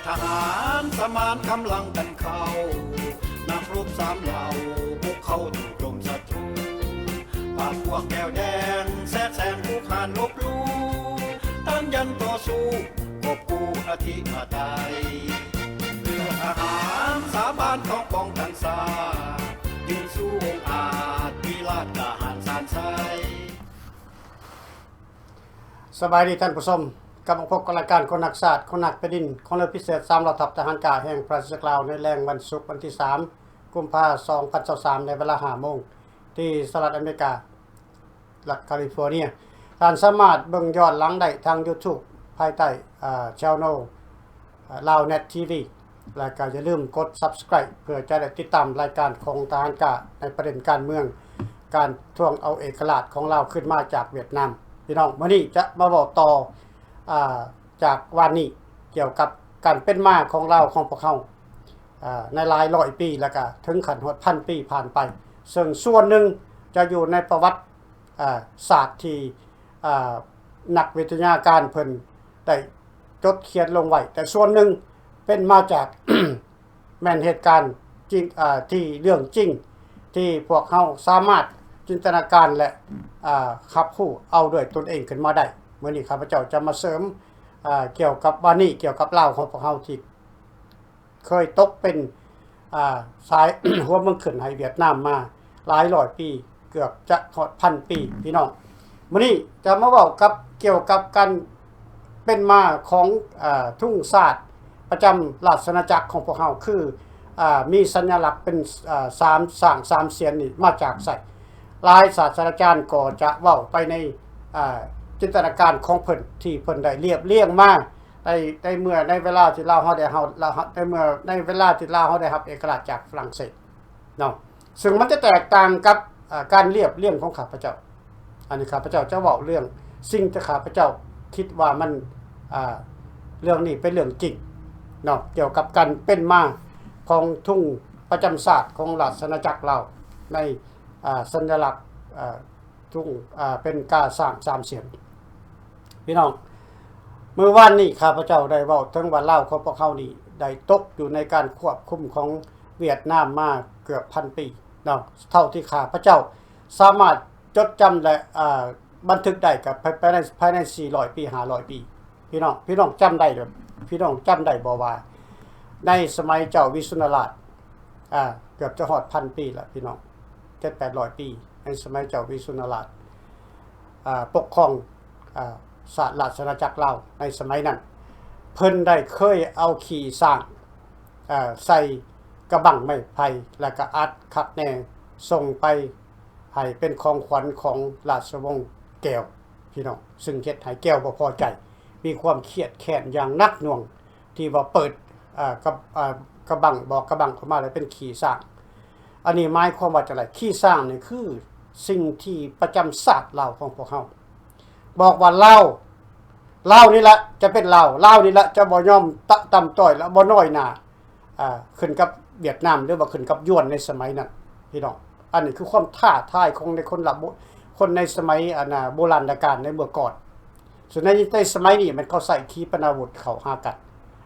ທະຫານສະໝານກຳລັງກັນເຂົ້າ, ນັກລົບສາມເຫຼົ່າບຸກເຂົ້າໂຈມສັດຕູ. ພາກພວກແກວແດງແຊກແຊງຜູ້ຄ້ານລົບຫຼູ່, ຕ້ານຢັນຕໍ່ສູ້ ກອບກູ້ອະທິປະໄຕ. ເພື່ອທະຫານສາບານຕ້ອງປ້ອງກັນຊາດ, ຢືນສູ້ອົງອາດ ວິລາດກ້າຫານຊານໄຊ. ສະບາຍດີທ່ານຜູ້ຊົມ, ກັບມາພົບກັບລາຍການຄົນຮັກຊາດ ຄົນຮັກແຜ່ນດິນ ຂອງເລືອດພິເສດສາມເຫຼົ່າທັບທະຫານກ້າແຫ່ງພະລາຊະອານາຈັກລາວ ໃນແລງວັນສຸກວັນທີສາມ ກຸມພາ ສອງພັນຊາວສາມ ໃນເວລາຫ້າໂມງ ທີ່ສະຫະລັດອາເມລິກາ ລັດຄາລິຟໍເນຍ. ທ່ານສາມາດເບິ່ງຍ້ອນຫຼັງໄດ້ທາງ YouTube ພາຍໃຕ້ ເອີ Channel ເອີ Loudnet TV ແລະກໍຢ່າລືມກົດ Subscribe ເພື່ອຈະໄດ້ຕິດຕາມລາຍການຂອງທະຫານກ້າ ໃນປະເດັນການເມືອງ ການທວງເອົາເອກະລາດຂອງລາວຄືນມາຈາກຫວຽດນາມ. ພີ່ນ້ອງ, ມື້ນີ້ຈະມາເວົ້າຕໍ່ ອາ ຈາກວານນີ້ ກ່ຽວກັບການເປັນມາຂອງລາວຂອງພວກເຮົາ ອາ ໃນຫຼາຍຮ້ອຍປີ ແລະກະເຖິງຂັ້ນຮອດພັນປີຜ່ານໄປ, ເຊິ່ງສ່ວນໜຶ່ງຈະຢູ່ໃນປະຫວັດ ອາ ສາດທີ່ ອາ ນັກວິທະຍາການເພິ່ນໄດ້ຈົດຂຽນລົງໄວ້, ແຕ່ສ່ວນໜຶ່ງເປັນມາຈາກ ແມ່ນເຫດການຈິງ ອາ ທີ່ເລື່ອງຈິງ ທີ່ພວກເຮົາສາມາດຈິນຕະນາການ ແລະ ອາ ຮັບຮູ້ເອົາດ້ວຍຕົນເອງຂຶ້ນມາໄດ້. ມື້ນີ້ຂ້າພະເຈົ້າຈະມາເສີມ ອາ ກ່ຽວກັບວານນີ້ ກ່ຽວກັບລາວຂອງພວກເຮົາທີ່ ເຄີຍຕົກເປັນ ອາ ສາຍ ຫົວເມືອງຂຶ້ນໃຫ້ຫວຽດນາມມາຫຼາຍຮ້ອຍປີ ເກືອບຈະຮອດພັນປີ ພີ່ນ້ອງ. ມື້ນີ້ຈະມາເວົ້າກັບ ກ່ຽວກັບການເປັນມາຂອງ ອາ ທຸງຊາດປະຈຳລາຊະອານາຈັກຂອງພວກເຮົາ ຄື ອາ ມີສັນຍະລັກເປັນ ອາ ສາມຊ້າງສາມສຽນນີ້ມາຈາກໃສ. ຫຼາຍສາດສະດາຈານກໍຈະເວົ້າໄປໃນ ອາ ຈິນຕະນາການຂອງເພິ່ນ ທີ່ເພິ່ນໄດ້ລຽບລຽງມາ ໃນ ໃນເມື່ອ ໃນເວລາທີ່ລາວເຮົາໄດ້ ເຮົາ ລາວ ໃນເມື່ອ ໃນເວລາທີ່ລາວເຮົາໄດ້ຮັບເອກະລາດຈາກຝຣັ່ງເສດເນາະ, ເຊິ່ງມັນຈະແຕກຕ່າງກັບ ອາ ການລຽບລຽງຂອງຂ້າພະເຈົ້າ. ອັນນີ້ຂ້າພະເຈົ້າຈະເວົ້າເລື່ອງສິ່ງທີ່ຂ້າພະເຈົ້າຄິດວ່າມັນ ອາ ເລື່ອງນີ້ເປັນເລື່ອງຈິງເນາະ, ກ່ຽວກັບການເປັນມາຂອງທຸງປະຈຳຊາດຂອງລາຊະອານາຈັກລາວ ໃນ ອາ ສັນຍະລັກ ອາ ທຸງ ອາ ເປັນກ້າຊ້າງສາມສຽນ. ພີ່ນ້ອງ, ມື້ວານນີ້ຂ້າພະເຈົ້າໄດ້ເວົ້າເຖິງວ່າລາວຂອງພວກເຮົານີ້ໄດ້ຕົກຢູ່ໃນການຄວບຄຸມຂອງຫວຽດນາມມາເກືອບພັນປີເນາະ, ເທົ່າທີ່ຂ້າພະເຈົ້າສາມາດຈົດຈຳ ແລະ ອາ ບັນທຶກໄດ້ກັບພາຍໃນ ພາຍໃນສີ່ຮ້ອຍປີ ຫ້າຮ້ອຍປີ. ພີ່ນ້ອງ ພີ່ນ້ອງຈຳໄດ້ ພີ່ນ້ອງຈຳໄດ້ບໍ່ວ່າ ໃນສະໄໝເຈົ້າວິສຸນນະລາດ ອາ ເກືອບຈະຮອດພັນປີລະພີ່ນ້ອງ, ເຈັດແປດຮ້ອຍປີ ໃນສະໄໝເຈົ້າວິສຸນນະລາດ ອາ ປົກຄອງ ອາ ສະຫະລາຊະອານາຈັກລາວໃນສະໄໝນັ້ນ, ເພິ່ນໄດ້ເຄີຍເອົາຂີ້ຊ້າງ ອາ ໃສ່ກະບັງໄມ້ໄຜ່ ແລ້ວກະອັດຄັກແນ່ ສົ່ງໄປໃຫ້ເປັນຂອງຂວັນຂອງລາຊະວົງແກວ ພີ່ນ້ອງ, ຊຶ່ງເຮັດໃຫ້ແກວບໍ່ພໍໃຈ ມີຄວາມຄຽດແຄ້ນຢ່າງໜັກໜ່ວງ ທີ່ວ່າເປີດ ອາ ກະ ອາ ກະບັງ ບອກກະບັງອອກມາແລ້ວເປັນຂີ້ຊ້າງ. ອັນນີ້ໝາຍຄວາມວ່າຈັ່ງໃດ? ຂີ້ຊ້າງນີ້ຄືສິ່ງທີ່ປະຈຳຊາດລາວຂອງພວກເຮົາ ບອກວ່າລາວ ລາວນີ້ລະຈະເປັນລາວ, ລາວນີ້ລະຈະບໍ່ຍອມຕະ ຕ່ຳຕ້ອຍ ແລະ ບໍ່ນ້ອຍໜ້າ ອາ ຂຶ້ນກັບຫວຽດນາມ ຫຼືວ່າຂຶ້ນກັບຢວນໃນສະໄໝນັ້ນ ພີ່ນ້ອງ. ອັນນີ້ຄືຄວາມທ້າທາຍຂອງໃນຄົນລະ ຄົນໃນສະໄໝ ອັນນ່າ ໂບລານະການໃນເມື່ອກ່ອນ. ສ່ວນໃນ ໃນສະໄໝນີ້ແມ່ນເຂົາໃຊ້ຂີປະນາວຸດເຂົ້າຫາກັນ,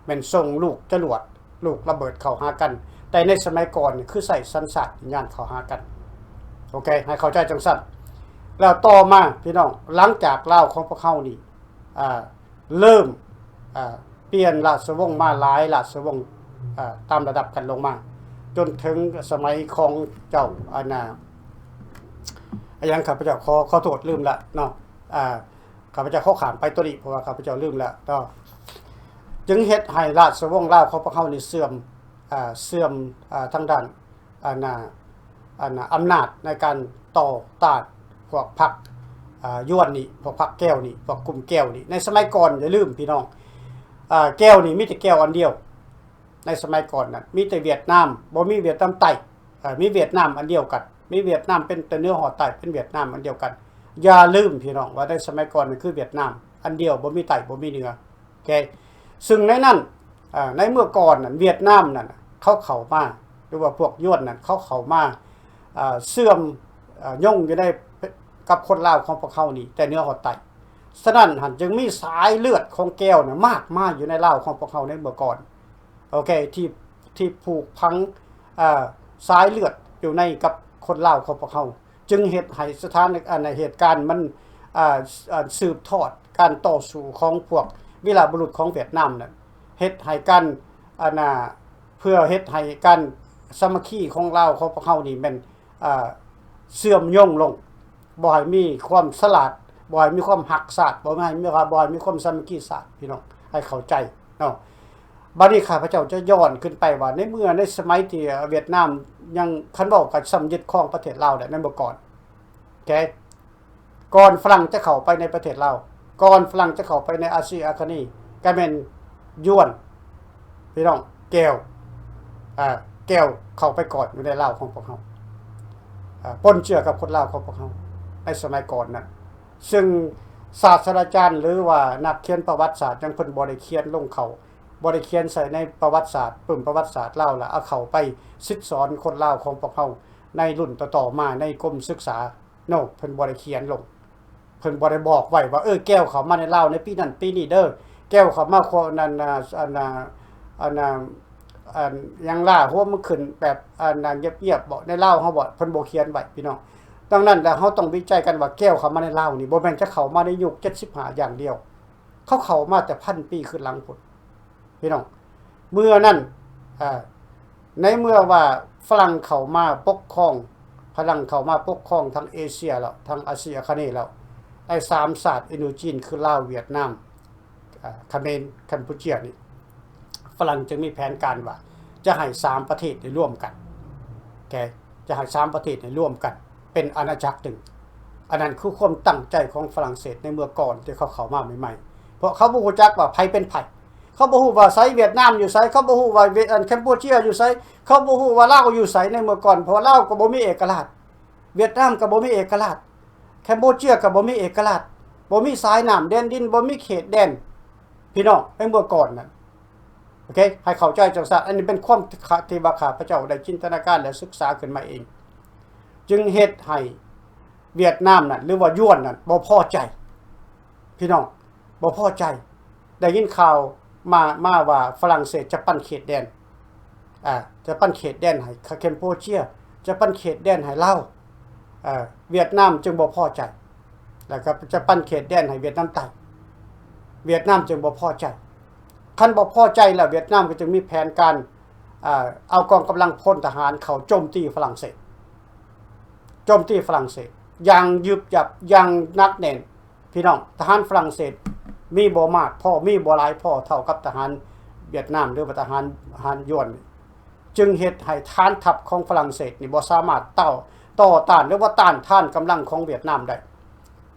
ແມ່ນສົ່ງລູກຈະຫຼວດ ລູກລະເບີດເຂົ້າຫາກັນ, ແຕ່ໃນສະໄໝກ່ອນນີ້ຄືໃຊ້ສັນຊາດວິນຍານເຂົ້າຫາກັນ. ໂອເຄ ໃຫ້ເຂົ້າໃຈຈັ່ງຊັ້ນ. ແລ້ວຕໍ່ມາ ພີ່ນ້ອງ, ຫຼັງຈາກລາວຂອງພວກເຮົານີ້ ອ່າ ເລີ່ມ ອ່າ ປ່ຽນລາຊະວົງມາຫຼາຍລາຊະວົງ ອ່າ ຕາມລະດັບກັນລົງມາ ຈົນເຖິງສະໄໝຂອງເຈົ້າ ອັນນ່າ ອາຫຍັງ ຂ້າພະເຈົ້າຂໍ ຂໍໂທດ ລືມລະເນາະ. ອ່າ ຂ້າພະເຈົ້າຂໍຂ້າມໄປໂຕນີ້ ເພາະວ່າຂ້າພະເຈົ້າລືມແລ້ວເນາະ. ຈຶ່ງເຮັດໃຫ້ລາຊະວົງລາວຂອງພວກເຮົານີ້ເສື່ອມ ອ່າ ເສື່ອມ ອ່າ ທາງດ້ານ ອັນນ່າ ອັນນ່າ ອຳນາດໃນການຕໍ່ຕ້ານພວກພັກ ອ່າ ຢວນນີ້ ພວກພັກແກວນີ້ ພວກກຸ່ມແກວນີ້. ໃນສະໄໝກ່ອນ ຢ່າລືມພີ່ນ້ອງ ອ່າ ແກວນີ້ມີແຕ່ແກວອັນດຽວ. ໃນສະໄໝກ່ອນນັ້ນ ມີແຕ່ຫວຽດນາມ ບໍ່ມີຫວຽດນາມໃຕ້ ເອີ ມີຫວຽດນາມອັນດຽວກັນ ມີຫວຽດນາມເປັນແຕ່ເໜືອຮອດໃຕ້ ເປັນຫວຽດນາມອັນດຽວກັນ. ຢ່າລືມພີ່ນ້ອງວ່າໃນສະໄໝກ່ອນນັ້ນຄືຫວຽດນາມອັນດຽວ ບໍ່ມີໃຕ້ ບໍ່ມີເໜືອ. ໂອເຄ ຊຶ່ງໃນນັ້ນ ເອີ ໃນເມື່ອກ່ອນນັ້ນ ຫວຽດນາມນັ້ນ ເຂົາເຂົ້າມາ ຫຼືວ່າພວກຢວນນັ້ນ ເຂົາເຂົ້າມາ ເອີ ເຊື່ອມ ເອີ ຍົງຢູ່ໃນ ກັບຄົນລາວຂອງພວກເຮົານີ້ ແຕ່ເໜືອຮອດໃຕ້. ສະນັ້ນຫັ້ນ ຈຶ່ງມີສາຍເລືອດຂອງແກວນະ ມາກມາຢູ່ໃນລາວຂອງພວກເຮົາໃນເມື່ອກ່ອນ. ໂອເຄ ທີ່ ທີ່ຜູກຝັງ ເອີ ສາຍເລືອດຢູ່ໃນກັບຄົນລາວຂອງພວກເຮົາ ຈຶ່ງເຮັດໃຫ້ສະຖານ ອັນ ເຫດການມັນ ເອີ ເອີ ສືບທອດການຕໍ່ສູ້ຂອງພວກວີລະບຸລຸດຂອງຫວຽດນາມນັ້ນ ເຮັດໃຫ້ການ ອັນ ເພື່ອເຮັດໃຫ້ການສາມັກຄີຂອງລາວຂອງພວກເຮົານີ້ແມ່ນ ເອີ ເຊື່ອມໂຍງລົງ ບໍ່ໃຫ້ມີຄວາມສະຫຼາດ ບໍ່ໃຫ້ມີຄວາມຮັກຊາດ ບໍ່ໃຫ້ມີ ບໍ່ໃຫ້ມີຄວາມສາມັກຄີຊາດ ພີ່ນ້ອງໃຫ້ເຂົ້າໃຈເນາະ. ບັດນີ້ຂ້າພະເຈົ້າຈະຍ້ອນຂຶ້ນໄປວ່າ ໃນເມື່ອໃນສະໄໝທີ່ຫວຽດນາມຍັງ ຄັນເວົ້າກໍຊ່ຳຍຶດຄອງປະເທດລາວແຫຼະ ໃນເມື່ອກ່ອນ ໂອເຄ ກ່ອນຝຣັ່ງຈະເຂົ້າໄປໃນປະເທດລາວ ກ່ອນຝຣັ່ງຈະເຂົ້າໄປໃນອາຊີອາຄະນີ ກໍແມ່ນຢວນ ພີ່ນ້ອງ ແກວ ອ່າ ແກວເຂົ້າໄປກ່ອນຢູ່ໃນລາວຂອງພວກເຮົາ ອ່າ ປົນເຈືອກັບຄົນລາວຂອງພວກເຮົາໃນສະໄໝກ່ອນນັ້ນ ຊຶ່ງສາດສະດາຈານ ຫຼືວ່ານັກຂຽນປະຫວັດສາດຫຍັງ ເພິ່ນບໍ່ໄດ້ຂຽນລົງເຂົ້າ ບໍ່ໄດ້ຂຽນໃສ່ໃນປະຫວັດສາດ ປຶ້ມປະຫວັດສາດລາວ ແລ້ວເອົາເຂົ້າໄປສິດສອນຄົນລາວຂອງພວກເຮົາໃນລຸ້ນຕໍ່ໆມາ ໃນກົມສຶກສາເນາະ ເພິ່ນບໍ່ໄດ້ຂຽນລົງ. ເພິ່ນບໍ່ໄດ້ບອກໄວ້ວ່າ ເອີ ແກວເຂົ້າມາໃນລາວໃນປີນັ້ນປີນີ້ເດີ ແກວເຂົ້າມາ ອັນນັ້ນ ອັນ ອັນ ອັນ ຫຍັງລ່າຫົວມັນຂຶ້ນແບບ ອັນ ງຽບໆບໍ ໃນລາວເຮົາບໍ ເພິ່ນບໍ່ຂຽນໄວ້ ພີ່ນ້ອງ. ດັ່ງນັ້ນແລ້ວ ເຮົາຕ້ອງວິໄຈກັນວ່າ ແກວເຂົ້າມາໃນລາວນີ້ ບໍ່ແມ່ນຈະເຂົ້າມາໃນຍຸກເຈັດສິບຫ້າຢ່າງດຽວ ເຂົາເຂົ້າມາແຕ່ພັນປີຄືນຫຼັງພຸ້ນ ພີ່ນ້ອງ. ເມື່ອນັ້ນ ເອີ ໃນເມື່ອວ່າຝຣັ່ງເຂົ້າມາປົກຄອງ ຝຣັ່ງເຂົ້າມາປົກຄອງທາງເອເຊຍແລ້ວ ທາງອາຊີອາຄະເນແລ້ວ ໄອ້ສາມຊາດອິນໂດຈີນ ຄືລາວ ຫວຽດນາມ ເອີ ຂະເໝນ ແຄມປູເຈຍນີ້ ຝຣັ່ງຈຶ່ງມີແຜນການວ່າ ຈະໃຫ້ສາມປະເທດນີ້ລວມກັນ ໂອເຄ ຈະໃຫ້ສາມປະເທດນີ້ລວມກັນເປັນອານາຈັກໜຶ່ງ. ອັນນັ້ນຄືຄວາມຕັ້ງໃຈຂອງຝຣັ່ງເສດໃນເມື່ອກ່ອນທີ່ເຂົາເຂົ້າມາໃໝ່ໆ ເພາະເຂົາບໍ່ຮູ້ຈັກວ່າໃຜເປັນໃຜ ເຂົາບໍ່ຮູ້ວ່າໃສ ຫວຽດນາມຢູ່ໃສ ເຂົາບໍ່ຮູ້ວ່າຫວຽດ ອັນ ແຄມປູເຈຍຢູ່ໃສ ເຂົາບໍ່ຮູ້ວ່າລາວຢູ່ໃສໃນເມື່ອກ່ອນ ເພາະວ່າລາວກໍບໍ່ມີເອກະລາດ ຫວຽດນາມກໍບໍ່ມີເອກະລາດ ແຄມປູເຈຍກໍບໍ່ມີເອກະລາດ ບໍ່ມີສາຍນ້ຳແດນດິນ ບໍ່ມີເຂດແດນ ພີ່ນ້ອງ ໃນເມື່ອກ່ອນນັ້ນ ໂອເຄ ໃຫ້ເຂົ້າໃຈຈັ່ງຊັ້ນ. ອັນນີ້ເປັນຄວາມທີ່ວ່າຂ້າພະເຈົ້າໄດ້ຈິນຕະນາການ ແລະ ສຶກສາຂຶ້ນມາເອງ ຈຶ່ງເຮັດໃຫ້ຫວຽດນາມນັ້ນ ຫຼືວ່າຢວນນັ້ນ ບໍ່ພໍໃຈ ພີ່ນ້ອງ ບໍ່ພໍໃຈ ໄດ້ຍິນຂ່າວມາ ມາວ່າຝຣັ່ງເສດຈະປັນເຂດແດນ ອ່າ ຈະປັນເຂດແດນໃຫ້ແຄມປູເຈຍ ຈະປັນເຂດແດນໃຫ້ລາວ ເອີ ຫວຽດນາມຈຶ່ງບໍ່ພໍໃຈ ແລ້ວກໍຈະປັນເຂດແດນໃຫ້ຫວຽດນາມໃຕ້ ຫວຽດນາມຈຶ່ງບໍ່ພໍໃຈ. ຄັນບໍ່ພໍໃຈແລ້ວ ຫວຽດນາມກໍຈຶ່ງມີແຜນການ ເອີ ເອົາກອງກຳລັງພົນທະຫານເຂົ້າໂຈມຕີຝຣັ່ງເສດ ໂຈມຕີຝຣັ່ງເສດຢ່າງຫຍຶບຫຍັບ ຢ່າງໜັກແໜ້ນ ພີ່ນ້ອງ. ທະຫານຝຣັ່ງເສດມີບໍ່ມາກພໍ ມີບໍ່ຫຼາຍພໍເທົ່າກັບທະຫານຫວຽດນາມ ຫຼືວ່າທະຫານ ທະຫານຢວນ ຈຶ່ງເຮັດໃຫ້ຖານທັບຂອງຝຣັ່ງເສດນີ້ບໍ່ສາມາດຕໍ່ ຕໍ່ຕ້ານ ຫຼືວ່າຕ້ານທານກຳລັງຂອງຫວຽດນາມໄດ້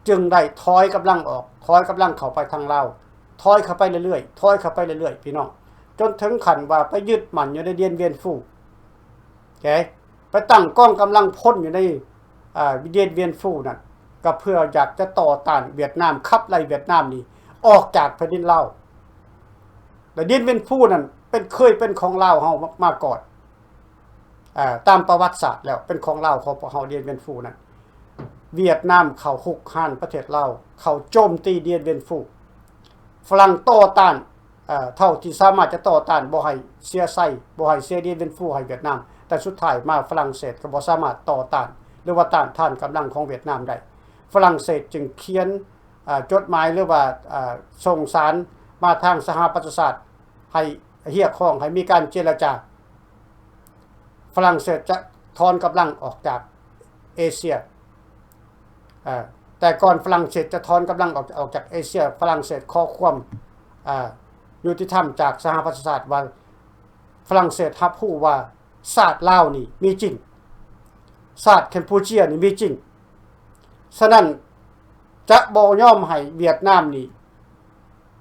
ຈຶ່ງໄດ້ຖອຍກຳລັງອອກ ຖອຍກຳລັງເຂົ້າໄປທາງລາວ ຖອຍເຂົ້າໄປເລື້ອຍໆ ຖອຍເຂົ້າໄປເລື້ອຍໆ ພີ່ນ້ອງ ຈົນເຖິງຂັ້ນວ່າໄປຍຶດໝັ້ນຢູ່ໃນດຽນວຽນຟູ ໂອເຄ ໄປຕັ້ງກອງກຳລັງພົນຢູ່ໃນ ອ່າ ດຽນວຽນຟູນັ້ນ ກໍເພື່ອຢາກຈະຕໍ່ຕ້ານຫວຽດນາມ ຂັບໄລ່ຫວຽດນາມນີ້ອອກຈາກແຜ່ນດິນລາວ. ແລະ ດຽນວຽນຟູນັ້ນເປັນ ເຄີຍເປັນຂອງລາວເຮົາມາ ມາກ່ອນ ເອີ ຕາມປະຫວັດສາດແລ້ວເປັນຂອງລາວ ຂອງພວກເຮົາ ດຽນວຽນຟູນັ້ນ. ຫວຽດນາມເຂົ້າຮຸກຮານປະເທດລາວ ເຂົ້າໂຈມຕີດຽນວຽນຟູ ຝຣັ່ງຕໍ່ຕ້ານ ເອີ ເທົ່າທີ່ສາມາດຈະຕໍ່ຕ້ານ ບໍ່ໃຫ້ເສຍໄຊ ບໍ່ໃຫ້ເສຍດຽນວຽນຟູໃຫ້ຫວຽດນາມ ແຕ່ສຸດທ້າຍມາຝຣັ່ງເສດກໍບໍ່ສາມາດຕໍ່ຕ້ານ ຫຼືວ່າຕ້ານທານກຳລັງຂອງຫວຽດນາມໄດ້. ຝຣັ່ງເສດຈຶ່ງຂຽນ ເອີ ຈົດໝາຍ ຫຼືວ່າ ເອີ ສົ່ງສານມາທາງສະຫະປະຊາຊາດ ໃຫ້ຮຽກຮ້ອງໃຫ້ມີການເຈລະຈາ ຝຣັ່ງເສດຈະຖອນກຳລັງອອກຈາກເອເຊຍ ເອີ ແຕ່ກ່ອນຝຣັ່ງເສດຈະຖອນກຳລັງອອກ ອອກຈາກເອເຊຍ ຝຣັ່ງເສດຂໍຄວາມ ເອີ ຍຸຕິທຳຈາກສະຫະປະຊາຊາດວ່າ ຝຣັ່ງເສດຮັບຮູ້ວ່າຊາດລາວນີ້ມີຈິງ ຊາດແຄມປູເຈຍນີ້ມີຈິງ ສະນັ້ນຈະບໍ່ຍອມໃຫ້ຫວຽດນາມນີ້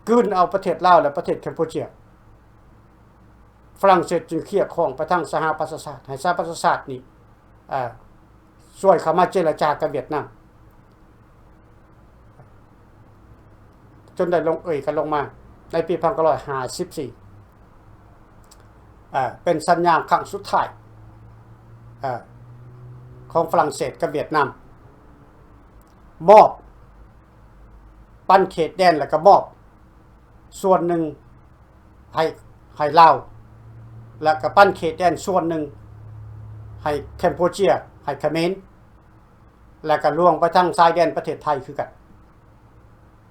ກືນເອົາປະເທດລາວ ແລະ ປະເທດແຄມປູເຈຍ. ຝຣັ່ງເສດຈຶ່ງຮຽກຮ້ອງໄປທາງສະຫະປະຊາຊາດ ໃຫ້ສະຫະປະຊາຊາດນີ້ ເອີ ຊ່ວຍເຂົ້າມາເຈລະຈາກັບຫວຽດນາມ ຈົນໄດ້ລົງເອີຍກັນລົງມາໃນປີພັນເກົ້າຮ້ອຍຫ້າສິບສີ່ ເອີ ເປັນສັນຍາຄັ້ງສຸດທ້າຍ ເອີ ຂອງຝຣັ່ງເສດກັບຫວຽດນາມ ມອບ ປັນເຂດແດນ ແລ້ວກໍມອບສ່ວນໜຶ່ງໃຫ້ ໃຫ້ລາວ ແລ້ວກໍປັນເຂດແດນສ່ວນໜຶ່ງໃຫ້ແຄມໂປເຈຍ, ໃຫ້ຂະເໝນ ແລ້ວກໍລວງໄປທາງຊາຍແດນປະເທດໄທຄືກັນ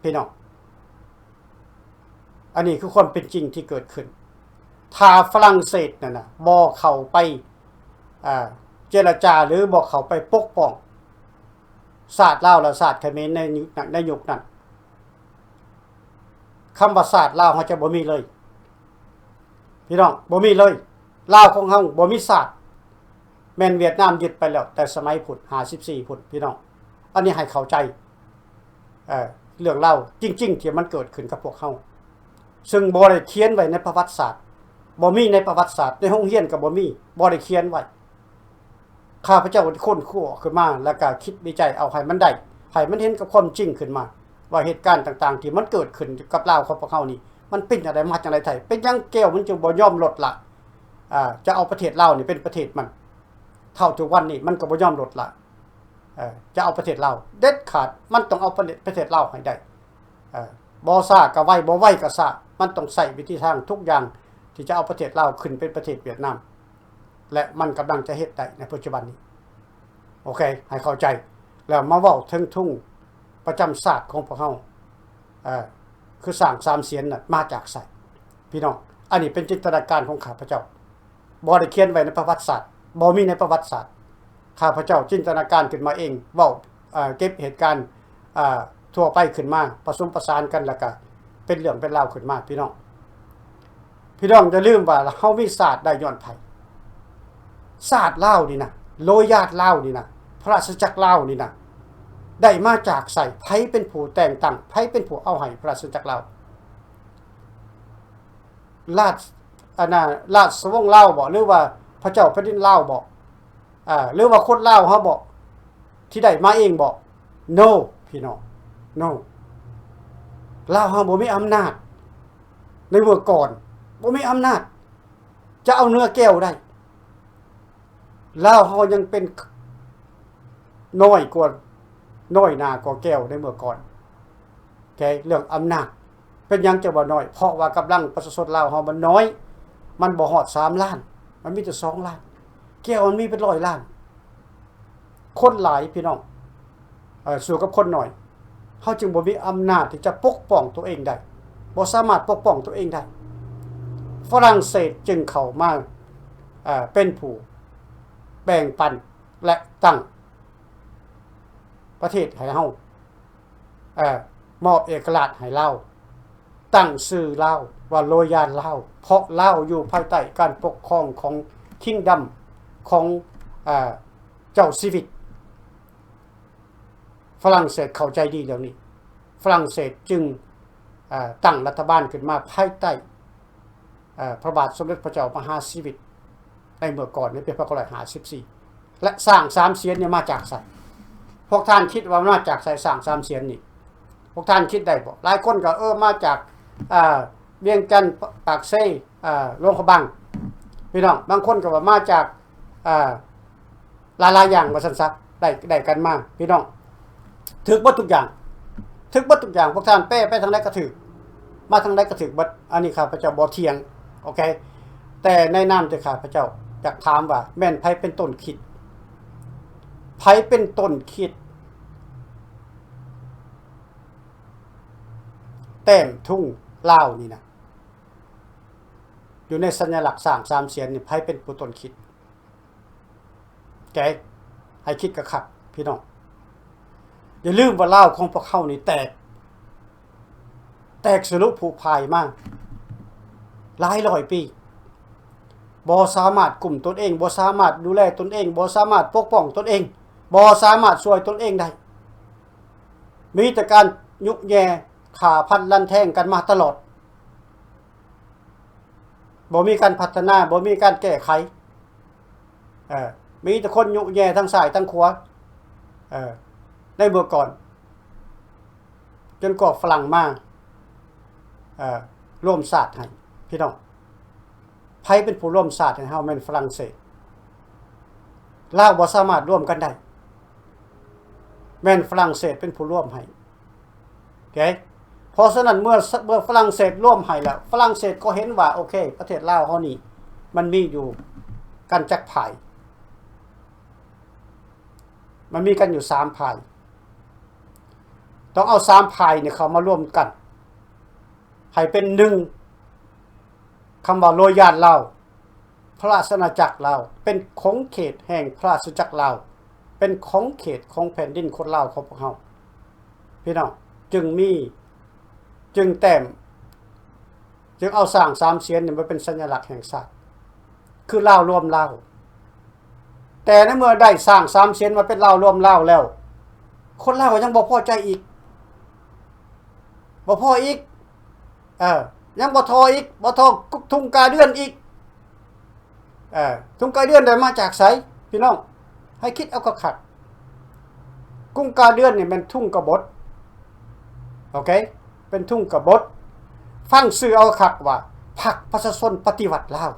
ພີ່ນ້ອງ. ອັນນີ້ຄືຄວາມເປັນຈິງທີ່ເກີດຂຶ້ນ. ຖ້າຝຣັ່ງເສດນັ້ນນະ ບໍ່ເຂົ້າໄປ ເອີ ເຈລະຈາ ຫຼື ບໍ່ເຂົ້າໄປປົກປ້ອງຊາດລາວ ແລະ ຊາດຂະເໝນໃນຍຸກນັ້ນ, ໃນຍຸກນັ້ນ ຄຳວ່າຊາດລາວເຮົາຈະບໍ່ມີເລີຍ ພີ່ນ້ອງ, ບໍ່ມີເລີຍ. ລາວຂອງເຮົາບໍ່ມີຊາດ, ແມ່ນຫວຽດນາມຍຶດໄປແລ້ວ ແຕ່ສະໄໝພຸ້ນ ຫ້າສິບສີ່ພຸ້ນ ພີ່ນ້ອງ. ອັນນີ້ໃຫ້ເຂົ້າໃຈ ເອີ ເລື່ອງລາວຈິງໆ ທີ່ມັນເກີດຂຶ້ນກັບພວກເຮົາ ເຊິ່ງບໍ່ໄດ້ຂຽນໄວ້ໃນປະຫວັດສາດ, ບໍ່ມີໃນປະຫວັດສາດ, ໃນໂຮງຮຽນກໍບໍ່ມີ, ບໍ່ໄດ້ຂຽນໄວ້. ຂ້າພະເຈົ້າຄົ້ນຄວ້າຂຶ້ນມາ ແລ້ວກໍຄິດວິໄຈເອົາໃຫ້ມັນໄດ້, ໃຫ້ມັນເຫັນກັບຄວາມຈິງຂຶ້ນມາ ວ່າເຫດການຕ່າງໆ ທີ່ມັນເກີດຂຶ້ນກັບລາວຂອງພວກເຮົານີ້ ມັນເປັນຈັ່ງໃດ ມາຈັ່ງໃດແທ້? ເປັນຫຍັງແກ້ວມັນຈຶ່ງບໍ່ຍອມລົດລະ? ອາ ຈະເອົາປະເທດລາວນີ້ເປັນປະເທດມັນ ເທົ່າທຸກວັນນີ້ມັນກໍບໍ່ຍອມລົດລະ. ເອີ ຈະເອົາປະເທດລາວເດັດຂາດ, ມັນຕ້ອງເອົາປະເທດ ປະເທດລາວໃຫ້ໄດ້. ເອີ ບໍ່ຊ້າກໍໄວ, ບໍ່ໄວກໍຊ້າ, ມັນຕ້ອງໃຊ້ວິທີທາງທຸກຢ່າງ ທີ່ຈະເອົາປະເທດລາວຂຶ້ນເປັນປະເທດຫວຽດນາມ ແລະ ມັນກຳລັງຈະເຮັດໄດ້ໃນປັດຈຸບັນນີ້. ໂອເຄ ໃຫ້ເຂົ້າໃຈ ແລ້ວມາເວົ້າເຖິງທຸງປະຈຳຊາດຂອງພວກເຮົາ ເອີ ຄືຊ້າງສາມສຽນນັ້ນມາຈາກໃສ ພີ່ນ້ອງ? ອັນນີ້ເປັນຈິນຕະນາການຂອງຂ້າພະເຈົ້າ. ບໍ່ໄດ້ຂຽນໄວ້ໃນປະຫວັດສາດ, ບໍ່ມີໃນປະຫວັດສາດ. ຂ້າພະເຈົ້າຈິນຕະນາການຂຶ້ນມາເອງ, ເວົ້າ ເອີ ເກັບເຫດການ ເອີ ທົ່ວໄປຂຶ້ນມາ ປະສົມປະສານກັນ ແລ້ວກະເປັນເລື່ອງເປັນລາວຂຶ້ນມາ ພີ່ນ້ອງ. ພີ່ນ້ອງຢ່າລືມວ່າເຮົາມີຊາດໄດ້ຍ້ອນໃຜ? ຊາດລາວນີ້ນະ, ໂລຍາດລາວນີ້ນະ, ພະລາຊະຈັກລາວນີ້ນະ ໄດ້ມາຈາກໃສ? ໃຜເປັນຜູ້ແຕ່ງຕັ້ງ? ໃຜເປັນຜູ້ເອົາໃຫ້ພະລາຊະຈັກລາວ? ລາດ ອັນນ່າ ລາຊະວົງລາວບໍ ຫຼືວ່າພະເຈົ້າແຜ່ນດິນລາວບໍ ອາ ຫຼືວ່າຄົນລາວເຮົາບໍ ທີ່ໄດ້ມາເອງບໍ? ໂນ ພີ່ນ້ອງ ໂນ. ລາວເຮົາບໍ່ມີອຳນາດໃນເມື່ອກ່ອນ, ບໍ່ມີອຳນາດຈະເອົາເໜືອແກ້ວໄດ້. ລາວເຮົາຍັງເປັນນ້ອຍກວ່າ ນ້ອຍໜ້າກວ່າແກ້ວໃນເມື່ອກ່ອນ. ແກ້ ເລື່ອງອຳນາດ ເປັນຫຍັງຈຶ່ງວ່ານ້ອຍ? ເພາະວ່າກຳລັງປະຊາຊົນລາວເຮົາມັນນ້ອຍ, ມັນບໍ່ຮອດສາມລ້ານ, ມັນມີແຕ່ສອງລ້ານ. ແກ້ວມັນມີເປັນຮ້ອຍລ້ານ. ຄົນຫຼາຍ ພີ່ນ້ອງ ເອີ ສູ້ກັບຄົນໜ້ອຍ, ເຮົາຈຶ່ງບໍ່ມີອຳນາດທີ່ຈະປົກປ້ອງຕົວເອງໄດ້, ບໍ່ສາມາດປົກປ້ອງຕົວເອງໄດ້. ຝຣັ່ງເສດຈຶ່ງເຂົ້າມາ ເອີ ເປັນຜູ້ແບ່ງປັນ ແລະ ຕັ້ງປະເທດໃຫ້ເຮົາ, ເອີ ມອບເອກະລາດໃຫ້ລາວ, ຕັ້ງຊື່ລາວວ່າໂລຍານລາວ, ເພາະລາວຢູ່ພາຍໃຕ້ການປົກຄອງຂອງຄິງດຳ ຂອງ ເອີ ເຈົ້າຊີວິດ. ຝຣັ່ງເສດເຂົ້າໃຈດີເລື່ອງນີ້, ຝຣັ່ງເສດຈຶ່ງ ເອີ ຕັ້ງລັດຖະບານຂຶ້ນມາພາຍໃຕ້ ເອີ ພະບາດສົມເດັດພະເຈົ້າມະຫາຊີວິດໃນເມື່ອກ່ອນ ໃນປີພັນເກົ້າຮ້ອຍຫ້າສິບສີ່ ແລະ ຊ້າງສາມສຽນນີ້ມາຈາກໃສ? ພວກທ່ານຄິດວ່າມາຈາກໃສ ຊ້າງສາມສຽນນີ້? ພວກທ່ານຄິດໄດ້ບໍ່? ຫຼາຍຄົນກໍ ເອີ ມາຈາກ ເອີ ວຽງຈັນ, ປາກເຊ, ເອີ ຫຼວງພະບາງ ພີ່ນ້ອງ. ບາງຄົນກໍວ່າມາຈາກ ເອີ ຫຼາຍໆຢ່າງວ່າຊັ້ນຊະ ໄດ້ ໄດ້ກັນມາ ພີ່ນ້ອງ. ຖືກເບິດທຸກຢ່າງ, ຖືກເບິດທຸກຢ່າງ. ພວກທ່ານແປໄປທາງໃດກໍຖືກ, ມາທາງໃດກໍຖືກເບິດ. ອັນນີ້ຂ້າພະເຈົ້າບໍ່ຖຽງ, ໂອເຄ. ແຕ່ໃນນາມທີ່ຂ້າພະເຈົ້າຢາກຖາມວ່າ ແມ່ນໃຜເປັນຕົ້ນຄິດ? ໃຜເປັນຕົ້ນຄິດ ແຕ້ມທຸງລາວນີ້ນະ? ຢູ່ໃນສັນຍະລັກຊ້າງສາມສຽນນີ້ ໃຜເປັນຜູ້ຕົ້ນຄິດ? ແກ ໃຫ້ຄິດຄັກໆ ພີ່ນ້ອງ. ຢ່າລືມວ່າລາວຂອງພວກເຮົານີ້ແຕກ, ແຕກສະລຸຜຸພາຍມາຫຼາຍຮ້ອຍປີ, ບໍ່ສາມາດກຸມຕົນເອງ, ບໍ່ສາມາດດູແລຕົນເອງ, ບໍ່ສາມາດປົກປ້ອງຕົນເອງ, ບໍ່ສາມາດຊ່ວຍຕົນເອງໄດ້. ມີແຕ່ການຍຸແຍ່, ຂ້າຟັນລັນແທງກັນມາຕະຫຼອດ. ບໍ່ມີການພັດທະນາ, ບໍ່ມີການແກ້ໄຂ. ເອີ ມີແຕ່ຄົນຍຸແຍ່ທັງຊ້າຍທັງຂວາ, ເອີ ໃນເມື່ອກ່ອນ, ຈົນກວ່າຝຣັ່ງມາ, ເອີ ລວມຊາດໃຫ້ ພີ່ນ້ອງ. ໃຜເປັນຜູ້ລວມຊາດໃຫ້ເຮົາ? ແມ່ນຝຣັ່ງເສດ. ລາວບໍ່ສາມາດລວມກັນໄດ້, ແມ່ນຝຣັ່ງເສດເປັນຜູ້ລວມໃຫ້. ໂອເຄ ເພາະສະນັ້ນ ເມື່ອ ເມື່ອຝຣັ່ງເສດລວມໃຫ້ແລ້ວ, ຝຣັ່ງເສດກໍເຫັນວ່າ ໂອເຄ ປະເທດລາວເຮົານີ້ ມັນມີຢູ່ກັນຈັກຝ່າຍ? ມັນມີກັນຢູ່ສາມຝ່າຍ. ຕ້ອງເອົາສາມຝ່າຍນີ້ເຂົ້າມາລວມກັນໃຫ້ເປັນໜຶ່ງ. ຄຳວ່າໂລຍານລາວ, ພະລາຊະອານາຈັກລາວ, ເປັນຂົງເຂດແຫ່ງພະລາຊະຈັກລາວ, ເປັນຂົງເຂດຂອງແຜ່ນດິນຄົນລາວຂອງພວກເຮົາ. ພີ່ນ້ອງ, ຈຶ່ງມີ, ຈຶ່ງແຕ້ມ, ຈຶ່ງເອົາຊ້າງສາມສຽນນີ້ມາເປັນສັນຍະລັກແຫ່ງຊາດ ຄືລາວລວມລາວ. ແຕ່ໃນເມື່ອໄດ້ຊ້າງສາມສຽນມາເປັນລາວລວມລາວແລ້ວ, ຄົນລາວກໍຍັງບໍ່ພໍໃຈອີກ, ບໍ່ພໍອີກ, ເອີ ຍັງບໍ່ທໍ່ອີກ, ບໍ່ທໍ່ທຸງກາເດືອນອີກ. ເອີ ທຸງກາເດືອນໄດ້ມາຈາກໃສ? ພີ່ນ້ອງ ໃຫ້ຄິດເອົາຄັກໆ. ທຸງກາເດືອນນີ້ແມ່ນທຸງກະບົດ, ໂອເຄ, ເປັນທຸງກະບົດ. ຟັງຊື່ເອົາຄັກວ່າ ພັກປະຊາຊົນປະຕິວັດລາວ,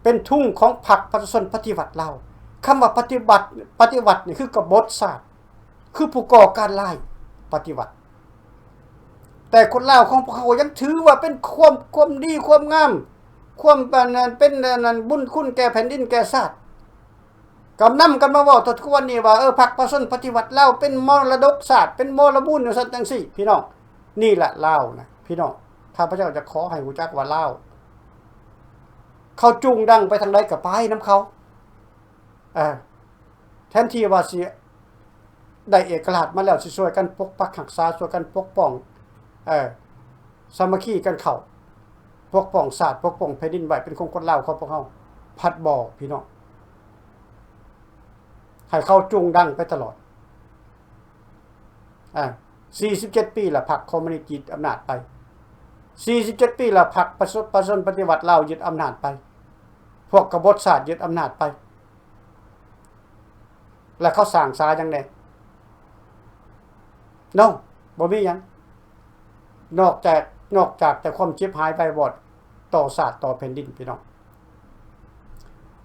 ເປັນທຸງຂອງພັກປະຊາຊົນປະຕິວັດລາວ. ຄຳວ່າປະຕິວັດ, ປະຕິວັດນີ້ຄືກະບົດຊາດ, ຄືຜູ້ກໍ່ການຮ້າຍ, ປະຕິວັດ. ແຕ່ຄົນລາວຂອງພວກເຮົາຍັງຖືວ່າເປັນຄວາມ, ຄວາມດີຄວາມງາມ, ຄວາມ ອັນນັ້ນ ເປັນ ອັນນັ້ນ ບຸນຄຸນແກ່ແຜ່ນດິນແກ່ຊາດ. ກໍນຳກັນມາເວົ້າເທົ່າທຸກວັນນີ້ວ່າ ເອີ ພັກປະຊາຊົນປະຕິວັດລາວເປັນມໍລະດົກຊາດ, ເປັນມໍລະບູນ ຈັ່ງຊັ້ນຈັ່ງຊີ້. ພີ່ນ້ອງ, ນີ້ລະລາວນະ ພີ່ນ້ອງ. ຂ້າພະເຈົ້າຈະຂໍໃຫ້ຮູ້ຈັກວ່າລາວ ເຂົາຈູງດັງໄປທາງໃດກໍໄປນຳເຂົາ. ເອີ ແທນທີ່ວ່າຊິໄດ້ເອກະລາດມາແລ້ວ ຊິຊ່ວຍກັນປົກປັກຮັກສາ, ຊ່ວຍກັນປົກປ້ອງ, ເອີ ສາມັກຄີກັນເຂົ້າ, ປົກປ້ອງຊາດ, ປົກປ້ອງແຜ່ນດິນໄວ້ເປັນຂອງຄົນລາວຂອງພວກເຮົາ, ພັດບໍ່ ພີ່ນ້ອງ, ໃຫ້ເຂົາຈູງດັງໄປຕະຫຼອດ. ອ່າ ສີ່ສິບເຈັດປີລະ ພັກຄອມມູນິດຍຶດອຳນາດໄປ, ສີ່ສິບເຈັດປີລະ ພັກປະຊາ, ປະຊາຊົນປະຕິວັດລາວຍຶດອຳນາດໄປ, ພວກກະບົດຊາດຍຶດອຳນາດໄປ. ແລ້ວເຂົາສ້າງສາຫຍັງແດ່? ໂນ, ບໍ່ມີຫຍັງ, ນອກຈາກ, ນອກຈາກແຕ່ຄວາມເຈັບຫາຍວາຍວອດຕໍ່ຊາດຕໍ່ແຜ່ນດິນ, ພີ່ນ້ອງ.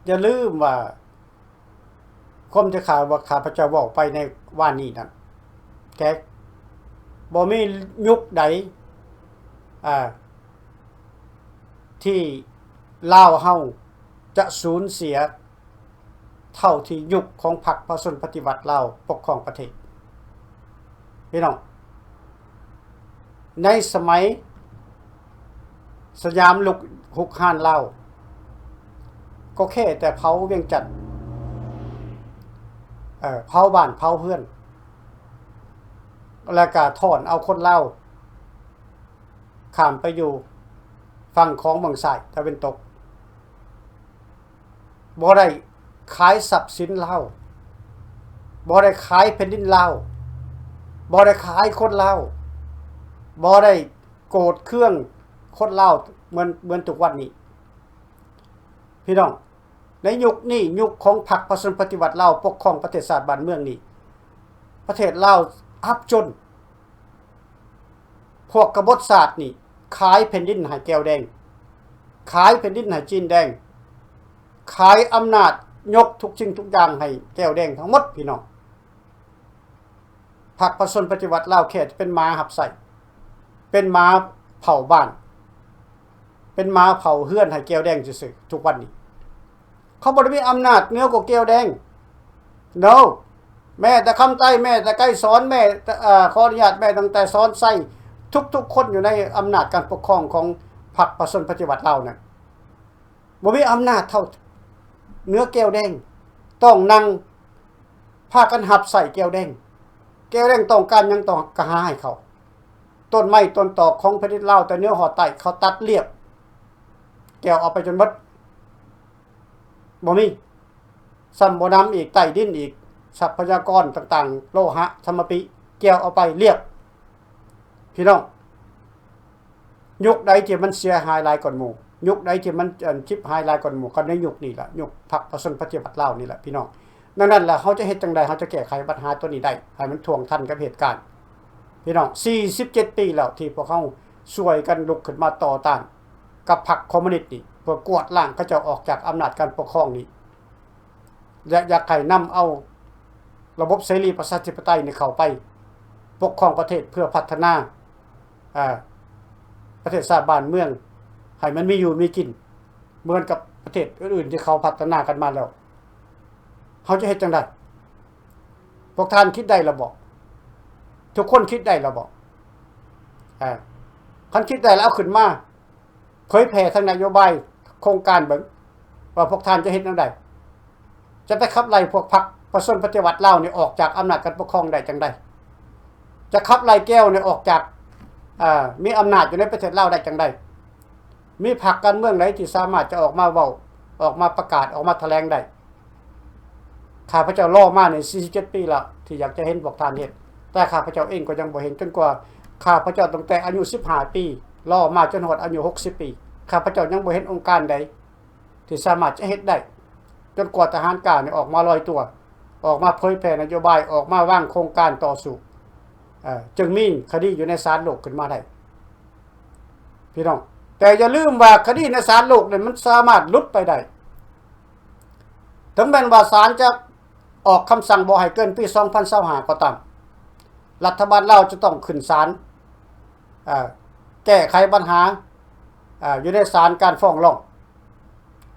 ຢ່າລືມວ່າ ຄວາມທີ່ຂ້າວ່າ ຂ້າພະເຈົ້າເວົ້າໄປໃນວານນີ້ນັ້ນ, ແຂກ, ບໍ່ມີຍຸກໃດ, ອ່າ, ທີ່ລາວເຮົາຈະສູນເສຍເທົ່າທີ່ຍຸກຂອງພັກປະຊາຊົນປະຕິວັດລາວປົກຄອງປະເທດ. ພີ່ນ້ອງ, ໃນສະໄໝສະຫຍາມລຸກ, ຮຸກຮານລາວ ກໍແຄ່ແຕ່ເຜົາວຽງຈັນ, ເອີ, ເຜົາບ້ານເຜົາເຮືອນ, ແລ້ວກະຖອນເອົາຄົນລາວຂ້າມໄປຢູ່ຝັ່ງຂອງເມືອງຊາຍຕາເວັນຕົກ. ບໍ່ໄດ້ຂາຍຊັບສິນລາວ, ບໍ່ໄດ້ຂາຍແຜ່ນດິນລາວ, ບໍ່ໄດ້ຂາຍຄົນລາວ, ບໍ່ໄດ້ໂກດເຄືອງຄົນລາວເໝືອນ, ເໝືອນທຸກວັນນີ້. ພີ່ນ້ອງ, ໃນຍຸກນີ້, ຍຸກຂອງພັກປະຊາຊົນປະຕິວັດລາວປົກຄອງປະເທດຊາດບ້ານເມືອງນີ້, ປະເທດລາວອັບຈົນ. ພວກກະບົດຊາດນີ້ຂາຍແຜ່ນດິນໃຫ້ແກວແດງ, ຂາຍແຜ່ນດິນໃຫ້ຈີນແດງ, ຂາຍອຳນາດ, ຍົກທຸກສິ່ງທຸກຢ່າງໃຫ້ແກວແດງທັງໝົດ, ພີ່ນ້ອງ. ພັກປະຊາຊົນປະຕິວັດລາວແຄ່ເປັນໝາຮັບໃຊ້, ເປັນໝາເຝົ້າບ້ານ, ເປັນໝາເຝົ້າເຮືອນໃຫ້ແກວແດງຊື່ໆ ທຸກວັນນີ້. ເຂົາບໍ່ໄດ້ມີອຳນາດເໜືອກວ່າແກວແດງ. No. ແມ້ແຕ່ຄຳໄຕ, ແມ້ແຕ່ໄກສອນ, ແມ້ແຕ່, ເອີ, ຂໍອະນຸຍາດ, ແມ້ຕັ້ງແຕ່ສອນໄຊ, ທຸກໆຄົນຢູ່ໃນອຳນາດການປົກຄອງຂອງພັກປະຊາຊົນປະຕິວັດລາວນັ້ນ ບໍ່ມີອຳນາດເທົ່າເໜືອແກວແດງ. ຕ້ອງນັ່ງພາກັນຮັບໃຊ້ແກວແດງ. ແກວແດງຕ້ອງການຫຍັງ ຕ້ອງກະຫາໃຫ້ເຂົາ. ຕົ້ນໄມ້ຕົ້ນຕອກຂອງແຜ່ນດິນລາວແຕ່ເໜືອຮອດໃຕ້ ເຂົາຕັດລຽບ ແກວເອົາໄປຈົນໝົດ. ບໍ່ມີ. ຊ້ຳບໍ່ນຳອີກ, ໃຕ້ດິນອີກ, ຊັບພະຍາກອນຕ່າງໆ, ໂລຫະ, ທຳມະປິ, ແກວເອົາໄປລຽບ. ພີ່ນ້ອງ, ຍຸກໃດທີ່ມັນເສຍຫາຍຫຼາຍກວ່າໝູ່, ຍຸກໃດທີ່ມັນ, ເອີ, ຈິບຫາຍຫຼາຍກວ່າໝູ່, ກໍໃນຍຸກນີ້ລະ, ຍຸກພັກປະຊາຊົນປະຕິວັດລາວນີ້ລະ, ພີ່ນ້ອງ. ດັ່ງນັ້ນລະ, ເຮົາຈະເຮັດຈັ່ງໃດ ເຮົາຈະແກ້ໄຂບັນຫາຕົວນີ້ໄດ້ ໃຫ້ມັນທ່ວງທັນກັບເຫດການ? ພີ່ນ້ອງ, ສີ່ສິບເຈັດປີແລ້ວ ທີ່ພວກເຮົາຊ່ວຍກັນລຸກຂຶ້ນມາຕໍ່ຕ້ານກັບພັກຄອມມູນິດນີ້ ເພື່ອກວາດລ້າງເຂົາເຈົ້າອອກຈາກອຳນາດການປົກຄອງນີ້ ແລະ ຢາກໃຫ້ນຳເອົາລະບົບເສລີປະຊາທິປະໄຕນີ້ເຂົ້າໄປປົກຄອງປະເທດ ເພື່ອພັດທະນາ, ເອີ, ປະເທດຊາດບ້ານເມືອງ ໃຫ້ມັນມີຢູ່ມີກິນ. ເໝືອນກັບປະເທດອື່ນໆທີ່ເຂົາພັດທະນາກັນມາແລ້ວ. ເຮົາຈະເຮັດຈັ່ງໃດ? ພວກທ່ານຄິດໄດ້ລະບໍ? ທຸກຄົນຄິດໄດ້ລະບໍ? ເອີ ຄັນຄິດໄດ້ແລ້ວເອົາຂຶ້ນມາເຜີຍແຜ່ທາງນະໂຍບາຍໂຄງການເບິ່ງ ວ່າພວກທ່ານຈະເຮັດແນວໃດ? ຈະໄປຂັບໄລ່ພວກພັກປະຊາຊົນປະຕິວັດລາວນີ້ອອກຈາກອຳນາດການປົກຄອງໄດ້ຈັ່ງໃດ? ຈະຂັບໄລ່ແກ້ວນີ້ອອກຈາກ ເອີ ມີອຳນາດຢູ່ໃນປະເທດລາວໄດ້ຈັ່ງໃດ? ມີພັກການເມືອງໃດທີ່ສາມາດຈະອອກມາເວົ້າ, ອອກມາປະກາດ, ອອກມາຖະແຫຼງໄດ້? ຂ້າພະເຈົ້າລໍມານີ້ສີ່ສິບເຈັດປີແລ້ວ ທີ່ຢາກຈະເຫັນພວກທ່ານເຮັດ, ແຕ່ຂ້າພະເຈົ້າເອງກໍຍັງບໍ່ເຫັນ ຈົນກວ່າຂ້າພະເຈົ້າຕັ້ງແຕ່ອາຍຸສິບຫ້າປີ ລໍມາຈົນຮອດອາຍຸຫົກສິບປີ ຂ້າພະເຈົ້າຍັງບໍ່ເຫັນອົງການໃດ ທີ່ສາມາດຈະເຮັດໄດ້ ຈົນກວ່າທະຫານກ້ານີ້ອອກມາລອຍຕົວ, ອອກມາເຜີຍແຜ່ນະໂຍບາຍ, ອອກມາວາງໂຄງການຕໍ່ສູ້, ເອີ ຈຶ່ງມີຄະດີຢູ່ໃນສານໂລກຂຶ້ນມາໄດ້ ພີ່ນ້ອງ. ແຕ່ຢ່າລືມວ່າຄະດີໃນສານໂລກນັ້ນມັນສາມາດຫຼຸດໄປໄດ້. ເຖິງແມ່ນວ່າສານຈະອອກຄຳສັ່ງບໍ່ໃຫ້ເກີນປີສອງພັນຊາວຫ້າກໍຕາມ, ລັດຖະບານລາວຈະຕ້ອງຂຶ້ນສານ ເອີ ແກ້ໄຂບັນຫາ ເອີ ຢູ່ໃນສານການຟ້ອງຮ້ອງ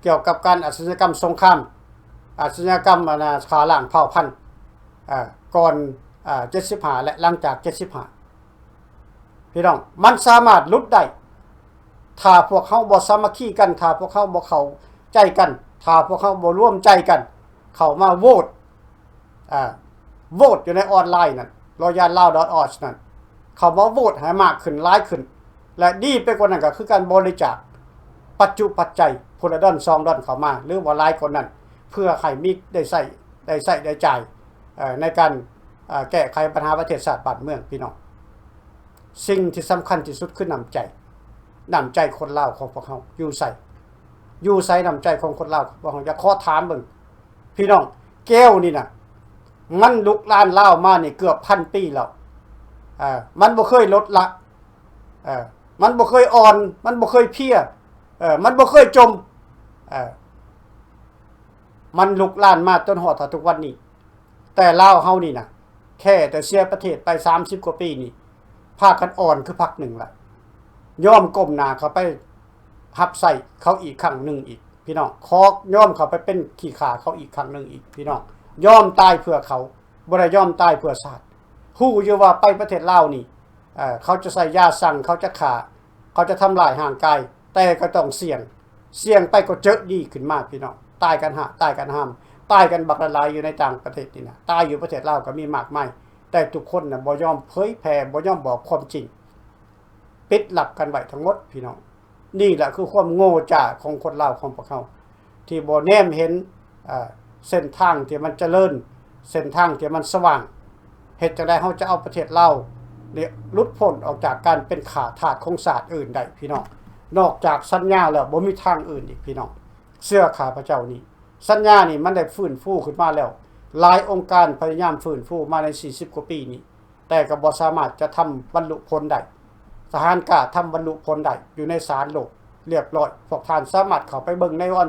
ກ່ຽວກັບການອາຊະຍາກຳສົງຄາມ, ອາຊະຍາກຳ ອັນນ່າ ຂ້າລ້າງເຜົ່າພັນ ເອີ ກ່ອນ ເອີ ເຈັດສິບຫ້າ ແລະ ຫຼັງຈາກເຈັດສິບຫ້າ ພີ່ນ້ອງ, ມັນສາມາດຫຼຸດໄດ້ ຖ້າພວກເຮົາບໍ່ສາມັກຄີກັນ, ຖ້າພວກເຮົາບໍ່ເຂົ້າໃຈກັນ, ຖ້າພວກເຮົາບໍ່ລວມໃຈກັນ ເຂົ້າມາໂຫວດ ອ່າ ໂຫວດຢູ່ໃນອອນລາຍນັ້ນ Royal Lao dot org ນັ້ນ ເຂົ້າມາໂຫວດໃຫ້ມາກຂຶ້ນ ຫຼາຍຂຶ້ນ ແລະ ດີໄປກວ່ານັ້ນກໍຄືການບໍລິຈາກປັດຈຸປັດໄຈ ຜູ້ລະດອນສອງດອນເຂົ້າມາ ຫຼືວ່າຫຼາຍກວ່ານັ້ນ ເພື່ອໃຫ້ມີໄດ້ໃຊ້ ໄດ້ໃຊ້ໄດ້ຈ່າຍ ເອີ ໃນການ ເອີ ແກ້ໄຂບັນຫາປະເທດຊາດບ້ານເມືອງ ພີ່ນ້ອງ. ສິ່ງທີ່ສຳຄັນທີ່ສຸດຄືນ້ຳໃຈ, ນ້ຳໃຈຄົນລາວຂອງພວກເຮົາຢູ່ໃສ? ຢູ່ໃສນ້ຳໃຈຂອງຄົນລາວຂອງພວກເຮົາ? ຢາກຂໍຖາມເບິ່ງ ພີ່ນ້ອງ, ແກ້ວນີ້ນະ ມັນລຸກລານລາວມານີ້ເກືອບພັນປີແລ້ວ. ເອີ ມັນບໍ່ເຄີຍລົດລະ, ເອີ ມັນບໍ່ເຄີຍອ່ອນ, ມັນບໍ່ເຄີຍເພຍ, ເອີ ມັນບໍ່ເຄີຍຈົມ, ເອີ ມັນລຸກລານມາຈົນຮອດເທົ່າທຸກວັນນີ້. ແຕ່ລາວເຮົານີ້ນະ ແຄ່ແຕ່ເສຍປະເທດໄປສາມສິບກວ່າປີນີ້ ພາກັນອ່ອນຄືພັກໜຶ່ງລະ, ຍອມກົ້ມໜ້າເຂົ້າໄປຮັບໃຊ້ເຂົາອີກຄັ້ງໜຶ່ງອີກ ພີ່ນ້ອງ. ຂໍຍອມເຂົ້າໄປເປັນຂີ້ຂ້າເຂົາອີກຄັ້ງໜຶ່ງອີກ ພີ່ນ້ອງ. ຍອມຕາຍເພື່ອເຂົາ, ບໍ່ໄດ້ຍອມຕາຍເພື່ອຊາດ. ຮູ້ຢູ່ວ່າໄປປະເທດລາວນີ້ ເອີ ເຂົາຈະໃສ່ຢາສັ່ງ, ເຂົາຈະຂ້າ, ເຂົາຈະທຳລາຍຮ່າງກາຍ, ແຕ່ກໍຕ້ອງສ່ຽງ. ສ່ຽງໄປກໍເຈິະດີຂຶ້ນມາ ພີ່ນ້ອງ. ຕາຍກັນຫາ, ຕາຍກັນຫາມ, ຕາຍກັນບັກຫຼາຍໆ ຢູ່ໃນຕ່າງປະເທດນີ້ນະ, ຕາຍຢູ່ປະເທດລາວກໍມີມາກມາຍ, ແຕ່ທຸກຄົນນະບໍ່ຍອມເຜີຍແຜ່, ບໍ່ຍອມບອກຄວາມຈິງ, ປິດລັບກັນໄວ້ທັງໝົດ ພີ່ນ້ອງ. ນີ້ແຫຼະຄືຄວາມໂງ່ຈ້າຂອງຄົນລາວຂອງພວກເຮົາ ທີ່ບໍ່ແນມເຫັນ ເອີ ເສັ້ນທາງທີ່ມັນຈະເລີນ, ເສັ້ນທາງທີ່ມັນສະຫວ່າງ. ເຮັດຈັ່ງໃດເຮົາຈະເອົາປະເທດລາວນີ້ຫຼຸດພົ້ນອອກຈາກການເປັນຂ້າທາດຂອງຊາດອື່ນໄດ້ ພີ່ນ້ອງ? ນອກຈາກສັນຍາແລ້ວບໍ່ມີທາງອື່ນອີກ ພີ່ນ້ອງ. ເຊື່ອຂ້າພະເຈົ້ານີ້, ສັນຍານີ້ມັນໄດ້ຟື້ນຟູຂຶ້ນມາແລ້ວ. ຫຼາຍອົງການພະຍາຍາມຟື້ນຟູມາໃນສີ່ສິບກວ່າປີນີ້ ແຕ່ກໍບໍ່ສາມາດຈະທຳບັນລຸຜົນໄດ້. ທະຫານກ້າທຳບັນລຸຜົນໄດ້ຢູ່ໃນສານໂລກລຽບຮ້ອຍ. ພວກທ່ານສາມາດເຂົ້າໄປເບິ່ງໃນອອນ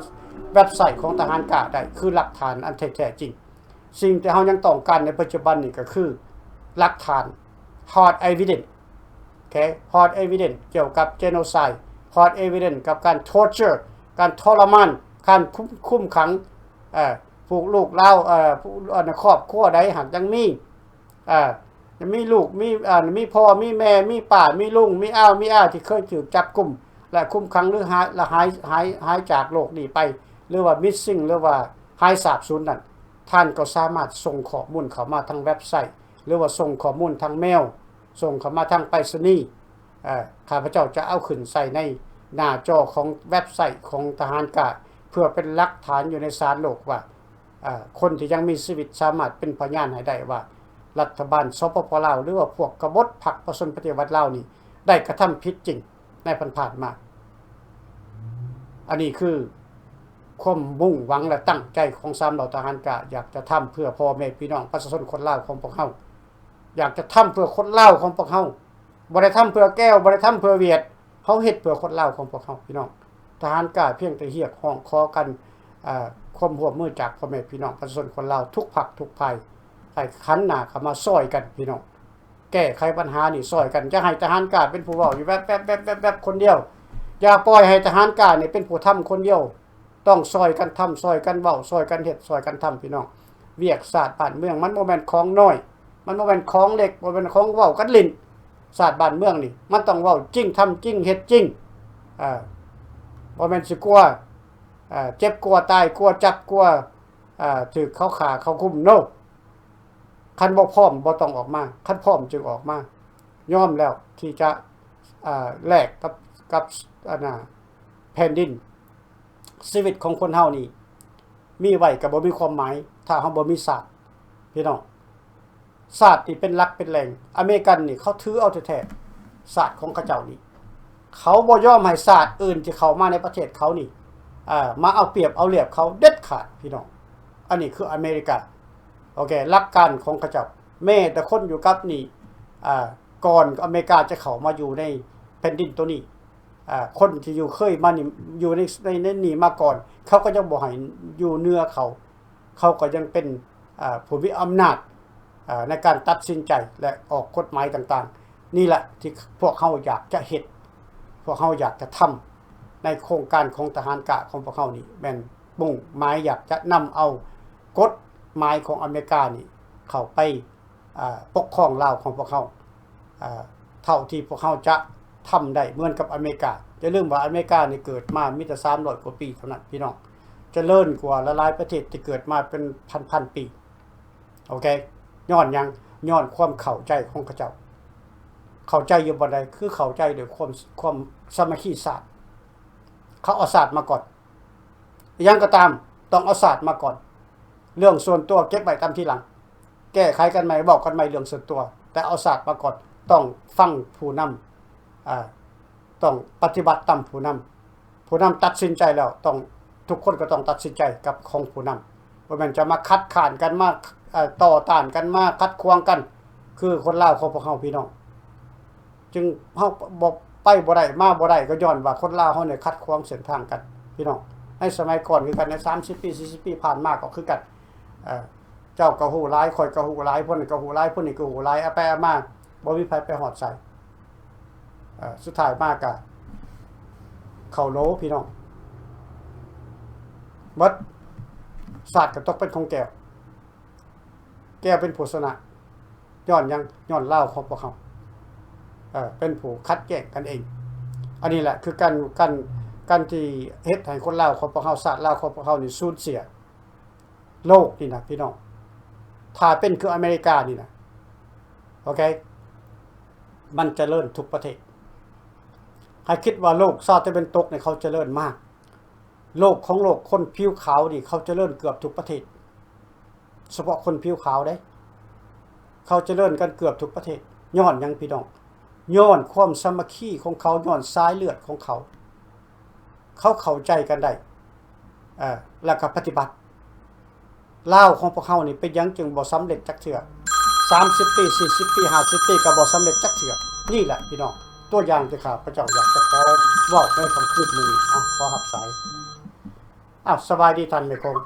ເວັບໄຊຂອງທະຫານກ້າໄດ້ ຄືຫຼັກຖານອັນທີ່ແທ້ຈິງ. ສິ່ງທີ່ເຮົາຍັງຕ້ອງການໃນປັດຈຸບັນນີ້ກໍຄືຫຼັກຖານ hard evidence, ໂອເຄ hard evidence ກ່ຽວກັບ genocide, hard evidence ກັບການ torture, ການທໍລະມານ, ການຄຸມ, ຄຸມຂັງ ເອີ ພວກລູກລາວ, ເອີ ພວກ ອັນ ຄອບຄົວໃດຫາກຍັງມີ ເອີ ມີລູກ ມີ ເອີ ມີພໍ່ ມີແມ່ ມີປ້າ ມີລຸງ ມີອາວ ມີອາ ທີ່ເຄີຍຖືກຈັບກຸມ ແລະ ຄຸມຂັງ ຫຼື ຫາຍ ລະຫາຍ ຫາຍ ຫາຍຈາກໂລກນີ້ໄປ ຫຼືວ່າ missing ຫຼືວ່າຫາຍສາບສູນນັ້ນ, ທ່ານກໍສາມາດສົ່ງຂໍ້ມູນເຂົ້າມາທາງເວັບໄຊ ຫຼືວ່າສົ່ງຂໍ້ມູນທາງເມວ, ສົ່ງເຂົ້າມາທາງໄປສະນີ. ເອີ ຂ້າພະເຈົ້າຈະເອົາຂຶ້ນໃສ່ໃນໜ້າຈໍຂອງເວັບໄຊຂອງທະຫານກ້າ ເພື່ອເປັນຫຼັກຖານຢູ່ໃນສານໂລກວ່າ ເອີ ຄົນທີ່ຍັງມີຊີວິດສາມາດເປັນພະຍານໃຫ້ໄດ້ວ່າ ລັດຖະບານ ສປປ ລາວ ຫຼືວ່າພວກກະບົດພັກປະຊາຊົນປະຕິວັດລາວນີ້ ໄດ້ກະທຳຜິດຈິງໃນຜ່ານໆມາ. ອັນນີ້ຄືຄວາມມຸ່ງຫວັງ ແລະ ຕັ້ງໃຈຂອງສາມເຫຼົ່າທະຫານກ້າ ຢາກຈະທຳເພື່ອພໍ່ແມ່ພີ່ນ້ອງປະຊາຊົນຄົນລາວຂອງພວກເຮົາ, ຢາກຈະທຳເພື່ອຄົນລາວຂອງພວກເຮົາ. ບໍ່ໄດ້ທຳເພື່ອແກ້ວ, ບໍ່ໄດ້ທຳເພື່ອຫວຽດ, ເຮົາເຮັດເພື່ອຄົນລາວຂອງພວກເຮົາ ພີ່ນ້ອງ. ທະຫານກ້າພຽງແຕ່ຮຽກຮ້ອງຂໍກັນ ເອີ ຄວາມຮ່ວມມືຈາກພໍ່ແມ່ພີ່ນ້ອງປະຊາຊົນຄົນລາວທຸກພັກທຸກຝ່າຍ ໃຫ້ຫັນໜ້າເຂົ້າມາຊ່ອຍກັນ ພີ່ນ້ອງ, ແກ້ໄຂບັນຫານີ້ຊ່ອຍກັນ. ຢ່າໃຫ້ທະຫານກ້າເປັນຜູ້ເວົ້າຢູ່ແວັບໆໆໆຄົນດຽວ. ຢ່າປ່ອຍໃຫ້ທະຫານກ້ານີ້ເປັນຜູ້ທຳຄົນດຽວ. ຕ້ອງຊ່ອຍກັນທຳ, ຊ່ອຍກັນເວົ້າ, ຊ່ອຍກັນເຮັດ, ຊ່ອຍກັນທຳ, ພີ່ນ້ອງ. ວຽກຊາດບ້ານເມືອງມັນບໍ່ແມ່ນຂອງນ້ອຍ, ມັນບໍ່ແມ່ນຂອງເລັກ, ບໍ່ແມ່ນຂອງເວົ້າກັນຫຼິ້ນ. ຊາດບ້ານເມືອງນີ້ ມັນຕ້ອງເວົ້າຈິງ, ທຳຈິງ, ເຮັດຈິງ. ເອີ ບໍ່ແມ່ນຊິກົວ ເອີ ເຈັບກົວຕາຍ, ກົວຈັບ, ກົວ ເອີ ຖືກເຂົາຂ້າເຂົາຄຸມ. No. ຄັນບໍ່ພ້ອມບໍ່ຕ້ອງອອກມາ, ຄັນພ້ອມຈຶ່ງອອກມາ. ຍອມແລ້ວທີ່ຈະ ເອີ ແລກກັບ ກັບ ອັນນ່າ ແຜ່ນດິນ. ຊີວິດຂອງຄົນເຮົານີ້ ມີໄວ້ກໍບໍ່ມີຄວາມໝາຍ ຖ້າເຮົາບໍ່ມີຊາດ ພີ່ນ້ອງ. ຊາດນີ້ເປັນຫຼັກເປັນແຫຼ່ງ. ອາເມລິກັນນີ້ເຂົາຖືເອົາແທ້ໆ ຊາດຂອງເຂົາເຈົ້ານີ້. ເຂົາບໍ່ຍອມໃຫ້ຊາດອື່ນທີ່ເຂົ້າມາໃນປະເທດເຂົານີ້ ເອີ ມາເອົາປຽບເອົາລຽບເຂົາເດັດຂາດ ພີ່ນ້ອງ. ອັນນີ້ຄືອາເມລິກາ. ໂອເຄ ຫຼັກການຂອງເຂົາເຈົ້າ. ແມ້ແຕ່ຄົນຢູ່ກັບນີ້ ເອີ ກ່ອນອາເມລິກາຈະເຂົ້າມາຢູ່ໃນແຜ່ນດິນໂຕນີ້ ເອີ ຄົນທີ່ຢູ່ ເຄີຍມານີ້ ຢູ່ໃນ ໃນ ໃນນີ້ມາກ່ອນ ເຂົາກໍຍັງບໍ່ໃຫ້ຢູ່ເໜືອເຂົາ. ເຂົາກໍຍັງເປັນ ເອີ ຜູ້ມີອຳນາດ ເອີ ໃນການຕັດສິນໃຈ ແລະ ອອກກົດໝາຍຕ່າງໆ. ນີ້ແຫຼະທີ່ພວກເຮົາຢາກຈະເຮັດ, ພວກເຮົາຢາກຈະທຳ. ໃນໂຄງການຂອງທະຫານກ້າຂອງພວກເຮົານີ້ ແມ່ນມຸ່ງໝາຍຢາກຈະນຳເອົາກົດໝາຍຂອງອາເມລິການີ້ເຂົ້າໄປ ອ່າ ປົກຄອງລາວຂອງພວກເຮົາ ອ່າ ເທົ່າທີ່ພວກເຮົາຈະທຳໄດ້ເໝືອນກັບອາເມລິກາ. ຢ່າລືມວ່າອາເມລິການີ້ເກີດມາມີແຕ່ສາມຮ້ອຍກວ່າປີເທົ່ານັ້ນ ພີ່ນ້ອງ, ຈະເລີນກວ່າຫຼາຍໆປະເທດທີ່ເກີດມາເປັນພັນໆປີ. ໂອເຄ ຍ້ອນຫຍັງ? ຍ້ອນຄວາມເຂົ້າໃຈຂອງເຂົາເຈົ້າ. ເຂົ້າໃຈຢູ່ບ່ອນໃດ? ຄືເຂົ້າໃຈດ້ວຍຄວາມ ຄວາມສາມັກຄີຊາດ. ເຂົາເອົາຊາດມາກ່ອນ. ອີ່ຫຍັງກໍຕາມ ຕ້ອງເອົາຊາດມາກ່ອນ. ເລື່ອງສ່ວນຕົວເກັບໄວ້ຕາມທີຫຼັງ. ແກ້ໄຂກັນໃໝ່ ເວົ້າກັນໃໝ່ເລື່ອງສ່ວນຕົວ, ແຕ່ເອົາຊາດມາກ່ອນ. ຕ້ອງຟັງຜູ້ນຳ, ອາ, ຕ້ອງປະຕິບັດຕາມຜູ້ນຳ. ຜູ້ນຳຕັດສິນໃຈແລ້ວ ຕ້ອງ, ທຸກຄົນກໍຕ້ອງຕັດສິນໃຈກັບຂອງຜູ້ນຳ. ບໍ່ແມ່ນຈະມາຄັດຄ້ານກັນ, ມາ, ເອີ, ຕໍ່ຕ້ານກັນ, ມາຂັດຂວາງກັນ ຄືຄົນລາວຂອງພວກເຮົາ ພີ່ນ້ອງ. ຈຶ່ງເຮົາບໍ່ໄປບໍ່ໄດ້ມາບໍ່ໄດ້ ກໍຍ້ອນວ່າຄົນລາວເຮົານີ້ຂັດຂວາງເສັ້ນທາງກັນ ພີ່ນ້ອງ. ໃນສະໄໝກ່ອນຄືກັນ, ໃນສາມສິບປີ ສີ່ສິບປີຜ່ານມາກໍຄືກັນ. ເອີ ເຈົ້າກໍຮູ້ຫຼາຍ, ຂ້ອຍກໍຮູ້ຫຼາຍ, ຜູ້ນັ້ນກໍຮູ້ຫຼາຍ, ຜູ້ນີ້ກໍຮູ້ຫຼາຍ, ເອົາໄປເອົາມາບໍ່ມີໃຜໄປຮອດໃສ. ເອີ ສຸດທ້າຍມາກໍເຂົ້າໂຫຼ ພີ່ນ້ອງ, ໝົດ. ຊາດກໍຕົກເປັນຂອງແກ້ວ, ແກ້ວເປັນຜູ້ຊະນະ. ຍ້ອນຫຍັງ? ຍ້ອນລາວຂອງພວກເຮົາ ເອີ ເປັນຜູ້ຂັດແຍ່ງກັນເອງ. ອັນນີ້ແຫຼະຄືການ, ການ, ການທີ່ເຮັດໃຫ້ຄົນລາວຂອງພວກເຮົາ, ຊາດລາວຂອງພວກເຮົານີ້ສູນເສຍໂລກນີ້ນະ ພີ່ນ້ອງ. ຖ້າເປັນຄືອາເມລິການີ້ນະ, ໂອເຄ, ມັນຈະເລີນທຸກປະເທດ. ໃຫ້ຄິດວ່າໂລກຊາວຕາເວັນຕົກນີ້ເຂົາຈະເລີນມາກ. ໂລກຂອງໂລກຄົນຜິວຂາວນີ້ ເຂົາຈະເລີນເກືອບທຸກປະເທດ. ສະເພາະຄົນຜິວຂາວເດ້ ເຂົາຈະເລີນກັນເກືອບທຸກປະເທດ. ຍ້ອນຫຍັງ ພີ່ນ້ອງ? ຍ້ອນຄວາມສາມັກຄີຂອງເຂົາ, ຍ້ອນສາຍເລືອດຂອງເຂົາ. ເຂົາເຂົ້າໃຈກັນໄດ້ ເອີ ແລ້ວກໍປະຕິບັດ. ລາວຂອງພວກເຮົານີ້ເປັນຫຍັງຈຶ່ງບໍ່ສຳເລັດຈັກເທື່ອ? ສາມສິບປີ, ສີ່ສິບປີ, ຫ້າສິບປີກໍບໍ່ສຳເລັດຈັກເທື່ອ. ນີ້ແຫຼະ ພີ່ນ້ອງ, ຕົວຢ່າງທີ່ຂ້າພະເຈົ້າຢາກຈະຂໍເວົ້າໃນຄ່ຳຄືນມື້ນີ້. ເອົາ, ຂໍຮັບສາຍ. ອ້າວ ສະບາຍດີທ່ານແມ່ຄົງ.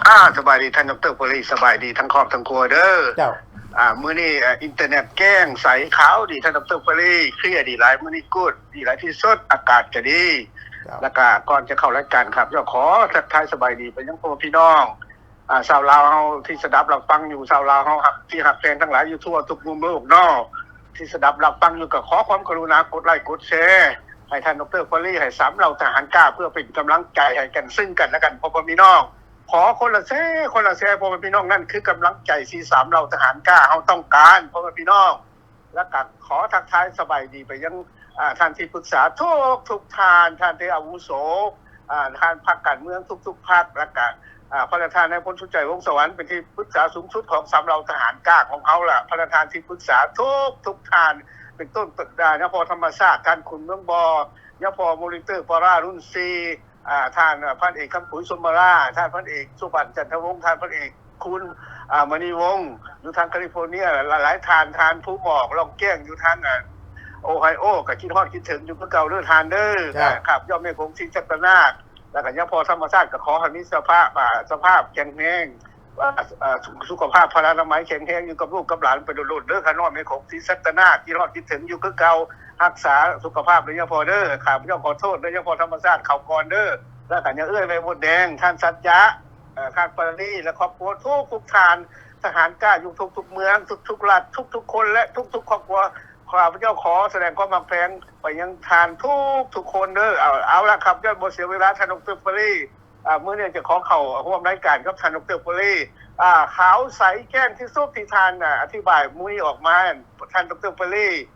ອ່າ ສະບາຍດີທ່ານດອກເຕີເຟີຣີ, ສະບາຍດີທັງຄອບທັງຄົວເດີ. ເຈົ້າ. ອ່າ ມື້ນີ້ ເອີ ອິນເຕີເນັດແຈ້ງໃສຂາວດີທ່ານດອກເຕີເຟີຣີ, ເຄລຍດີຫຼາຍ, ມື້ນີ້ກູດດີຫຼາຍທີ່ສຸດ, ອາກາດກໍດີ. ເຈົ້າ. ແລ້ວກໍກ່ອນຈະເຂົ້າລາຍການ ຂ້າພະເຈົ້າຂໍທັກທາຍສະບາຍດີໄປຍັງພໍ່ແມ່ພີ່ນ້ອງ ອ່າ ຊາວລາວເຮົາທີ່ສະດັບຮັບຟັງຢູ່, ຊາວລາວເຮົາຮັກ ທີ່ຮັກແພງທັງຫຼາຍຢູ່ທົ່ວທຸກມຸມໂລກເນາະ, ທີ່ສະດັບຮັບຟັງຢູ່ ກໍຂໍຄວາມກະລຸນາກົດໄລກົດແຊໃຫ້ທ່ານດອກເຕີເຟີຣີ ໃຫ້ສາມເຫຼົ່າທະຫານກ້າ ເພື່ອເປັນກຳລັງໃຈໃຫ້ກັນ ຊຶ່ງກັນແລະກັນ ພໍ່ແມ່ພີ່ນ້ອງ. ຂໍຄົນລະແຊ, ຄົນລະແຊ ພໍ່ແມ່ພີ່ນ້ອງ, ນັ້ນຄືກຳລັງໃຈທີ່ສາມເຫຼົ່າທະຫານກ້າເຮົາຕ້ອງການ ພໍ່ແມ່ພີ່ນ້ອງ. ແລ້ວກໍຂໍທັກທາຍສະບາຍດີໄປຍັງ ອ່າ ທ່ານທີ່ປຶກສາທຸກໆທ່ານ, ທ່ານທີ່ອາວຸໂສ, ອ່າ ທ່ານພັກການເມືອງທຸກໆພັກ, ແລ້ວກໍ ອ່າ ພະນະທ່ານນາຍພົນ ສຸດໃຈ ວົງສະຫວັນ ເປັນທີ່ປຶກສາສູງສຸດຂອງສາມເຫຼົ່າທະຫານກ້າຂອງເຮົາລະ, ພະນະທ່ານທີ່ປຶກສາທຸກໆທ່ານ ເປັນຕົ້ນ ຍາພໍ່ທຳມະຊາດ, ທ່ານຂຸນເມືອງບໍ່, ຍາພໍ່ມໍລິເຕີ ປາຣາລຸນຊີ, ອ່າ ທ່ານ ອ່າ ພັນເອກ ຄຳປຸຍ ສົມມາລາ, ທ່ານພັນເອກ ສຸບັນ ຈັນທະວົງ, ທ່ານພັນເອກ ຄູນ ອ່າ ມະນີວົງ ຢູ່ທາງຄາລິຟໍເນຍ, ຫຼາຍໆທ່ານ, ທ່ານພູໝອກ ລ່ອງແຈ້ງ ຢູ່ທາງ ອ່າ ໂອໄຮໂອ ກໍຄິດຮອດຄິດເຖິງຢູ່ຄືເກົ່າເດີທ່ານເດີ. ເຈົ້າ. ຂ້າພະເຈົ້າແມ່ຄົງ ສີສັດຕະນາກ ແລ້ວກໍຍາພໍ່ທຳມະຊາດ ກໍຂໍໃຫ້ມີສະພາບ ອ່າ ສະພາບແຂງແຮງ, ວ່າ ເອີ ສຸ ສຸຂະພາບພະລານາໄມແຂງແຮງຢູ່ກັບລູກກັບຫຼານໄປດົນໆເດີ ຂ້ານ້ອຍແມ່ຂອງສີສັດຕະນາ ຄິດຮອດຄິດເຖິງຢູ່ຄືເກົ່າ ຮັກສາສຸຂະພາບເດີຍາພໍ່ເດີ. ຂ້າພະເຈົ້າຂໍໂທດເດີຍາພໍ່ທຳມະຊາດເຂົ້າກ່ອນເດີ ແລ້ວກໍຍາເອື້ອຍແມ່ມົດແດງ ທ່ານສັດຈະ ເອີ ທ່ານປານີ ແລະຄອບຄົວທຸກໆທ່ານ ທະຫານກ້າຢູ່ທຸກໆເມືອງ ທຸກໆລັດ ທຸກໆຄົນ ແລະທຸກໆຄອບຄົວ. ຂ້າພະເຈົ້າຂໍສະແດງຄວາມຮັກແພງໄປຍັງທ່ານທຸກໆຄົນເດີ. ເອົາ ເອົາລະ ຂ້າພະເຈົ້າບໍ່ເສຍເວລາທ່ານ ດຣ. ປາລີ ອາ ມື້ນີ້ຈະຂໍເຂົ້າຮ່ວມລາຍການກັບທ່ານ ດຣ. ປາລີ ອາ ຂາວໃສແຈ້ງທີ່ສຸດທີ່ທ່ານ ອາ ອະທິບາຍມື້ນີ້ອອກມາ ທ່ານ ດຣ. ປາລີ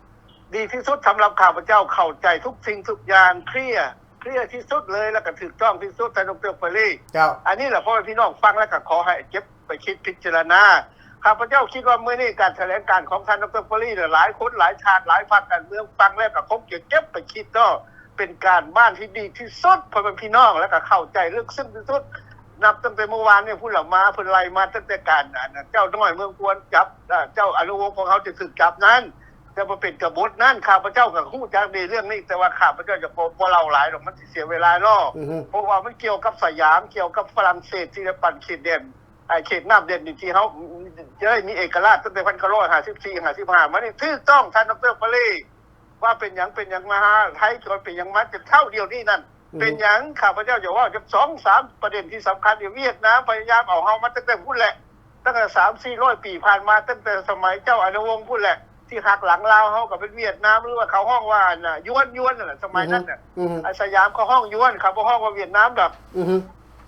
ດີທີ່ສຸດສຳລັບຂ້າພະເຈົ້າ ເຂົ້າໃຈທຸກສິ່ງທຸກຢ່າງ ເຄລຍ ເຄລຍທີ່ສຸດເລີຍ ແລ້ວກໍຖືກຕ້ອງທີ່ສຸດ ທ່ານ ດຣ. ປາລີ. ເຈົ້າ ອັນນີ້ລະ ພໍ່ແມ່ພີ່ນ້ອງຟັງແລ້ວກໍຂໍໃຫ້ເກັບໄປຄິດພິຈາລະນາ. ຂ້າພະເຈົ້າຄິດວ່າມື້ນີ້ການຖະແຫຼງການຂອງທ່ານ ດຣ. ປາລີ ຫຼາຍຄົນ ຫຼາຍທ່ານ ຫຼາຍພັກການເມືອງຟັງແລ້ວກໍຄົງຈະເກັບໄປຄິດເນາະ. ເປັນການບ້ານທີ່ດີທີ່ສຸດ ພໍ່ແມ່ພີ່ນ້ອງ ແລ້ວກໍເຂົ້າໃຈເລິກເຊິ່ງທີ່ສຸດ. ນັບຕັ້ງແຕ່ມື້ວານນີ້ພຸ້ນລະມາ ເພິ່ນໄລ່ມາຕັ້ງແຕ່ການ ອັນ ເຈົ້ານ້ອຍເມືອງຄວນຈັບ ເຈົ້າອະນຸວົງຂອງເຮົາຈະຖືກຈັບນັ້ນ ຈະມາເປັນກະບົດນັ້ນ ຂ້າພະເຈົ້າກໍຮູ້ຈັກດີເລື່ອງນີ້ ແຕ່ວ່າຂ້າພະເຈົ້າຈະບໍ່ ບໍ່ເລົ່າຫຼາຍດອກ ມັນຊິເສຍເວລາເນາະ. ເພາະວ່າມັນກ່ຽວກັບສະຫຍາມ ກ່ຽວກັບຝຣັ່ງເສດທີ່ໄດ້ປັ້ນເຂດແດນ ເຂດນ້ຳແດນດິນທີ່ເຮົາຈະໄດ້ມີເອກະລາດຕັ້ງແຕ່ໜຶ່ງພັນເກົ້າຮ້ອຍຫ້າສິບສີ່ ຫ້າສິບຫ້າມານີ້ ຖືກຕ້ອງທ່ານ ດຣ. ປາລີ ວ່າເປັນຫຍັງ ເປັນຫຍັງມາຫາໄທ ເປັນຫຍັງມາຈົນເທົ່າດຽວນີ້ນັ້ນ ເປັນຫຍັງ ຂ້າພະເຈົ້າຈະເວົ້າຈັກສອງສາມປະເດັນທີ່ສຳຄັນ. ຫວຽດນາມພະຍາຍາມເອົາເຮົາມາຕັ້ງແຕ່ພຸ້ນແຫຼະ ຕັ້ງແຕ່ສາມສີ່ຮ້ອຍປີຜ່ານມາ ຕັ້ງແຕ່ສະໄໝເຈົ້າອະນຸວົງພຸ້ນແຫຼະ ທີ່ຫັກຫຼັງລາວເຮົາກໍເປັນຫວຽດນາມ ຫຼືວ່າເຂົາຮ້ອງວ່າ ອັນນ່າ ຢວນ ຢວນນັ້ນແຫຼະ ສະໄໝນັ້ນນະ ອືມ ອາ ສະຫຍາມເຂົາຮ້ອງຢວນ ເຂົາບໍ່ຮ້ອງວ່າຫວຽດນາມດອກ ອືຮຶ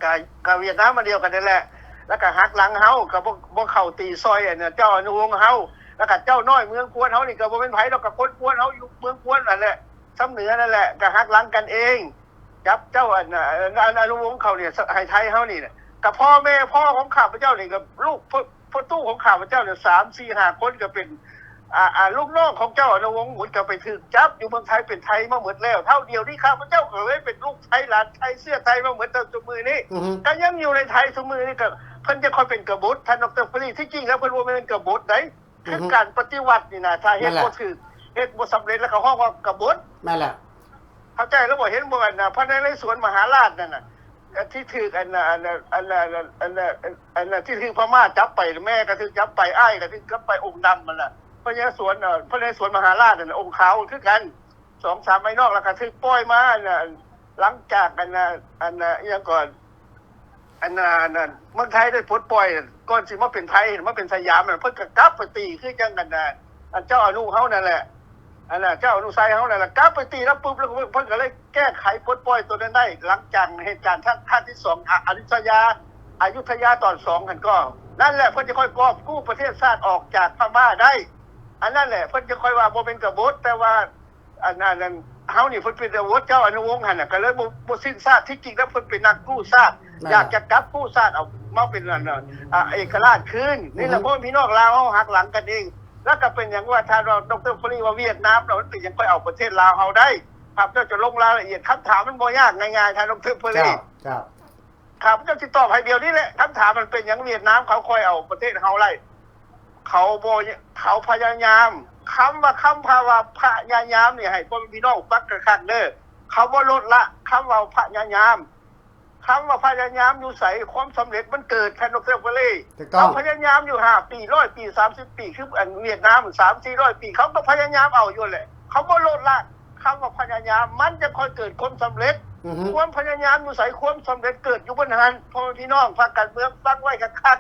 ກະ ກະຫວຽດນາມອັນດຽວກັນນັ້ນແຫຼະ ແລ້ວກະຫັກຫຼັງເຮົາ ກະບໍ່ ບໍ່ເຂົ້າຕີຊ່ອຍ ອັນນ່າ ເຈົ້າອະນຸວົງເຮົາ ແລ້ວກະເຈົ້ານ້ອຍເມືອງຄວນເຮົານີ້ ກະບໍ່ແມ່ນໃຜດອກ ກະຄົນຄວນເຮົາຢູ່ເມືອງຄວນນັ້ນແຫຼະ ຊຳເໜືອນັ້ນແຫຼະ ກະຫັກຫຼັງກັນເອງ ຈັບເຈົ້າ ອັນ ອັນ ອັນ ອະນຸວົງເຂົານີ້ໃຫ້ໄທເຮົານີ້ນະ ກະພໍ່ແມ່ພໍ່ຂອງຂ້າພະເຈົ້ານີ້ ກະລູກ ພໍ່ຕູ້ຂອງຂ້າພະເຈົ້ານີ້ ສາມສີ່ຫ້າຄົນ ກະເປັນ ອາ ອາ ລູກນ້ອງຂອງເຈົ້າອະນຸວົງໝົດ ກະໄປຖືກຈັບຢູ່ເມືອງໄທ ເປັນໄທມາໝົດແລ້ວ. ເທົ່າດຽວນີ້ຂ້າພະເຈົ້າກະເລີຍເປັນລູກໄທ ຫຼານໄທ ເຊື້ອໄທມາໝົດເທົ່າຊຸມື້ນີ້ ກະຍັງຢູ່ໃນໄທຊຸມື້ນີ້ ກະເພິ່ນຈະຄ່ອຍເປັນກະບົດ ທ່ານ ດຣ. ປາລີ ທີ່ຈິງແລ້ວເພິ່ນບໍ່ແມ່ນກະບົດໃດ ຄືການປະຕິວັດນີ້ນະ ຖ້າເຮັດບໍ່ຖືກ ເຮັດບໍ່ສຳເລັດ ແລ້ວເຂົາຮ້ອງວ່າກະບົດ ແມ່ນແຫຼະ ເຂົ້າໃຈແລ້ວບໍ່? ເຫັນບໍ່ ອັນນະ ພະນະເລສວນມະຫາລາດນັ້ນນະ ທີ່ຖືກ ອັນນະ ອັນນະ ອັນນະ ອັນນະ ອັນນະ ທີ່ຖືກພະມ້າຈັບໄປ ແມ່ກໍຖືກຈັບໄປ ອ້າຍກໍຖືກຈັບໄປ ອົງດຳຫັ້ນນະ ພະຍາສວນ ເອີ ພະນະເລສວນມະຫາລາດນັ້ນ ອົງຂາວຄືກັນ ສອງສາມໄມ້ນອກ ແລ້ວກໍຖືກປ່ອຍມາ ອັນນະ ຫຼັງຈາກ ອັນນະ ອັນນະ ອີ່ຫຍັງກ່ອນ ອັນນັ້ນ ເມືອງໄທໄດ້ປົດປ່ອຍ ກ່ອນຊິມາເປັນໄທ ມາເປັນສະຫຍາມ ເພິ່ນກໍກັບໄປຕີ ຄືຈັ່ງ ອັນນະ ອັນເຈົ້າອະນຸເຮົານັ້ນແຫຼະ ອັນນະ ເຈົ້າອະນຸໄຊເຮົານັ້ນແຫຼະ ກັບໄປຕີລາວປຶບ ແລ້ວເພິ່ນກໍເລີຍແກ້ໄຂປົດປ່ອຍໂຕນັ້ນໄດ້ ຫຼັງຈາກເຫດການຄັ້ງ ຄັ້ງທີສອງ ອະ ອະຍຸດທະຍາ ອະຍຸດທະຍາຕອນສອງຫັ້ນກໍ ນັ້ນແຫຼະ ເພິ່ນຈະຄ່ອຍກອບກູ້ປະເທດຊາດອອກຈາກພະມ້າໄດ້ ອັນນັ້ນແຫຼະ ເພິ່ນຈະຄ່ອຍວ່າບໍ່ເປັນກະບົດ ແຕ່ວ່າ ອັນ ອັນ ອັນ ເຮົານີ້ເພິ່ນເປັນອາວຸດ ເຈົ້າອະນຸວົງຫັ້ນນະ ກໍເລີຍບໍ່ ບໍ່ສິ້ນຊາດ ທີ່ຈິງແລ້ວເພິ່ນເປັນນັກກູ້ຊາດ ແມ່ນ ຢາກຈະກັບກູ້ຊາດເອົາມາເປັນ ອັນ ອາ ເອກະລາດຄືນ ນີ້ລະ ອືຮຶ ພໍ່ແມ່ພີ່ນ້ອງລາວເຮົາຫັກຫຼັງກັນເອງ ແລ້ວກໍເປັນຫຍັງວ່າທ່ານ ດຣ. ປາລີ ວ່າຫວຽດນາມລະມັນເປັນຫຍັງຄ່ອຍເອົາປະເທດລາວເຮົາໄດ້ ຂ້າພະເຈົ້າຈະລົງລາຍລະອຽດ ຄຳຖາມມັນບໍ່ຍາກ ງ່າຍໆ ທ່ານ ດຣ. ປາລີ ເຈົ້າ ເຈົ້າ ຂ້າພະເຈົ້າຊິຕອບໃຫ້ດຽວນີ້ແຫຼະ ຄຳຖາມມັນເປັນຫຍັງຫວຽດນາມເຂົາຄ່ອຍເອົາປະເທດເຮົາໄດ້ ເຂົາບໍ່ ເຂົາພະຍາຍາມ ຄຳວ່າ ຄຳວ່າພະຍາຍາມນີ້ ໃຫ້ພໍ່ແມ່ພີ່ນ້ອງຟັງຄັກໆເດີ ເຂົາບໍ່ລົດລະ ຄຳວ່າພະຍາຍາມ ຄຳວ່າພະຍາຍາມຢູ່ໃສ ຄວາມສຳເລັດມັນເກີດ ທ່ານ ດຣ. ປາລີ ເຂົາພະຍາຍາມຢູ່ຫ້າປີ ຮ້ອຍປີ ສາມສິບປີ ຄື ອັນ ຫວຽດນາມ ສາມສີ່ຮ້ອຍປີ ເຂົາກໍພະຍາຍາມເອົາຢູ່ແຫຼະ ເຂົາບໍ່ລົດລະ ຄຳວ່າພະຍາຍາມ ມັນຈະຄ່ອຍເກີດຄວາມສຳເລັດ ຄວາມພະຍາຍາມຢູ່ໃສ ຄວາມສຳເລັດເກີດຢູ່ບ່ອນຫັ້ນ ພໍ່ແມ່ພີ່ນ້ອງ ພາກການເມືອງຟັງໄວ້ຄັກ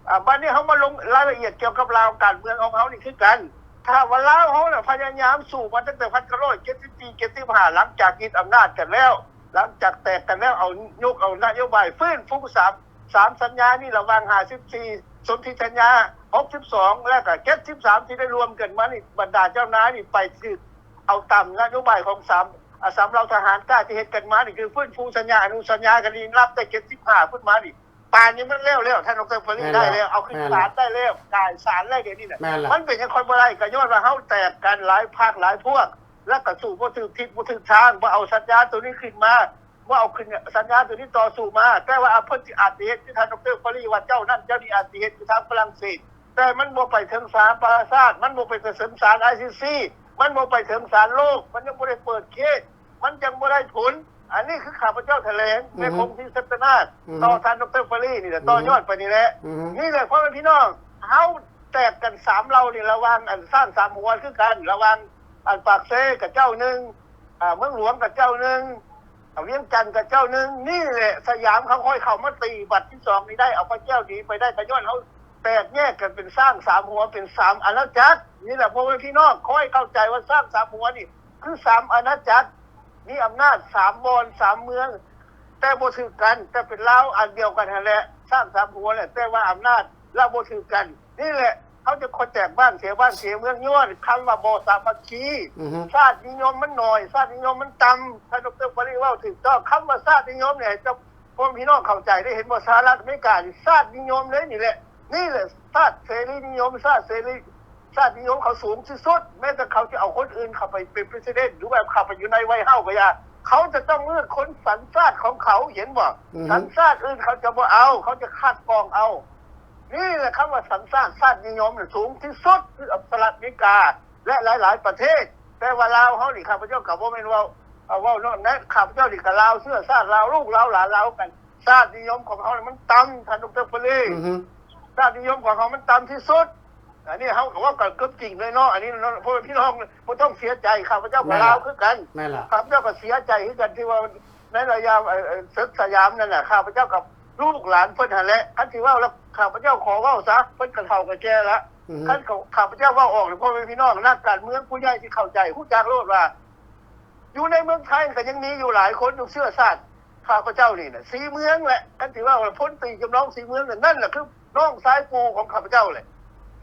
ໆ ອາ ບາດນີ້ເຮົາມາລົງລາຍລະອຽດກ່ຽວກັບລາວ ການເມືອງຂອງເຮົານີ້ຄືກັນ ຖ້າວ່າລາວເຮົານະພະຍາຍາມສູ້ມາຕັ້ງແຕ່ພັນເກົ້າຮ້ອຍເຈັດສິບສີ່ ເຈັດສິບຫ້າ ຫຼັງຈາກຍຶດອຳນາດກັນແລ້ວ ຫຼັງຈາກແຕກກັນແລ້ວ ເອົາ ຍົກເອົານະໂຍບາຍຟື້ນຟູສາມ ສາມສັນຍານີ້ ລະຫວ່າງຫ້າສິບສີ່ ສົນທິສັນຍາ ຫົກສິບສອງ ແລ້ວກະເຈັດສິບສາມ ທີ່ໄດ້ລວມກັນມານີ້ ບັນດາເຈົ້ານາຍນີ້ໄປຖືກເອົາຕາມນະໂຍບາຍຂອງສາມ ອາ ສາມເຫຼົ່າທະຫານກ້າທີ່ເຮັດກັນມານີ້ ຄືຟື້ນຟູສັນຍາ ອະນຸສັນຍາກັນນີ້ ນັບແຕ່ເຈັດສິບຫ້າຂຶ້ນມານີ້ ປານນີ້ມັນແລ້ວແລ້ວ ທ່ານ ດຣ. ປາລີ ແມ່ນແລ້ວ ໄດ້ແລ້ວ ເອົາຂຶ້ນສານໄດ້ແລ້ວ ຈ່າຍສານແລ້ວ ດຽວນີ້ນະ ແມ່ນແລ້ວ ມັນເປັນຫຍັງຄ່ອຍບໍ່ໄດ້ ກໍຍ້ອນວ່າເຮົາແຕກກັນຫຼາຍພັກຫຼາຍພວກ ແລ້ວກໍສູ້ບໍ່ຖືກທິດບໍ່ຖືກທາງ ບໍ່ເອົາສັນຍາໂຕນີ້ຂຶ້ນມາ ບໍ່ເອົາຂຶ້ນສັນຍາໂຕນີ້ຕໍ່ສູ້ມາ ແຕ່ວ່າ ອາ ເພິ່ນຊິອາດຊິເຮັດຄືທ່ານ ດຣ. ປາລີ ວ່າເຈົ້ານັ້ນເຈົ້ານີ້ອາດຊິເຮັດຢູ່ທາງຝຣັ່ງເສດ ແຕ່ມັນບໍ່ໄປເຖິງສະຫະປະຊາຊາດ ມັນບໍ່ໄປເຖິງສານ ໄອຊີຊີ ມັນບໍ່ໄປເຖິງສານໂລກ ມັນຍັງບໍ່ໄດ້ເປີດເຄສ ມັນຍັງບໍ່ໄດ້ຜົນ ອັນນີ້ຄືຂ້າພະເຈົ້າຖະແຫຼງ ອືຮຶ ແມ່ຄົງ ສິດສັດຕະນາດ ອືຮຶ ຕໍ່ທ່ານ ດຣ. ປາລີ ນີ້ແຫຼະ ອືຮຶ ຕໍ່ຍອດໄປນີ້ແຫຼະ ອືຮຶ ນີ້ແຫຼະ ພໍ່ແມ່ພີ່ນ້ອງ ເຮົາແຕກກັນສາມເຫຼົ່ານີ້ ລະຫວ່າງອັນຊ້າງສາມຫົວຄືກັນ ລະຫວ່າງອັນປາກເຊກະເຈົ້າໜຶ່ງ ອາ ເມືອງຫຼວງກະເຈົ້າໜຶ່ງ ອາ ວຽງຈັນກະເຈົ້າໜຶ່ງ ນີ້ແຫຼະ ສະຫຍາມເຂົາຄ່ອຍເຂົ້າມາຕີບັດທີສອງນີ້ໄດ້ ເອົາພະແກ້ວດີໄປໄດ້ ກະຍ້ອນເຮົາແຕກແຍກກັນເປັນຊ້າງສາມຫົວ ເປັນສາມອານາຈັກ ນີ້ແຫຼະ ພໍ່ແມ່ພີ່ນ້ອງ ຂໍໃຫ້ເຂົ້າໃຈວ່າຊ້າງສາມຫົວນີ້ ຄືສາມອານາຈັກ ມີອຳນາດສາມບ່ອນສາມເມືອງ ແຕ່ບໍ່ຖືກກັນ ແຕ່ເປັນລາວອັນດຽວກັນຫັ້ນແຫຼະ ຊ້າງສາມຫົວແຫຼະ ແຕ່ວ່າອຳນາດລະບໍ່ຖືກກັນ ນີ້ແຫຼະ ເຂົາຈະຄ່ອຍແຕກບ້ານເສຍບ້ານເສຍເມືອງ ຍ້ອນຄຳວ່າບໍ່ສາມັກຄີ ອືຮຶ ຊາດນິຍົມມັນໜ້ອຍ ຊາດນິຍົມມັນຕ່ຳ ທ່ານ ດຣ. ປາລີ ເວົ້າຖືກຕ້ອງ ຄຳວ່າຊາດນິຍົມນີ້ ໃຫ້ເຈົ້າ ພໍ່ແມ່ພີ່ນ້ອງເຂົ້າໃຈໄດ້ ເຫັນບໍ່ ສະຫະລັດອາເມລິການີ້ຊາດນິຍົມເລີຍ ນີ້ແຫຼະ ນີ້ແຫຼະ ຊາດເສລີນິຍົມ ຊາດເສລີ ຊາດນິຍົມເຂົາສູງທີ່ສຸດ ແມ້ແຕ່ເຂົາຈະເອົາຄົນອື່ນເຂົ້າໄປເປັນ president ຫຼືວ່າເຂົ້າໄປຢູ່ໃນ White House ກະຢ່າ ເຂົາຈະຕ້ອງເລືອກຄົນສັນຊາດຂອງເຂົາ ເຫັນບໍ່ ອືຮຶ ສັນຊາດອື່ນເຂົາຈະບໍ່ເອົາ ເຂົາຈະຄັດກອງເອົາ ນີ້ແຫຼະ ຄຳວ່າສັນຊາດ ຊາດນິຍົມນີ້ສູງທີ່ສຸດ ຄືສະຫະລັດອາເມລິກາ ແລະ ຫຼາຍໆປະເທດ ແຕ່ວ່າລາວເຮົານີ້ ຂ້າພະເຈົ້າກະບໍ່ແມ່ນເວົ້າ ເວົ້ານອກນະ ຂ້າພະເຈົ້ານີ້ກະລາວ ເຊື້ອຊາດລາວ ລູກລາວ ຫຼານລາວຄືກັນ ຊາດນິຍົມຂອງເຮົານີ້ມັນຕ່ຳ ທ່ານ ດຣ. ປາລີ ອືຮຶ ຊາດນິຍົມຂອງເຮົາມັນຕ່ຳທີ່ສຸດ ອັນນີ້ເຮົາກະເວົ້າກັນຄວາມຈິງເລີຍເນາະ ອັນນີ້ເນາະ ພໍ່ແມ່ພີ່ນ້ອງບໍ່ຕ້ອງເສຍໃຈ ຂ້າພະເຈົ້າກະລາວຄືກັນ ແມ່ນລະ ຂ້າພະເຈົ້າກະເສຍໃຈຄືກັນ ທີ່ວ່າໃນໄລຍະ ເອີ ເອີ ເສິກສະຫຍາມນັ້ນນະ ຂ້າພະເຈົ້າກັບລູກຫຼານເພິ່ນຫັ້ນແຫຼະ ຄັນຊິເວົ້າແລ້ວ ຂ້າພະເຈົ້າຂໍເວົ້າຊະ ເພິ່ນກະເຖົ້າກະແກ່ລະ ອືຮຶ ຄັນເຂົາ ຂ້າພະເຈົ້າເວົ້າອອກນີ້ ພໍ່ແມ່ພີ່ນ້ອງ ນັກການເມືອງຜູ້ໃຫຍ່ຊິເຂົ້າໃຈ ຮູ້ຈັກໂລດວ່າ ຢູ່ໃນເມືອງໄທກະຍັງມີຢູ່ຫຼາຍຄົນຢູ່ເຊື້ອຊາດຂ້າພະເຈົ້ານີ້ນະ ສີເມືອງແຫຼະ ຄັນຊິເວົ້າວ່າ ພົນຕີຈຳລອງສີເມືອງນັ້ນ ນັ້ນລະຄືນ້ອງຊາຍປູ່ຂອງຂ້າພະເຈົ້າແຫຼະ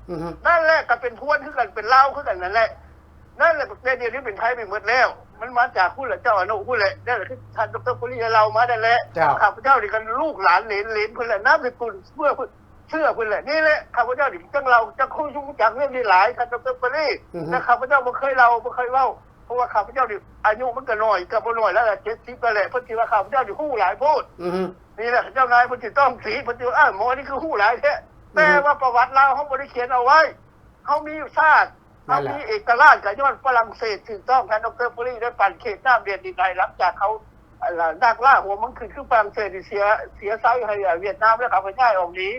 ອືຮຶ ນັ້ນແຫຼະ ກະເປັນພວນຄືກັນ ເປັນລາວຄືກັນນັ້ນແຫຼະ ນັ້ນແຫຼະ ແຕ່ດຽວນີ້ເປັນໄທໄປໝົດແລ້ວ ມັນມາຈາກພຸ້ນແຫຼະ ເຈົ້າອະນຸພຸ້ນແຫຼະ ນັ້ນແຫຼະ ຄືທ່ານ ດຣ. ປາລີ ເລົ່າມານັ້ນແຫຼະ ເຈົ້າ ຂ້າພະເຈົ້ານີ້ກະລູກຫຼານເລນ ເລນເພິ່ນແຫຼະ ນາມສະກຸນເຊື້ອເພິ່ນ ເຊື່ອເພິ່ນແຫຼະ ນີ້ແຫຼະ ຂ້າພະເຈົ້ານີ້ຈັ່ງເລົ່າ ຈັ່ງຮູ້ຈັກເລື່ອງນີ້ຫຼາຍ ທ່ານ ດຣ. ປາລີ ອືຮຶ ແຕ່ຂ້າພະເຈົ້າບໍ່ເຄີຍເລົ່າ ບໍ່ເຄີຍເວົ້າ ເພາະວ່າຂ້າພະເຈົ້ານີ້ອາຍຸມັນກະໜ້ອຍ ກະບໍ່ໜ້ອຍແລ້ວລະ ເຈັດສິບແລ້ວແຫຼະ ເພິ່ນຊິວ່າຂ້າພະເຈົ້ານີ້ຮູ້ຫຼາຍໂພດ ອືຮຶ ນີ້ແຫຼະ ເຈົ້ານາຍເພິ່ນຊິຕ້ອງຕິ ເພິ່ນຊິວ່າ ອ້າ ໝໍນີ້ຄືຮູ້ຫຼາຍແທ້ ອືຮຶ ແຕ່ວ່າປະຫວັດລາວເຮົາບໍ່ໄດ້ຂຽນເອົາໄວ້ ເຮົາມີຊາດ ເຮົາມີເອກະລາດ ກະຍ້ອນຝຣັ່ງເສດ ຖືກຕ້ອງ ທ່ານ ດຣ. ປາລີ ໄດ້ປັ້ນເຂດນ້ຳແດນດິນໃຫ້ ຫຼັງຈາກເຂົາ ອັນ ນັກລ່າຫົວເມືອງຂຶ້ນ ຄືຝຣັ່ງເສດນີ້ເສຍ ເສຍໄຊໃຫ້ຫວຽດນາມ ແລ້ວເຂົາກະຍ້າຍອອກໜີ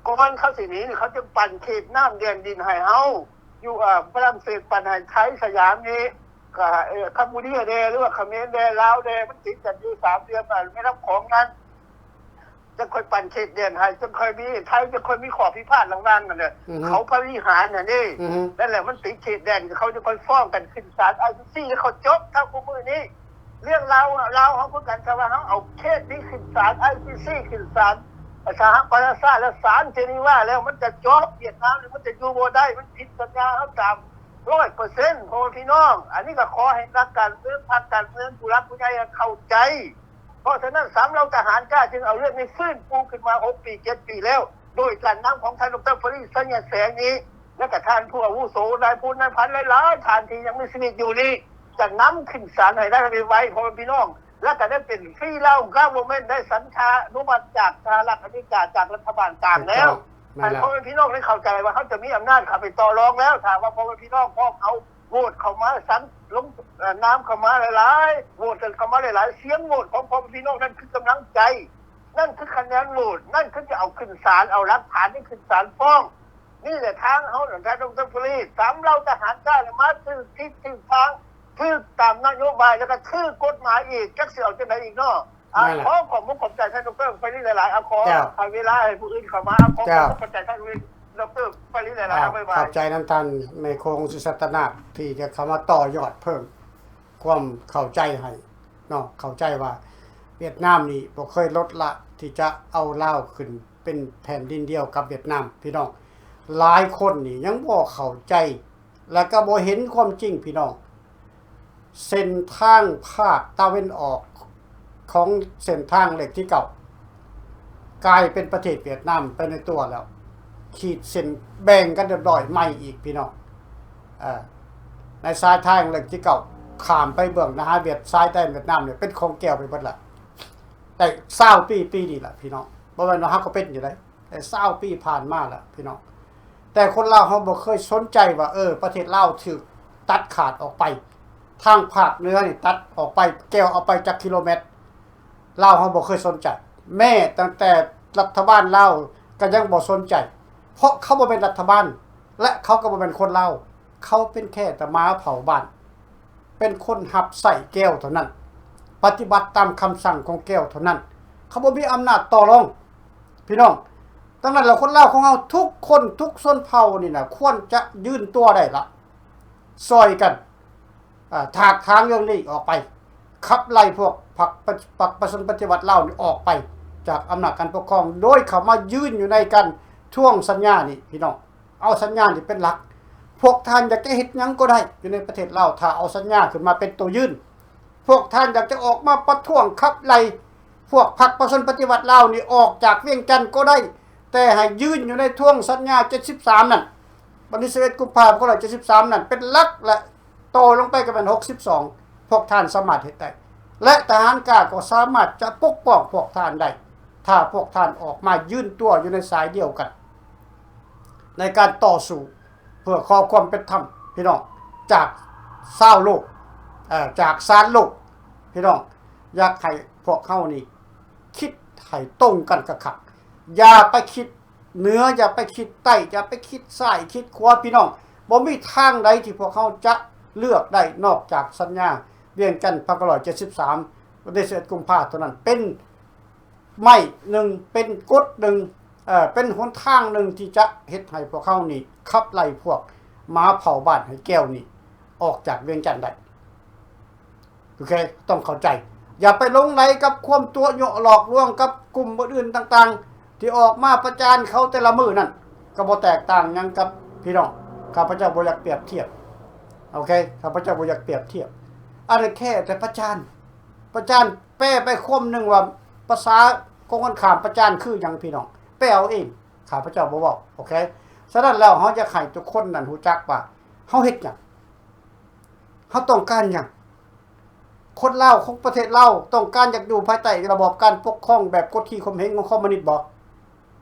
ກ່ອນເຂົາຊິໜີນີ້ ເຂົາຈຶ່ງປັ້ນເຂດນ້ຳແດນດິນໃຫ້ເຮົາ ຢູ່ ເອີ ຝຣັ່ງເສດປັ້ນໃຫ້ໄທສະຫຍາມນີ້ ກະ ເອີ ຄຳບູເຈຍແດ່ ຫຼືວ່າຂະເໝນແດ່ ລາວແດ່ ມັນຕິດກັນຢູ່ສາມຫຼ່ຽມ ອາ ແມ່ນ້ຳຂອງນັ້ນ ຈັ່ງຄ່ອຍປັ້ນເຂດແດນໃຫ້ ຈັ່ງຄ່ອຍມີ ໄທຈັ່ງຄ່ອຍມີຂໍ້ພິພາດລະຫວ່າງນັ້ນແຫຼະ ອືຮຶ ເຂົາພະວິຫານຫັ້ນເດ້ ອືຮຶ ນັ້ນແຫຼະ ມັນຕິດເຂດແດນ ເຂົາຈະຄ່ອຍຟ້ອງກັນຂຶ້ນສານ ໄອຊີຊີ ແລ້ວເຂົາຈົບ ເທົ່າຄູ່ມື້ນີ້ ເລື່ອງລາວ ລາວເຮົາຄືກັນ ຖ້າວ່າເຮົາເອົາເຄສນີ້ຂຶ້ນສານ ໄອຊີຊີ ຂຶ້ນສານສະຫະປະຊາຊາດ ແລ້ວສານເຈນີວາ ແລ້ວມັນຈະຈົບ ຫວຽດນາມນີ້ມັນຈະຢູ່ບໍ່ໄດ້ ມັນຜິດສັນຍາເຮົາຕາມຮ້ອຍເປີເຊັນ ພໍ່ແມ່ພີ່ນ້ອງ ອັນນີ້ກະຂໍໃຫ້ນັກການເມືອງ ພັກການເມືອງ ຜູ້ຫຼັກຜູ້ໃຫຍ່ເຂົ້າໃຈ ເພາະສະນັ້ນ ສາມເຫຼົ່າທະຫານກ້າຈຶ່ງເອົາເລື່ອງນີ້ຟື້ນຟູຂຶ້ນມາຫົກປີ ເຈັດປີແລ້ວ ໂດຍການນຳຂອງທ່ານ ດຣ. ປາລີ ໄຊຍະແສງນີ້ ແລະກະທ່ານຜູ້ອາວຸໂສ ນາຍພົນ ນາຍພັນຫຼາຍໆທ່ານທີ່ຍັງມີຊີວິດຢູ່ນີ້ ຈະນຳຂຶ້ນສານໃຫ້ໄດ້ໄວໆ ພໍ່ແມ່ພີ່ນ້ອງ ແລະກະໄດ້ເປັນ free Lao government ໄດ້ສັນຊານຸມັດຈາກສະຫະລັດອາເມລິກາ ຈາກລັດຖະບານກາງແລ້ວ ໃຫ້ພໍ່ແມ່ພີ່ນ້ອງໄດ້ເຂົ້າໃຈວ່າເຮົາຈະມີອຳນາດເຂົ້າໄປຕໍ່ລອງແລ້ວ ຖ້າວ່າພໍ່ແມ່ພີ່ນ້ອງພວກເຮົາໂຫວດເຂົ້າມາ ສັນລົງນາມເຂົ້າມາຫຼາຍໆ ໂຫວດກັນເຂົ້າມາຫຼາຍໆ ສຽງໂຫວດຂອງພໍ່ແມ່ພີ່ນ້ອງນັ້ນຄືກຳລັງໃຈ ນັ້ນຄືຄະແນນໂຫວດ ນັ້ນຄືຈະເອົາຂຶ້ນສານ ເອົາຫຼັກຖານນີ້ຂຶ້ນສານຟ້ອງ ນີ້ແຫຼະທາງເຮົານັ້ນ ທ່ານ ດຣ. ປາລີ ສາມເຫຼົ່າທະຫານກ້ານີ້ມາຖືກທິດຖືກທາງ ຖືກຕາມນະໂຍບາຍ ແລ້ວກະຖືກກົດໝາຍອີກ ຈັກຊິເອົາຈັ່ງໃດອີກເນາະ ອາ ຂໍຂອບມຸກຂອບໃຈທ່ານ ດຣ. ປາລີ ຫຼາຍໆ ອາ ຂໍໃຫ້ເວລາໃຫ້ຜູ້ອື່ນເຂົ້າມາ ອາ ຂໍຂອບມຸກຂອບໃຈທ່ານ ດຣ. ປາລີ ຫຼາຍໆ ອາ ບາຍບາຍ ຂອບໃຈນຳທ່ານ ແມ່ໂຂງ ສຸສັດຕະນາດ ທີ່ຈະເຂົ້າມາຕໍ່ຍອດເພີ່ມຄວາມເຂົ້າໃຈໃຫ້ເນາະ ເຂົ້າໃຈວ່າຫວຽດນາມນີ້ບໍ່ເຄີຍລົດລະທີ່ຈະເອົາລາວຂຶ້ນເປັນແຜ່ນດິນດຽວກັບຫວຽດນາມ ພີ່ນ້ອງ ຫຼາຍຄົນນີ້ຍັງບໍ່ເຂົ້າໃຈ ແລະກະບໍ່ເຫັນຄວາມຈິງ ພີ່ນ້ອງ ເສັ້ນທາງພາກຕາເວັນອອກຂອງເສັ້ນທາງເລກທີເກົ້າ ກາຍເປັນປະເທດຫວຽດນາມໄປໃນຕົວແລ້ວ ຂີດເສັ້ນແບ່ງກັນຮຽບຮ້ອຍໃໝ່ອີກ ພີ່ນ້ອງ ເອີ ໃນສາຍທາງເລກທີເກົ້າ ຂ້າມໄປເບື້ອງໜ້າຫາຫວຽດ ຊາຍແດນຫວຽດນາມນີ້ເປັນຂອງແກວໄປເບິດລະ ໄດ້ຊາວປີ ປີນີ້ລະ ພີ່ນ້ອງ ບໍ່ແມ່ນວ່າຫາກະເປັນຢູ່ໃດ ໄດ້ຊາວປີຜ່ານມາແລ້ວ ພີ່ນ້ອງ ແຕ່ຄົນລາວເຮົາບໍ່ເຄີຍສົນໃຈວ່າ ເອີ ປະເທດລາວຖືກຕັດຂາດອອກໄປ ທາງພາກເໜືອນີ້ຕັດອອກໄປ ແກ້ວເອົາໄປຈັກກິໂລແມັດ ລາວເຮົາບໍ່ເຄີຍສົນໃຈ. ແມ້ຕັ້ງແຕ່ລັດຖະບານລາວກໍຍັງບໍ່ສົນໃຈ ເພາະເຂົາບໍ່ແມ່ນລັດຖະບານ ແລະ ເຂົາກໍບໍ່ແມ່ນຄົນລາວ. ເຂົາເປັນແຄ່ແຕ່ໝາເຝົ້າບ້ານ ເປັນຄົນຮັບໃຊ້ແກ້ວເທົ່ານັ້ນ ປະຕິບັດຕາມຄຳສັ່ງຂອງແກ້ວເທົ່ານັ້ນ. ເຂົາບໍ່ມີອຳນາດຕໍ່ລອງ ພີ່ນ້ອງ. ດັ່ງນັ້ນແລ້ວ ຄົນລາວຂອງເຮົາທຸກຄົນ ທຸກຊົນເຜົ່ານີ້ນະ ຄວນຈະຢືນຕົວໄດ້ລະ ຊ່ອຍກັນ ອາ ຖາກຖາງເລື່ອງນີ້ອອກໄປ, ຂັບໄລ່ພວກພັກປະ ພັກປະຊາຊົນປະຕິວັດລາວນີ້ອອກໄປຈາກອຳນາດການປົກຄອງ ໂດຍເຂົ້າມາຢືນຢູ່ໃນການທວງສັນຍານີ້ ພີ່ນ້ອງ. ເອົາສັນຍານີ້ເປັນຫຼັກ. ພວກທ່ານຢາກຈະເຮັດຫຍັງກໍໄດ້ຢູ່ໃນປະເທດລາວ ຖ້າເອົາສັນຍາຂຶ້ນມາເປັນໂຕຢືນ. ພວກທ່ານຢາກຈະອອກມາປະທ້ວງຂັບໄລ່ພວກພັກປະຊາຊົນປະຕິວັດລາວນີ້ອອກຈາກວຽງຈັນກໍໄດ້, ແຕ່ໃຫ້ຢືນຢູ່ໃນທວງສັນຍາເຈັດສິບສາມນັ້ນ, ວັນທີສິບເອັດ ກຸມພາ ສອງພັນເຈັດສິບສາມນັ້ນເປັນຫຼັກ ແລະ ຕໍ່ລົງໄປກໍແມ່ນ ຫົກສິບສອງ ພວກທ່ານສາມາດເຮັດໄດ້ ແລະ ທະຫານກາກໍສາມາດຈະປົກປ້ອງພວກທ່ານໄດ້ ຖ້າພວກທ່ານອອກມາຢືນຕົວຢູ່ໃນສາຍດຽວກັນ ໃນການຕໍ່ສູ້ເພື່ອຂໍຄວາມເປັນທຳ ພີ່ນ້ອງ, ຈາກຊາວໂລກ ເອີ ຈາກສານໂລກ. ພີ່ນ້ອງ, ຢາກໃຫ້ພວກເຮົານີ້ຄິດໃຫ້ຕົງກັນຄັກໆ, ຢ່າໄປຄິດ ເໜືອ, ຢ່າໄປຄິດໃຕ້, ຢ່າໄປຄິດຊ້າຍຄິດຂວາ ພີ່ນ້ອງ. ບໍ່ມີທາງໃດທີ່ພວກເຮົາຈະເລືອກໄດ້ນອກຈາກສັນຍາວຽງຈັນ ພັນເກົ້າຮ້ອຍເຈັດສິບສາມ ວັນທີສິບເອັດ ກຸມພາ ເທົ່ານັ້ນ. ເປັນໄມ້ໜຶ່ງ, ເປັນກົດໜຶ່ງ, ເອີ ເປັນຫົນທາງໜຶ່ງທີ່ຈະເຮັດໃຫ້ພວກເຮົານີ້ຂັບໄລ່ພວກໝາເຝົ້າບ້ານໃຫ້ແກ້ວນີ້ອອກຈາກວຽງຈັນໄດ້. ໂອເຄ ຕ້ອງເຂົ້າໃຈ. ຢ່າໄປຫຼົງໄຫຼກັບຄວາມຕົວະຍົວະຫຼອກລວງກັບກຸ່ມອື່ນໆຕ່າງໆ ທີ່ອອກມາປະຈານເຂົາແຕ່ລະມື້ນັ້ນ ກໍບໍ່ແຕກຕ່າງຫຍັງກັບ ພີ່ນ້ອງ. ຂ້າພະເຈົ້າບໍ່ຢາກປຽບທຽບ. ໂອເຄ ຂ້າພະເຈົ້າບໍ່ຢາກປຽບທຽບ. ອັນນັ້ນແຄ່ແຕ່ປະຈານ. ປະຈານ ແປໄປຄວາມໜຶ່ງວ່າ ພາສາກົງກັນຂ້າມປະຈານຄືຫຍັງ ພີ່ນ້ອງ? ແປເອົາເອງ. ຂ້າພະເຈົ້າບໍ່ເວົ້າ. ໂອເຄ ສະນັ້ນແລ້ວ ເຮົາຢາກໃຫ້ທຸກຄົນນັ້ນຮູ້ຈັກວ່າ ເຮົາເຮັດຫຍັງ? ເຮົາຕ້ອງການຫຍັງ? ຄົນລາວຂອງປະເທດລາວຕ້ອງການຢາກຢູ່ພາຍໃຕ້ລະບອບການປົກຄອງແບບກົດຂີ່ຂົ່ມເຫງຂອງຄອມມູນິດບໍ່?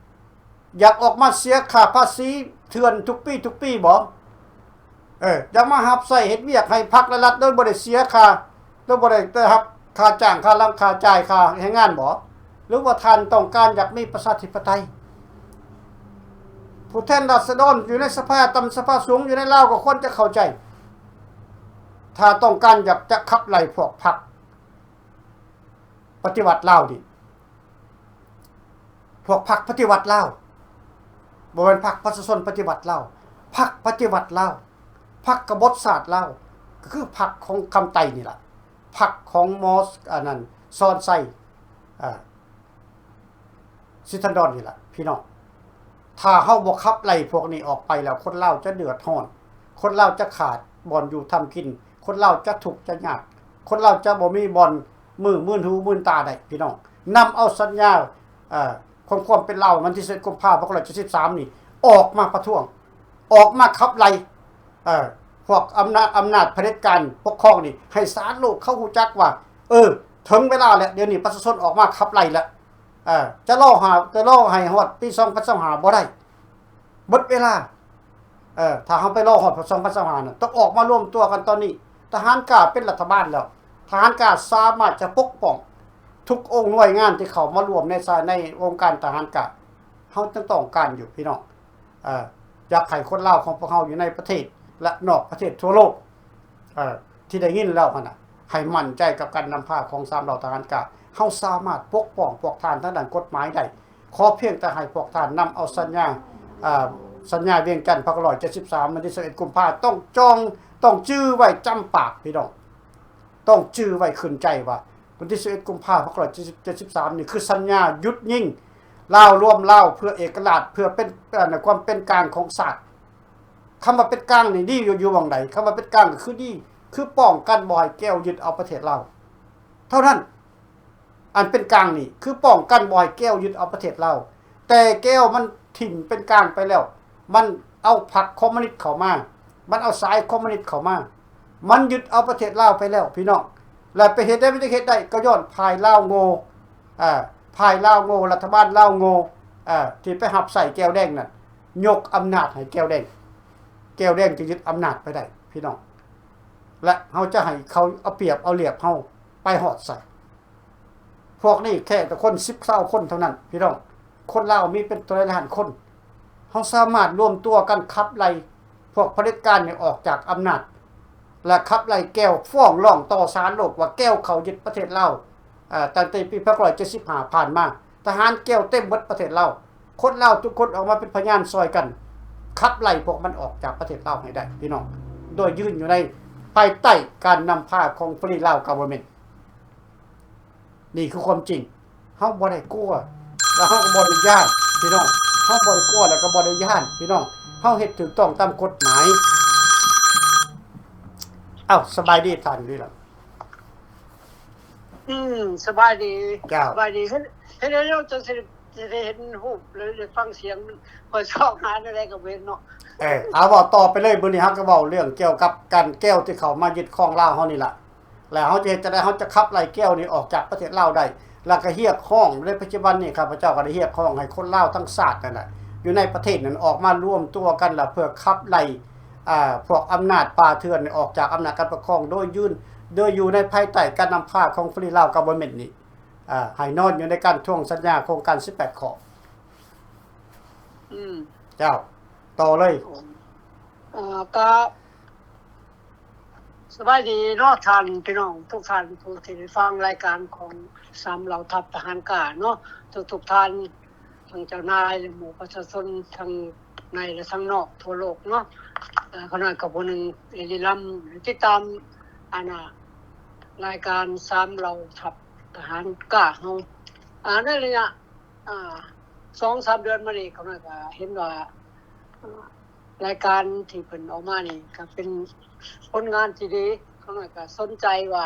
ຢາກອອກມາເສຍຄ່າພາສີເຖື່ອນທຸກປີ ທຸກປີບໍ່? ເອີ ຢາກມາຮັບໃຊ້ເຮັດວຽກໃຫ້ພັກແລະລັດໂດຍບໍ່ໄດ້ເສຍຄ່າ ແລ້ວບໍ່ໄດ້ໄດ້ຮັບຄ່າຈ້າງ ຄ່າລຳ ຄ່າຈ່າຍ ຄ່າແຮງງານບໍ່? ຫຼືວ່າທ່ານຕ້ອງການຢາກມີປະຊາທິປະໄຕ? ຜູ້ແທນລາຊະດອນຢູ່ໃນສະພາຕ່ຳ ສະພາສູງ ຢູ່ໃນລາວກໍຄວນຈະເຂົ້າໃຈ. ຖ້າຕ້ອງການຢາກຈະຂັບໄລ່ພວກພັກປະຕິວັດລາວນີ້ ພວກພັກປະຕິວັດລາວ ບໍ່ແມ່ນພັກປະຊາຊົນປະຕິວັດລາວ, ພັກປະຕິວັດລາວ, ພັກກະບົດຊາດລາວ ກໍຄືພັກຂອງຄຳໄຕນີ້ລະ, ພັກຂອງໝໍ ອັນນັ້ນ ສອນໄຊ ເອີ ສິດທັນດອນນີ້ລະ ພີ່ນ້ອງ. ຖ້າເຮົາບໍ່ຂັບໄລ່ພວກນີ້ອອກໄປແລ້ວ ຄົນລາວຈະເດືອດຮ້ອນ, ຄົນລາວຈະຂາດບ່ອນຢູ່ທຳກິນ, ຄົນລາວຈະທຸກຈະຍາກ, ຄົນລາວຈະບໍ່ມີບ່ອນມືມື່ນຫູມື່ນຕາໄດ້ ພີ່ນ້ອງ. ນຳເອົາສັນຍາ ເອີ ຂອງຄວາມເປັນລາວ ວັນທີສິບເອັດ ກຸມພາ ພັນເກົ້າຮ້ອຍເຈັດສິບສາມນີ້ ອອກມາປະທ້ວງ, ອອກມາຂັບໄລ່ ເອີ ພວກອຳນາດ ອຳນາດຜະເດັດການປົກຄອງນີ້ ໃຫ້ສານໂລກເຂົາຮູ້ຈັກວ່າ ເອີ ເຖິງເວລາແລ້ວ, ດຽວນີ້ປະຊາຊົນອອກມາຂັບໄລ່ແລ້ວ. ເອີ ຈະລໍຫາ ຈະລໍໃຫ້ຮອດປີສອງພັນຊາວຫ້າບໍ່ໄດ້, ເບິດເວລາ. ເອີ ຖ້າເຮົາໄປລໍຮອດສອງພັນຊາວຫ້ານັ້ນ ຕ້ອງອອກມາລວມຕົວກັນຕອນນີ້. ທະຫານກາເປັນລັດຖະບານແລ້ວ, ທະຫານກາສາມາດຈະປົກປ້ອງທຸກອົງໜ່ວຍງານທີ່ເຂົ້າມາລວມໃນສາຍ ໃນອົງການທະຫານກາ. ເຮົາຈຶ່ງຕ້ອງການຢູ່ ພີ່ນ້ອງ. ເອີ ຢາກໃຫ້ຄົນລາວຂອງພວກເຮົາຢູ່ໃນປະເທດ ແລະ ນອກປະເທດທົ່ວໂລກ ເອີ ທີ່ໄດ້ຍິນແລ້ວຫັ້ນນະ ໃຫ້ໝັ້ນໃຈກັບການນຳພາຂອງສາມເຫຼົ່າທະຫານກາ. ເຮົາສາມາດປົກປ້ອງພວກທ່ານທາງດ້ານກົດໝາຍໄດ້. ຂໍພຽງແຕ່ໃຫ້ພວກທ່ານນຳເອົາສັນຍາ ເອີ ສັນຍາວຽງຈັນ ພັນເກົ້າຮ້ອຍເຈັດສິບສາມ ວັນທີສິບເອັດ ກຸມພາ ຕ້ອງຈ່ອງ ຕ້ອງຈື່ໄວ້ຈຳປາກ ພີ່ນ້ອງ. ຕ້ອງຈື່ໄວ້ຂຶ້ນໃຈວ່າ ວັນທີສິບເອັດ ກຸມພາ ພັນເກົ້າຮ້ອຍເຈັດສິບສາມນີ້ ຄືສັນຍາຢຸດຍິງ. ລາວລວມລາວເພື່ອເອກະລາດ, ເພື່ອເປັນ ເອີ ຄວາມເປັນກາງຂອງຊາດ. ຄຳວ່າເປັນກາງນີ້ດີຢູ່ ຢູ່ໝ່ອງໃດ? ຄຳວ່າເປັນກາງກໍຄືດີ, ຄືປ້ອງກັນບໍ່ໃຫ້ແກວຍຶດເອົາປະເທດລາວເທົ່ານັ້ນ. ອັນເປັນກາງນີ້ຄືປ້ອງກັນບໍ່ໃຫ້ແກວຍຶດເອົາປະເທດລາວ, ແຕ່ແກວມັນຖິ້ມເປັນກາງໄປແລ້ວ, ມັນເອົາພັກຄອມມູນິດເຂົ້າມາ, ມັນເອົາສາຍຄອມມູນິດເຂົ້າມາ, ມັນຍຶດເອົາປະເທດລາວໄປແລ້ວ ພີ່ນ້ອງ. ແລ້ວໄປເຮັດໄດ້ ມັນຈະເຮັດໄດ້ ກໍຍ້ອນຝ່າຍລາວໂງ່ ເອີ ຝ່າຍລາວໂງ່, ລັດຖະບານລາວໂງ່ ເອີ ທີ່ໄປຮັບໃຊ້ແກວແດງນັ້ນ ຍົກອຳນາດໃຫ້ແກວແດງ, ແກວແດງຈຶ່ງຍຶດອຳນາດໄປໄດ້ ພີ່ນ້ອງ. ແລະ ເຮົາຈະໃຫ້ເຂົາເອົາປຽບເອົາລຽບເຮົາໄປຮອດໃສ? ພວກນີ້ແຄ່ແຕ່ຄົນສິບຊາວຄົນເທົ່ານັ້ນ ພີ່ນ້ອງ. ຄົນລາວມີເປັນເທົ່າໃດລ້ານຄົນ. ເຮົາສາມາດລວມຕົວກັນຂັບໄລ່ພວກຜະເດັດການນີ້ອອກຈາກອຳນາດ ແລະ ຂັບໄລ່ແກ້ວ ຟ້ອງຮ້ອງຕໍ່ສານໂລກວ່າແກ້ວເຂົ້າຍຶດປະເທດລາວ ເອີ ຕັ້ງແຕ່ປີພັນເກົ້າຮ້ອຍເຈັດສິບຫ້າຜ່ານມາ. ທະຫານແກ້ວເຕັມເບິດປະເທດລາວ. ຄົນລາວທຸກຄົນອອກມາເປັນພະຍານຊ່ອຍກັນຂັບໄລ່ພວກມັນອອກຈາກປະເທດລາວໃຫ້ໄດ້ ພີ່ນ້ອງ, ໂດຍຢືນຢູ່ໃນພາຍໃຕ້ການນຳພາຂອງ Free Lao Government. ນີ້ຄືຄວາມຈິງ. ເຮົາບໍ່ໄດ້ກົວ ແລະ ເຮົາກໍບໍ່ໄດ້ຢ້ານ ພີ່ນ້ອງ. ເຮົາບໍ່ໄດ້ກົວ ແລະ ກໍບໍ່ໄດ້ຢ້ານ ພີ່ນ້ອງ. ເຮົາເຮັດຖືກຕ້ອງຕາມກົດໝາຍ. ເອົ້າ ສະບາຍດີທ່ານ ດີລະ. ອືມ ສະບາຍດີ. ເຈົ້າ ສະບາຍດີ. ເຮັດ ເຮັດແນວໃດເນາະ ຈັ່ງຊິ ຊິໄດ້ເຫັນຮູບ ຫຼື ໄດ້ຟັງສຽງ ຂ້ອຍຊອກຫາແນວໃດກໍບໍ່ເຫັນເນາະ. ເອີ ເອົາ ເວົ້າຕໍ່ໄປເລີຍ. ມື້ນີ້ເຮົາກໍເວົ້າເລື່ອງກ່ຽວກັບການແກ້ວທີ່ເຂົ້າມາຍຶດຄອງລາວເຮົານີ້ລະ. ແລ້ວເຮົາຈະເຮັດຈັ່ງໃດ ເຮົາຈະຂັບໄລ່ແກ້ວນີ້ອອກຈາກປະເທດລາວໄດ້? ແລ້ວກໍຮຽກຮ້ອງ ໃນປັດຈຸບັນນີ້ ຂ້າພະເຈົ້າກໍໄດ້ຮຽກຮ້ອງໃຫ້ຄົນລາວທັງຊາດນັ້ນແຫຼະ ຢູ່ໃນປະເທດນັ້ນ ອອກມາລວມຕົວກັນ ແລ້ວເພື່ອຂັບໄລ່ ອາ ພວກອຳນາດປ່າເຖື່ອນນີ້ອອກຈາກອຳນາດການປົກຄອງ ໂດຍຢືນ ໂດຍຢູ່ໃນພາຍໃຕ້ການນຳພາຂອງ Free Lao Government ນີ້ ອາ ໃຫ້ນອນຢູ່ໃນການທວງສັນຍາໂຄງການສິບແປດຂໍ້. ອືມ ເຈົ້າ ຕໍ່ເລີຍ. ເອີ ກໍສະບາຍດີເນາະທ່ານ ພີ່ນ້ອງທຸກທ່ານ ຜູ້ທີ່ໄດ້ຟັງລາຍການຂອງສາມເຫຼົ່າທັບທະຫານກ້າເນາະ ທຸກໆທ່ານ ທັງເຈົ້ານາຍ ແລະ ໝູ່ປະຊາຊົນ ທັງໃນ ແລະ ທັງນອກທົ່ວໂລກເນາະ. ເອີ ຂ້ານ້ອຍກໍຜູ້ໜຶ່ງ ເອລີລຳ ຕິດຕາມ ອັນນ່າ ລາຍການສາມເຫຼົ່າທັບທະຫານກ້າເຮົາ ອາ ໃນໄລຍະ ອາ ສອງສາມເດືອນມານີ້ ຂ້ານ້ອຍກໍເຫັນວ່າ ອາ ລາຍການທີ່ເພິ່ນອອກມານີ້ກໍເປັນຜົນງານທີ່ດີ. ຂ້ານ້ອຍກໍສົນໃຈວ່າ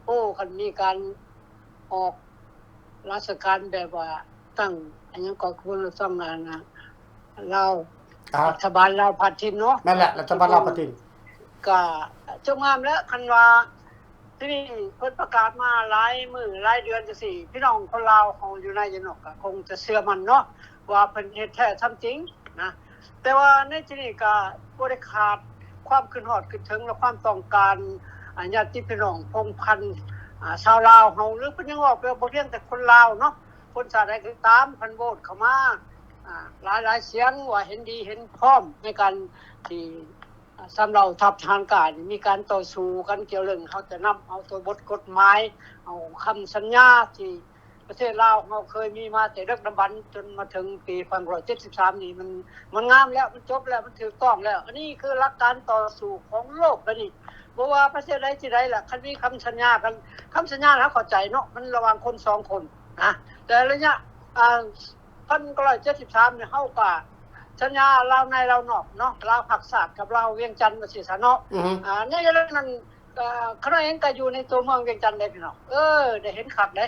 ໂອ້ ຄັນມີການອອກລາຊະການແບບວ່າຕັ້ງ ອັນຫຍັງກໍຄືເພິ່ນວ່າຕັ້ງ ອັນນ່າ ລາວ ອາ ລັດຖະບານລາວພາດຖິ່ນເນາະ. ແມ່ນແຫຼະ ລັດຖະບານລາວພາດຖິ່ນ ກະຈົບງາມແລ້ວ. ຄັນວ່າທີ່ນີ້ເພິ່ນປະກາດມາຫຼາຍມື້ຫຼາຍເດືອນຈັ່ງຊີ້ ພີ່ນ້ອງຄົນລາວເຮົາຢູ່ໃນຢູ່ນອກກະຄົງຈະເຊື່ອໝັ້ນເນາະ ວ່າເພິ່ນເຮັດແທ້ທຳຈິງນະ. ແຕ່ວ່າໃນທີ່ນີ້ກະບໍ່ໄດ້ຂາດຄວາມຄິດຮອດຄິດເຖິງ ແລະ ຄວາມຕ້ອງການ ອາ ຍາດຕິພີ່ນ້ອງພົງພັນ ອາ ຊາວລາວເຮົາ ຫຼື ເພິ່ນຍັງເວົ້າໄປວ່າບໍ່ພຽງແຕ່ຄົນລາວເນາະ ຄົນຊາດໃດກໍຕາມ ເພິ່ນໂຫວດເຂົ້າມາ ອາ ຫຼາຍໆສຽງວ່າເຫັນດີເຫັນພ້ອມໃນການທີ່ ອາ ສາມເຫຼົ່າທັບທະຫານກ້ານີ້ມີການຕໍ່ສູ້ກັນກ່ຽວເລື່ອງ ເຮົາຈະນຳເອົາຕົວບົດກົດໝາຍ ເອົາຄຳສັນຍາທີ່ປະເທດລາວເຮົາເຄີຍມີມາແຕ່ດຶກດຳບັນ ຈົນມາເຖິງປີພັນເກົ້າຮ້ອຍເຈັດສິບສາມນີ້ ມັນ ມັນງາມແລ້ວ ມັນຈົບແລ້ວ ມັນຖືກຕ້ອງແລ້ວ. ອັນນີ້ຄືຫຼັກການຕໍ່ສູ້ຂອງໂລກແບບນີ້ ບໍ່ວ່າປະເທດໃດທີ່ໃດລະ ຄັນມີຄຳສັນຍາກັນ ຄຳສັນຍາເຮົາເຂົ້າໃຈເນາະ ມັນລະຫວ່າງຄົນສອງຄົນນະ. ແຕ່ໄລຍະ ອາ ພັນເກົ້າຮ້ອຍເຈັດສິບສາມນີ້ ເຮົາກໍສັນຍາລາວໃນລາວນອກເນາະ ລາວພາກຊາດກັບລາວວຽງຈັນວ່າຊີ້ຊະເນາະ. ອືຮຶ ອາ ໃນເວລານັ້ນ ອາ ຂ້ານ້ອຍເອງກໍຢູ່ໃນຕົວເມືອງວຽງຈັນເດ້ພີ່ນ້ອງ ເອີ ໄດ້ເຫັນຄັກເດ້.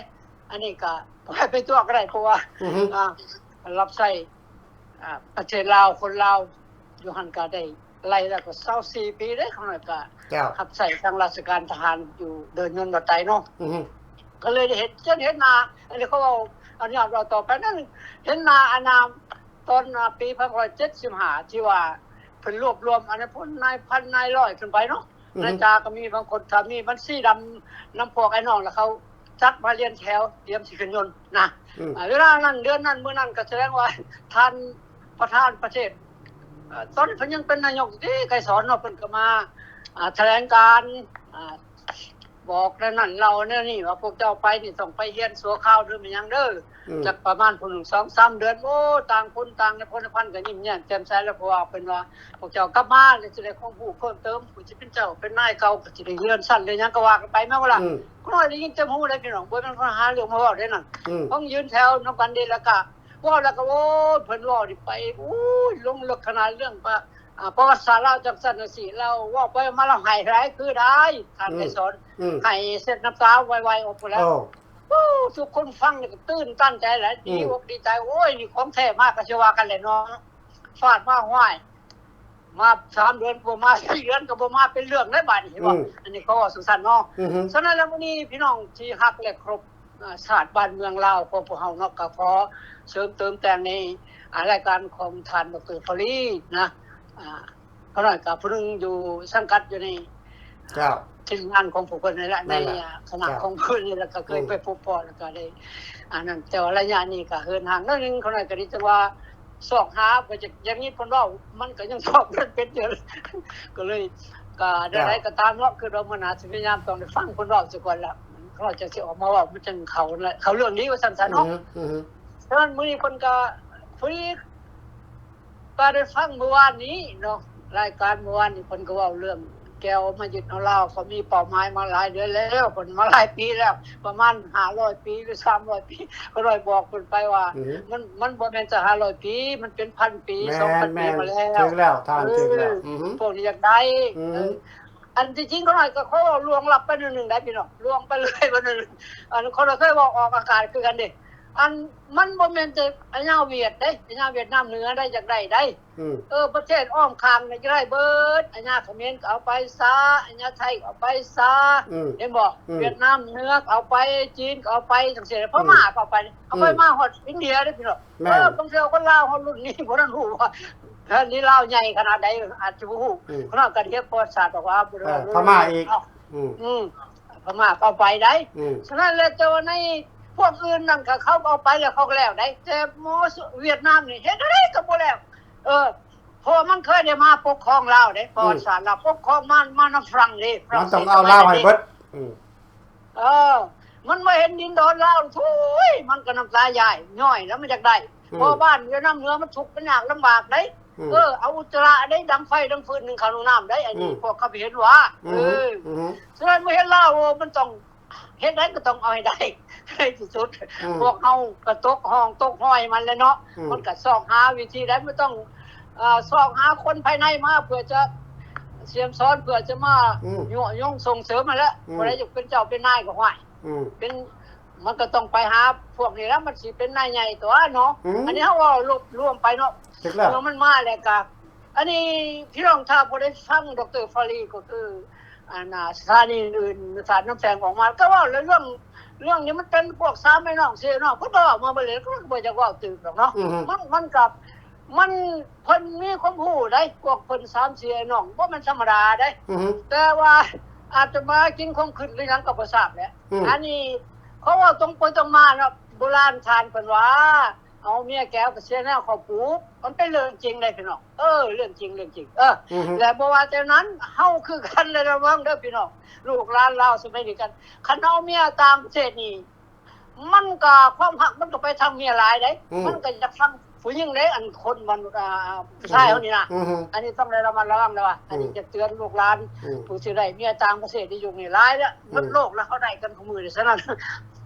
ອັນນີ້ກໍບໍ່ໃຫ້ໄປຕົວະກໍໄດ້ ເພາະວ່າ ອືຮຶ ອາ ຮັບໃຊ້ ອາ ປະເທດລາວ ຄົນລາວຢູ່ຫັ້ນກໍໄດ້ ໄລ່ແລ້ວກໍຊາວສີ່ປີເດ້ ຂ້ານ້ອຍກໍ ເຈົ້າ ຮັບໃຊ້ທາງລາຊະການທະຫານຢູ່ເດີ່ນຍົນວັດໄຕເນາະ. ອືຮຶ ກໍເລີຍໄດ້ເຫັນ ຈົນເຫັນໜ້າ ອັນນີ້ເຂົາເວົ້າ ອະນຸຍາດເວົ້າຕໍ່ໄປນັ້ນ ເຫັນໜ້າ ອັນນ່າ ຕອນ ອາ ປີພັນເກົ້າຮ້ອຍເຈັດສິບຫ້າ ທີ່ວ່າເພິ່ນລວບລວມ ອັນນັ້ນ ພົນນາຍພັນນາຍຮ້ອຍຂຶ້ນໄປເນາະ. ອືຮຶ ນາຍຈ້າກໍມີບາງຄົນ ຖ້າມີບັນຊີດຳນຳພວກອ້າຍນ້ອງ ແລ້ວເຂົາຈັດມາລຽນແຖວຕຽມຊິຂຶ້ນຍົນນະ. ອືມ ອາ ເວລານັ້ນ ເດືອນນັ້ນ ມື້ນັ້ນ ກໍສະແດງວ່າທ່ານປະທານປະເທດ ເອີ ຕອນນັ້ນເພິ່ນຍັງເປັນນາຍົກຢູ່ເດ້ ໄກສອນເນາະ ເພິ່ນກໍມາ ອາ ຖະແຫຼງການ ອາ ບອກແນວນັ້ນເລົ່າແນວນີ້ ວ່າພວກເຈົ້າໄປນີ້ຕ້ອງໄປຮຽນຊົ່ວຄາວເດີ ແມ່ນຫຍັງເດີ. ອືມ ຈັກປະມານພຸ້ນ ສອງສາມເດືອນ ໂອ້ ຕ່າງຄົນຕ່າງ ໃນພົນໃນພັນກໍຍິ້ມແຍ້ມແຈ່ມໃສແລ້ວ ເພາະວ່າເພິ່ນວ່າ ພວກເຈົ້າກັບມາແລ້ວຊິໄດ້ຄວາມຮູ້ເພີ່ມເຕີມ ຜູ້ທີ່ເປັນເຈົ້າເປັນນາຍເກົ່າກໍຊິໄດ້ເລື່ອນຊັ້ນເລື່ອນຫຍັງກໍວ່າກັນໄປ ແມ່ນບໍ່ລະ? ອືມ ຂ້ອຍໄດ້ຍິນແຕ່ຫູເດ້ພີ່ນ້ອງ ບໍ່ແມ່ນຂ້ອຍຫາເລື່ອງມາເວົ້າເດ້ນັ້ນ. ອືມ ຕ້ອງຢືນແຖວນຳກັນເດ້ ແລ້ວກະເວົ້າ ແລ້ວກະ ໂອ້ຍ ເພິ່ນເວົ້ານີ້ໄປ ໂອ້ຍ ລົງເລິກຂະໜາດເລື່ອງປະ ອາ ປະຫວັດສາດລາວ ຈັ່ງຊັ້ນຈັ່ງຊີ້ ລາວເວົ້າໄປມາລາວໄຫ້ຫຼາຍຄືໄດ້ ທ່ານໄກສອນ. ອືມ ໄຫ້ເຊັດນ້ຳຕາໄວໆອອກພຸ້ນແຫຼະ. ໂອ້ ທຸກຄົນຟັງນີ້ກໍຕື່ນຕັນໃຈແຫຼະ ອືມ ດີອົກດີໃຈ ໂອ້ຍ ນີ້ຂອງແທ້ມາກໍຊິວ່າກັນແຫຼະເນາະ. ຟາດມາ ຫ້ວຍ ມາສາມເດືອນກໍບໍ່ມາ ສີ່ເດືອນກໍບໍ່ມາ ເປັນເລື່ອງໃດບາດນີ້ ເຫັນບໍ່? ອືມ ອັນນີ້ເຂົາເວົ້າຈັ່ງຊັ້ນເນາະ. ອືຮຶ ສະນັ້ນແລ້ວ ມື້ນີ້ພີ່ນ້ອງທີ່ຮັກແລະເຄົາລົບ ອາ ຊາດບ້ານເມືອງລາວຂອງພວກເຮົາເນາະ ກໍຂໍເສີມເຕີມແຕ່ງໃນ ອາ ລາຍການຂອງທ່ານ ດຣ ພາລີ ນະ. ອາ ຂ້ານ້ອຍກໍຜູ້ໜຶ່ງຢູ່ ສັງກັດຢູ່ໃນ ເຈົ້າ ທີມງານຂອງພວກເພິ່ນນີ້ແຫຼະ ໃນ ນັ້ນແຫຼະ ຄະນະ ເຈົ້າ ຂອງເພິ່ນນີ້ແຫຼະ ກໍເຄີຍ ອືມ ໄປພົບພໍ້ ແລ້ວກໍໄດ້ ອັນນັ້ນ ແຕ່ວ່າໄລຍະນີ້ກໍເຫີນຫ່າງໜ້ອຍໜຶ່ງ ເຂົານ້ອຍກໍດີ ແຕ່ວ່າຊອກຫາ ກໍຈະ ຢ່າງນີ້ເພິ່ນເວົ້າ ມັນກໍຍັງຊອກບໍ່ເປັນຢູ່ ກໍເລີຍ ກໍໃດໆກໍຕາມເນາະ ເຈົ້າ ຄິດວ່າມື້ໜ້າຊິພະຍາຍາມຕ້ອງໄດ້ຟັງເພິ່ນເວົ້າຊະກ່ອນລະ ເຂົາຈະຊິອອກມາເວົ້າ ມັນຈັ່ງເຂົ້າ ເຂົ້າເລື່ອງດີວ່າຊັ້ນຊະເນາະ ອືຮຶ ອືຮຶ ສະນັ້ນມື້ນີ້ເພິ່ນກໍພໍດີ ກໍໄດ້ຟັງມື້ວານນີ້ເນາະ ລາຍການມື້ວານນີ້ ເພິ່ນກໍເວົ້າເລື່ອງແກວມາຍຶດເອົາລາວ ເຂົາມີເປົ້າໝາຍມາຫຼາຍເດືອນແລ້ວ ເພິ່ນມາຫຼາຍປີແລ້ວ ປະມານຫ້າຮ້ອຍປີ ຫຼື ສາມຮ້ອຍປີ ຂ້ອຍບອກເພິ່ນໄປວ່າ ອືຮຶ ມັນ ມັນບໍ່ແມ່ນແຕ່ຫ້າຮ້ອຍປີ ມັນເປັນພັນປີ ແມ່ນ ສອງພັນປີ ແມ່ນ ມາແລ້ວ ຖືກແລ້ວ ທ່ານ ເອີ ຖືກແລ້ວ ອືຮຶ ພວກນີ້ຢາກໄດ້ ອືຮຶ ເອີ ອັນທີ່ຈິງຂ້ອຍກໍຂໍເວົ້າລ່ວງລັບໄປໜ້ອຍໜຶ່ງໄດ້ພີ່ນ້ອງ ລ່ວງໄປເລີຍວ່າໜຶ່ງ ອັນຂ້ອຍເຄີຍເວົ້າອອກອາກາດຄືກັນເດ້ ອັນ ມັນບໍ່ແມ່ນແຕ່ອາຍາຫວຽດເດ້ ອາຍາຫວຽດນາມເໜືອໄດ້ ຢາກໄດ້ໄດ໋ ອືມ ເອີ ປະເທດອ້ອມຂ້າງນີ້ຢາກໄດ້ເບິດ ອາຍາຂະເໝນກໍເອົາໄປຊະ ອາຍາໄທກໍເອົາໄປຊະ ອືມ ເຫັນບໍ່? ອືມ ຫວຽດນາມເໜືອກໍເອົາໄປ ຈີນກໍເອົາໄປ ຈັ່ງຊີ້ ອືມ ພະມ້າກໍເອົາໄປ ເອົາໄປ ອືມ ມາຮອດອິນເດຍເດ້ພີ່ນ້ອງ ແມ່ນ ເອີ ບາງເທື່ອຄົນລາວເຮົາລຸ້ນນີ້ບໍ່ທັນຮູ້ວ່າ ເອີ ນີ້ລາວໃຫຍ່ຂະໜາດໃດ ອາດຈະບໍ່ຮູ້ ອືມ ເພາະນັ້ນກໍເຮັດປະຫວັດສາດອອກວ່າບໍ່ໄດ້ ເອີ ເວົ້າເລື່ອງ ພະມ້າອີກ ເນາະ ອືມ ອືມ ພະມ້າກໍເອົາໄປໄດ໋ ອືມ ສະນັ້ນແລ້ວ ແຕ່ວ່າໃນພວກອື່ນນັ້ນກໍເຂົາກໍເອົາໄປແລ້ວ ເຂົາກໍແລ້ວໄດ໋ ແຕ່ໝໍຫວຽດນາມນີ້ເຮັດຈັ່ງໃດກໍບໍ່ແລ້ວ ເອີ ເພາະວ່າມັນເຄີຍໄດ້ມາປົກຄອງລາວເດ້ ອືມ ປະຫວັດສາດລາວປົກຄອງມາ ມານຳຝຣັ່ງເດ້ ຝຣັ່ງເສດ ມັນຕ້ອງເອົາລາວໃຫ້ເບິດ ອືມ ເອີ ມັນມາເຫັນດິນດອນລາວ ໂອ້ຍ ມັນກໍນ້ຳຕາຢ້າຍຍ້ອຍແລ້ວ ມັນຢາກໄດ້ ອືມ ເພາະບ້ານຢູ່ນຳເໜືອມັນທຸກມັນຍາກລຳບາກເດ້ ອືມ ເອີ ເອົາອຸດຈະລະເດ້ ດັງໄຟດັງຟືນ ໜຶ້ງເຂົ້າໜຶ້ງນ້ຳໄດ້ ອັນນີ້ ອືມ ພວກເຂົາໄປເຫັນວ່າ ອືມ ເອີ ອືມ ສະນັ້ນເມື່ອເຫັນລາວ ໂອ້ ມັນຕ້ອງເຮັດໃດກໍຕ້ອງເອົາໃຫ້ໄດ້ ໃນທີ່ສຸດ ອືມ ພວກເຮົາກໍຕົກຮ່ອງຕົກຮອຍມັນແຫຼະເນາະ ອືມ ມັນກໍຊອກຫາວິທີໃດ ມັນຕ້ອງ ເອີ ຊອກຫາຄົນພາຍໃນມາ ເພື່ອຈະສຽມສອນ ເພື່ອຈະມາ ອືມ ຍຸຍົງສົ່ງເສີມຫັ້ນແຫຼະ ອືມ ຜູ້ໃດຢາກເປັນເຈົ້າເປັນນາຍກໍຫ້ວຍ ອືມ ເປັນ ມັນກໍຕ້ອງໄປຫາພວກນີ້ແຫຼະ ມັນຊິເປັນນາຍໃຫຍ່ຕົວະເນາະ ອືມ ອັນນີ້ເຮົາເວົ້າລວມໄປເນາະ ຖືກແລ້ວ ເມື່ອມັນມາແລ້ວກໍ ອັນນີ້ພີ່ນ້ອງຖ້າຜູ້ໃດຟັງ ດຣ ຟາຣີ ກໍຄື ອັນນ່າ ສະຖານີອື່ນໆ ສາດນ້ຳແສງອອກມາ ກໍເວົ້າເລື່ອງ ເລື່ອງນີ້ມັນເປັນພວກສາມພີ່ນ້ອງສີ່ພີ່ນ້ອງ ເພິ່ນກໍເວົ້າມາເບິດແລ້ວ ກໍບໍ່ຢາກເວົ້າຕື່ມດອກເນາະ ອືຮຶ ມັນ ມັນກໍ ມັນ ເພິ່ນມີຄວາມຮູ້ໃດ໋ ພວກເພິ່ນສາມສີ່ອ້າຍນ້ອງ ບໍ່ແມ່ນທຳມະດາໃດ໋ ອືຮຶ ແຕ່ວ່າອາດຈະມາກິນຄວາມຄິດ ຫຼືຫຍັງກໍບໍ່ຊາບແຫຼະ ອືມ ອັນນີ້ເຂົາເວົ້າຕົງໄປຕົງມາເນາະ ໂບລານທ່ານເພິ່ນວ່າ ເອົາເມຍແກວໄປເສຍແນວເຂົ້າປູກ ມັນເປັນເລື່ອງຈິງເດ້ພີ່ນ້ອງ ເອີ ເລື່ອງຈິງ ເລື່ອງຈິງ ເອີ ອືຮຶ ແລະບໍ່ວ່າແຕ່ນັ້ນ ເຮົາຄືກັນ ລະວັງເດີພີ່ນ້ອງ ລູກຫຼານລາວສະໄໝນີ້ກັນ ຄັນເອົາເມຍຕ່າງປະເທດນີ້ ມັນກໍ ຄວາມຮັກມັນກໍໄປທາງເມຍຫຼາຍເດ້ ອືມ ມັນກໍຢາກທາງຜູ້ຍິງເດ້ ອັນຄົນມັນ ອ່າ ຜູ້ຊາຍເຮົານີ້ນະ ອືຮຶ ອັນນີ້ຕ້ອງໄດ້ລະມັດລະວັງເດີວ່າ ອືມ ອັນນີ້ຈະເຕືອນລູກຫຼານ ອືມ ຜູ້ຊິໄດ້ເມຍຕ່າງປະເທດໃນຍຸກນີ້ຫຼາຍແລ້ວ ອືມ ໝົດໂລກແລ້ວ ເຂົາໄດ້ກັນຄູ່ມື້ນີ້ ສະນັ້ນ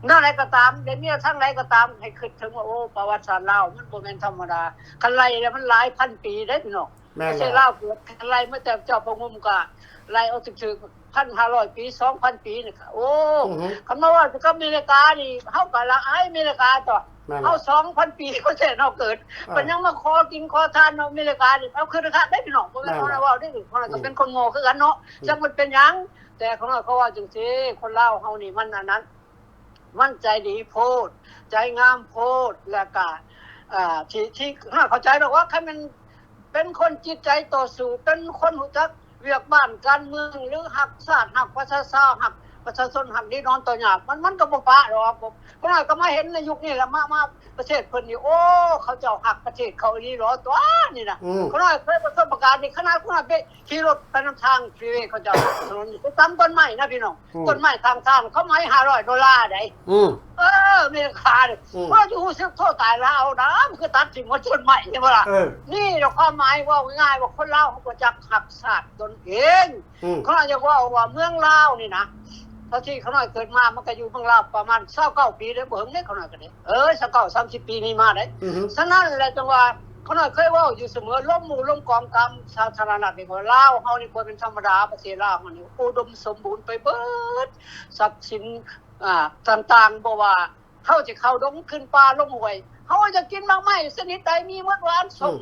ແນວໃດກໍຕາມ ໄດ້ເມຍທາງໃດກໍຕາມ ໃຫ້ຄິດເຖິງວ່າ ໂອ້ ປະຫວັດສາດລາວມັນບໍ່ແມ່ນທຳມະດາ ຄັນໄລ່ແລ້ວມັນຫຼາຍພັນປີເດ້ພີ່ນ້ອງ ແມ່ນແລ້ວ ປະເທດລາວເກີດ ຄັນໄລ່ມາແຕ່ເຈົ້າພະງຸມກໍໄລ່ເອົາຖືກໆ ພັນຫ້າຮ້ອຍປີ ສອງພັນປີນີ້ ໂອ້ ອືຮຶ ຄັນມາເວົ້າກັບອາເມລິການີ້ ເຮົາກໍລະອາຍອາເມລິກາຕົວະ ແມ່ນແລ້ວ ເຮົາສອງພັນປີປະເທດເຮົາເກີດ ເອີ ເປັນຫຍັງມາຂໍກິນຂໍທານນຳອາເມລິການີ້ ເອົາຄືຄັກເດ້ພີ່ນ້ອງ ບໍ່ແມ່ນ ແມ່ນແລ້ວ ເຮົາລະເວົ້າເດ້ ເຮົາລະກໍເປັນຄົນໂງ່ຄືກັນເນາະ ອືມ ຈັກມັນເປັນຫຍັງ ແຕ່ຂ້ານ້ອຍຂໍເວົ້າຈັ່ງຊີ້ ຄົນລາວເຮົານີ້ມັນອັນນັ້ນ ມັນໃຈດີໂພດ ໃຈງາມໂພດ ແລ້ວກະ ເອີ ທີ່ ທີ່ ເຂົ້າໃຈດອກວ່າ ຄັນແມ່ນເປັນຄົນຈິດໃຈຕໍ່ສູ້ ເປັນຄົນຮູ້ຈັກວຽກບ້ານການເມືອງ ຫຼື ຮັກຊາດ ຮັກປະຊາຊາວ ຮັກປະຊາຊົນ ຮັກດີນອນຕໍ່ຍາກ ມັນ ມັນກໍບໍ່ປະດອກ. ຂ້ານ້ອຍກໍມາເຫັນໃນຍຸກນີ້ລະ ມາ ມາປະເທດເພິ່ນນີ້ ໂອ້ ເຂົາເຈົ້າຮັກປະເທດເຂົາອີ່ຫຼີຫຼໍຕົວະນີ້ນະ. ອືມ ຂ້ານ້ອຍເຄີຍປະສົບປະການນີ້ ຂະໜາດຂ້ານ້ອຍໄປຂີ່ລົດໄປນຳທາງຟຣີເວເຂົາເຈົ້າ ຖະໜົນນີ້ ໄປຕຳຕົ້ນໄມ້ນະພີ່ນ້ອງ. ອືມ ຕົ້ນໄມ້ຂ້າງທາງ ເຂົາໄໝຫ້າຮ້ອຍໂດລາໃດ໋. ອືມ ເອີ ອາເມລິການີ້ ອືມ ເຮົາຈະຮູ້ສຶກໂທດຕາຍລາວນະ ມັນຄືຕັດຖິ້ມໝົດຕົ້ນໄມ້ນີ້ບໍ່ລະ? ເອີ ນີ້ລະຄວາມໝາຍ ເວົ້າງ່າຍໆວ່າ ຄົນລາວເຮົາບໍ່ຈັກຮັກຊາດຕົນເອງ. ອືມ ຂ້ານ້ອຍຢາກເວົ້າວ່າເມືອງລາວນີ້ນະ ເທົ່າທີ່ຂ້ານ້ອຍເກີດມາ ມັນກໍຢູ່ເມືອງລາວປະມານຊາວເກົ້າປີເດ້ ບໍ່ເຖິງເດ້ ຂ້ານ້ອຍກໍໄດ້ ເອີ ຊາວເກົ້າ ສາມສິບປີນີ້ມາໄດ໋. ອືຮຶ ສະນັ້ນແຫຼະ ຈັ່ງວ່າຂ້ານ້ອຍເຄີຍເວົ້າຢູ່ສະເໝີ ລົມໝູ່ລົມກອງຕາມສາທາລະນະນີ້ວ່າ ລາວເຮົານີ້ບໍ່ແມ່ນທຳມະດາ ປະເທດລາວເຮົານີ້ອຸດົມສົມບູນໄປເບິດ ຊັບສິນ ອ່າ ຕ່າງໆ ບໍ່ວ່າເຮົາຈະເຂົ້າດົງຂຶ້ນປ່າລົງຫ້ວຍ ເຮົາຢາກກິນໝາກໄມ້ຊະນິດໃດມີໝົດ ຫວານ ສົ້ມ ອືມ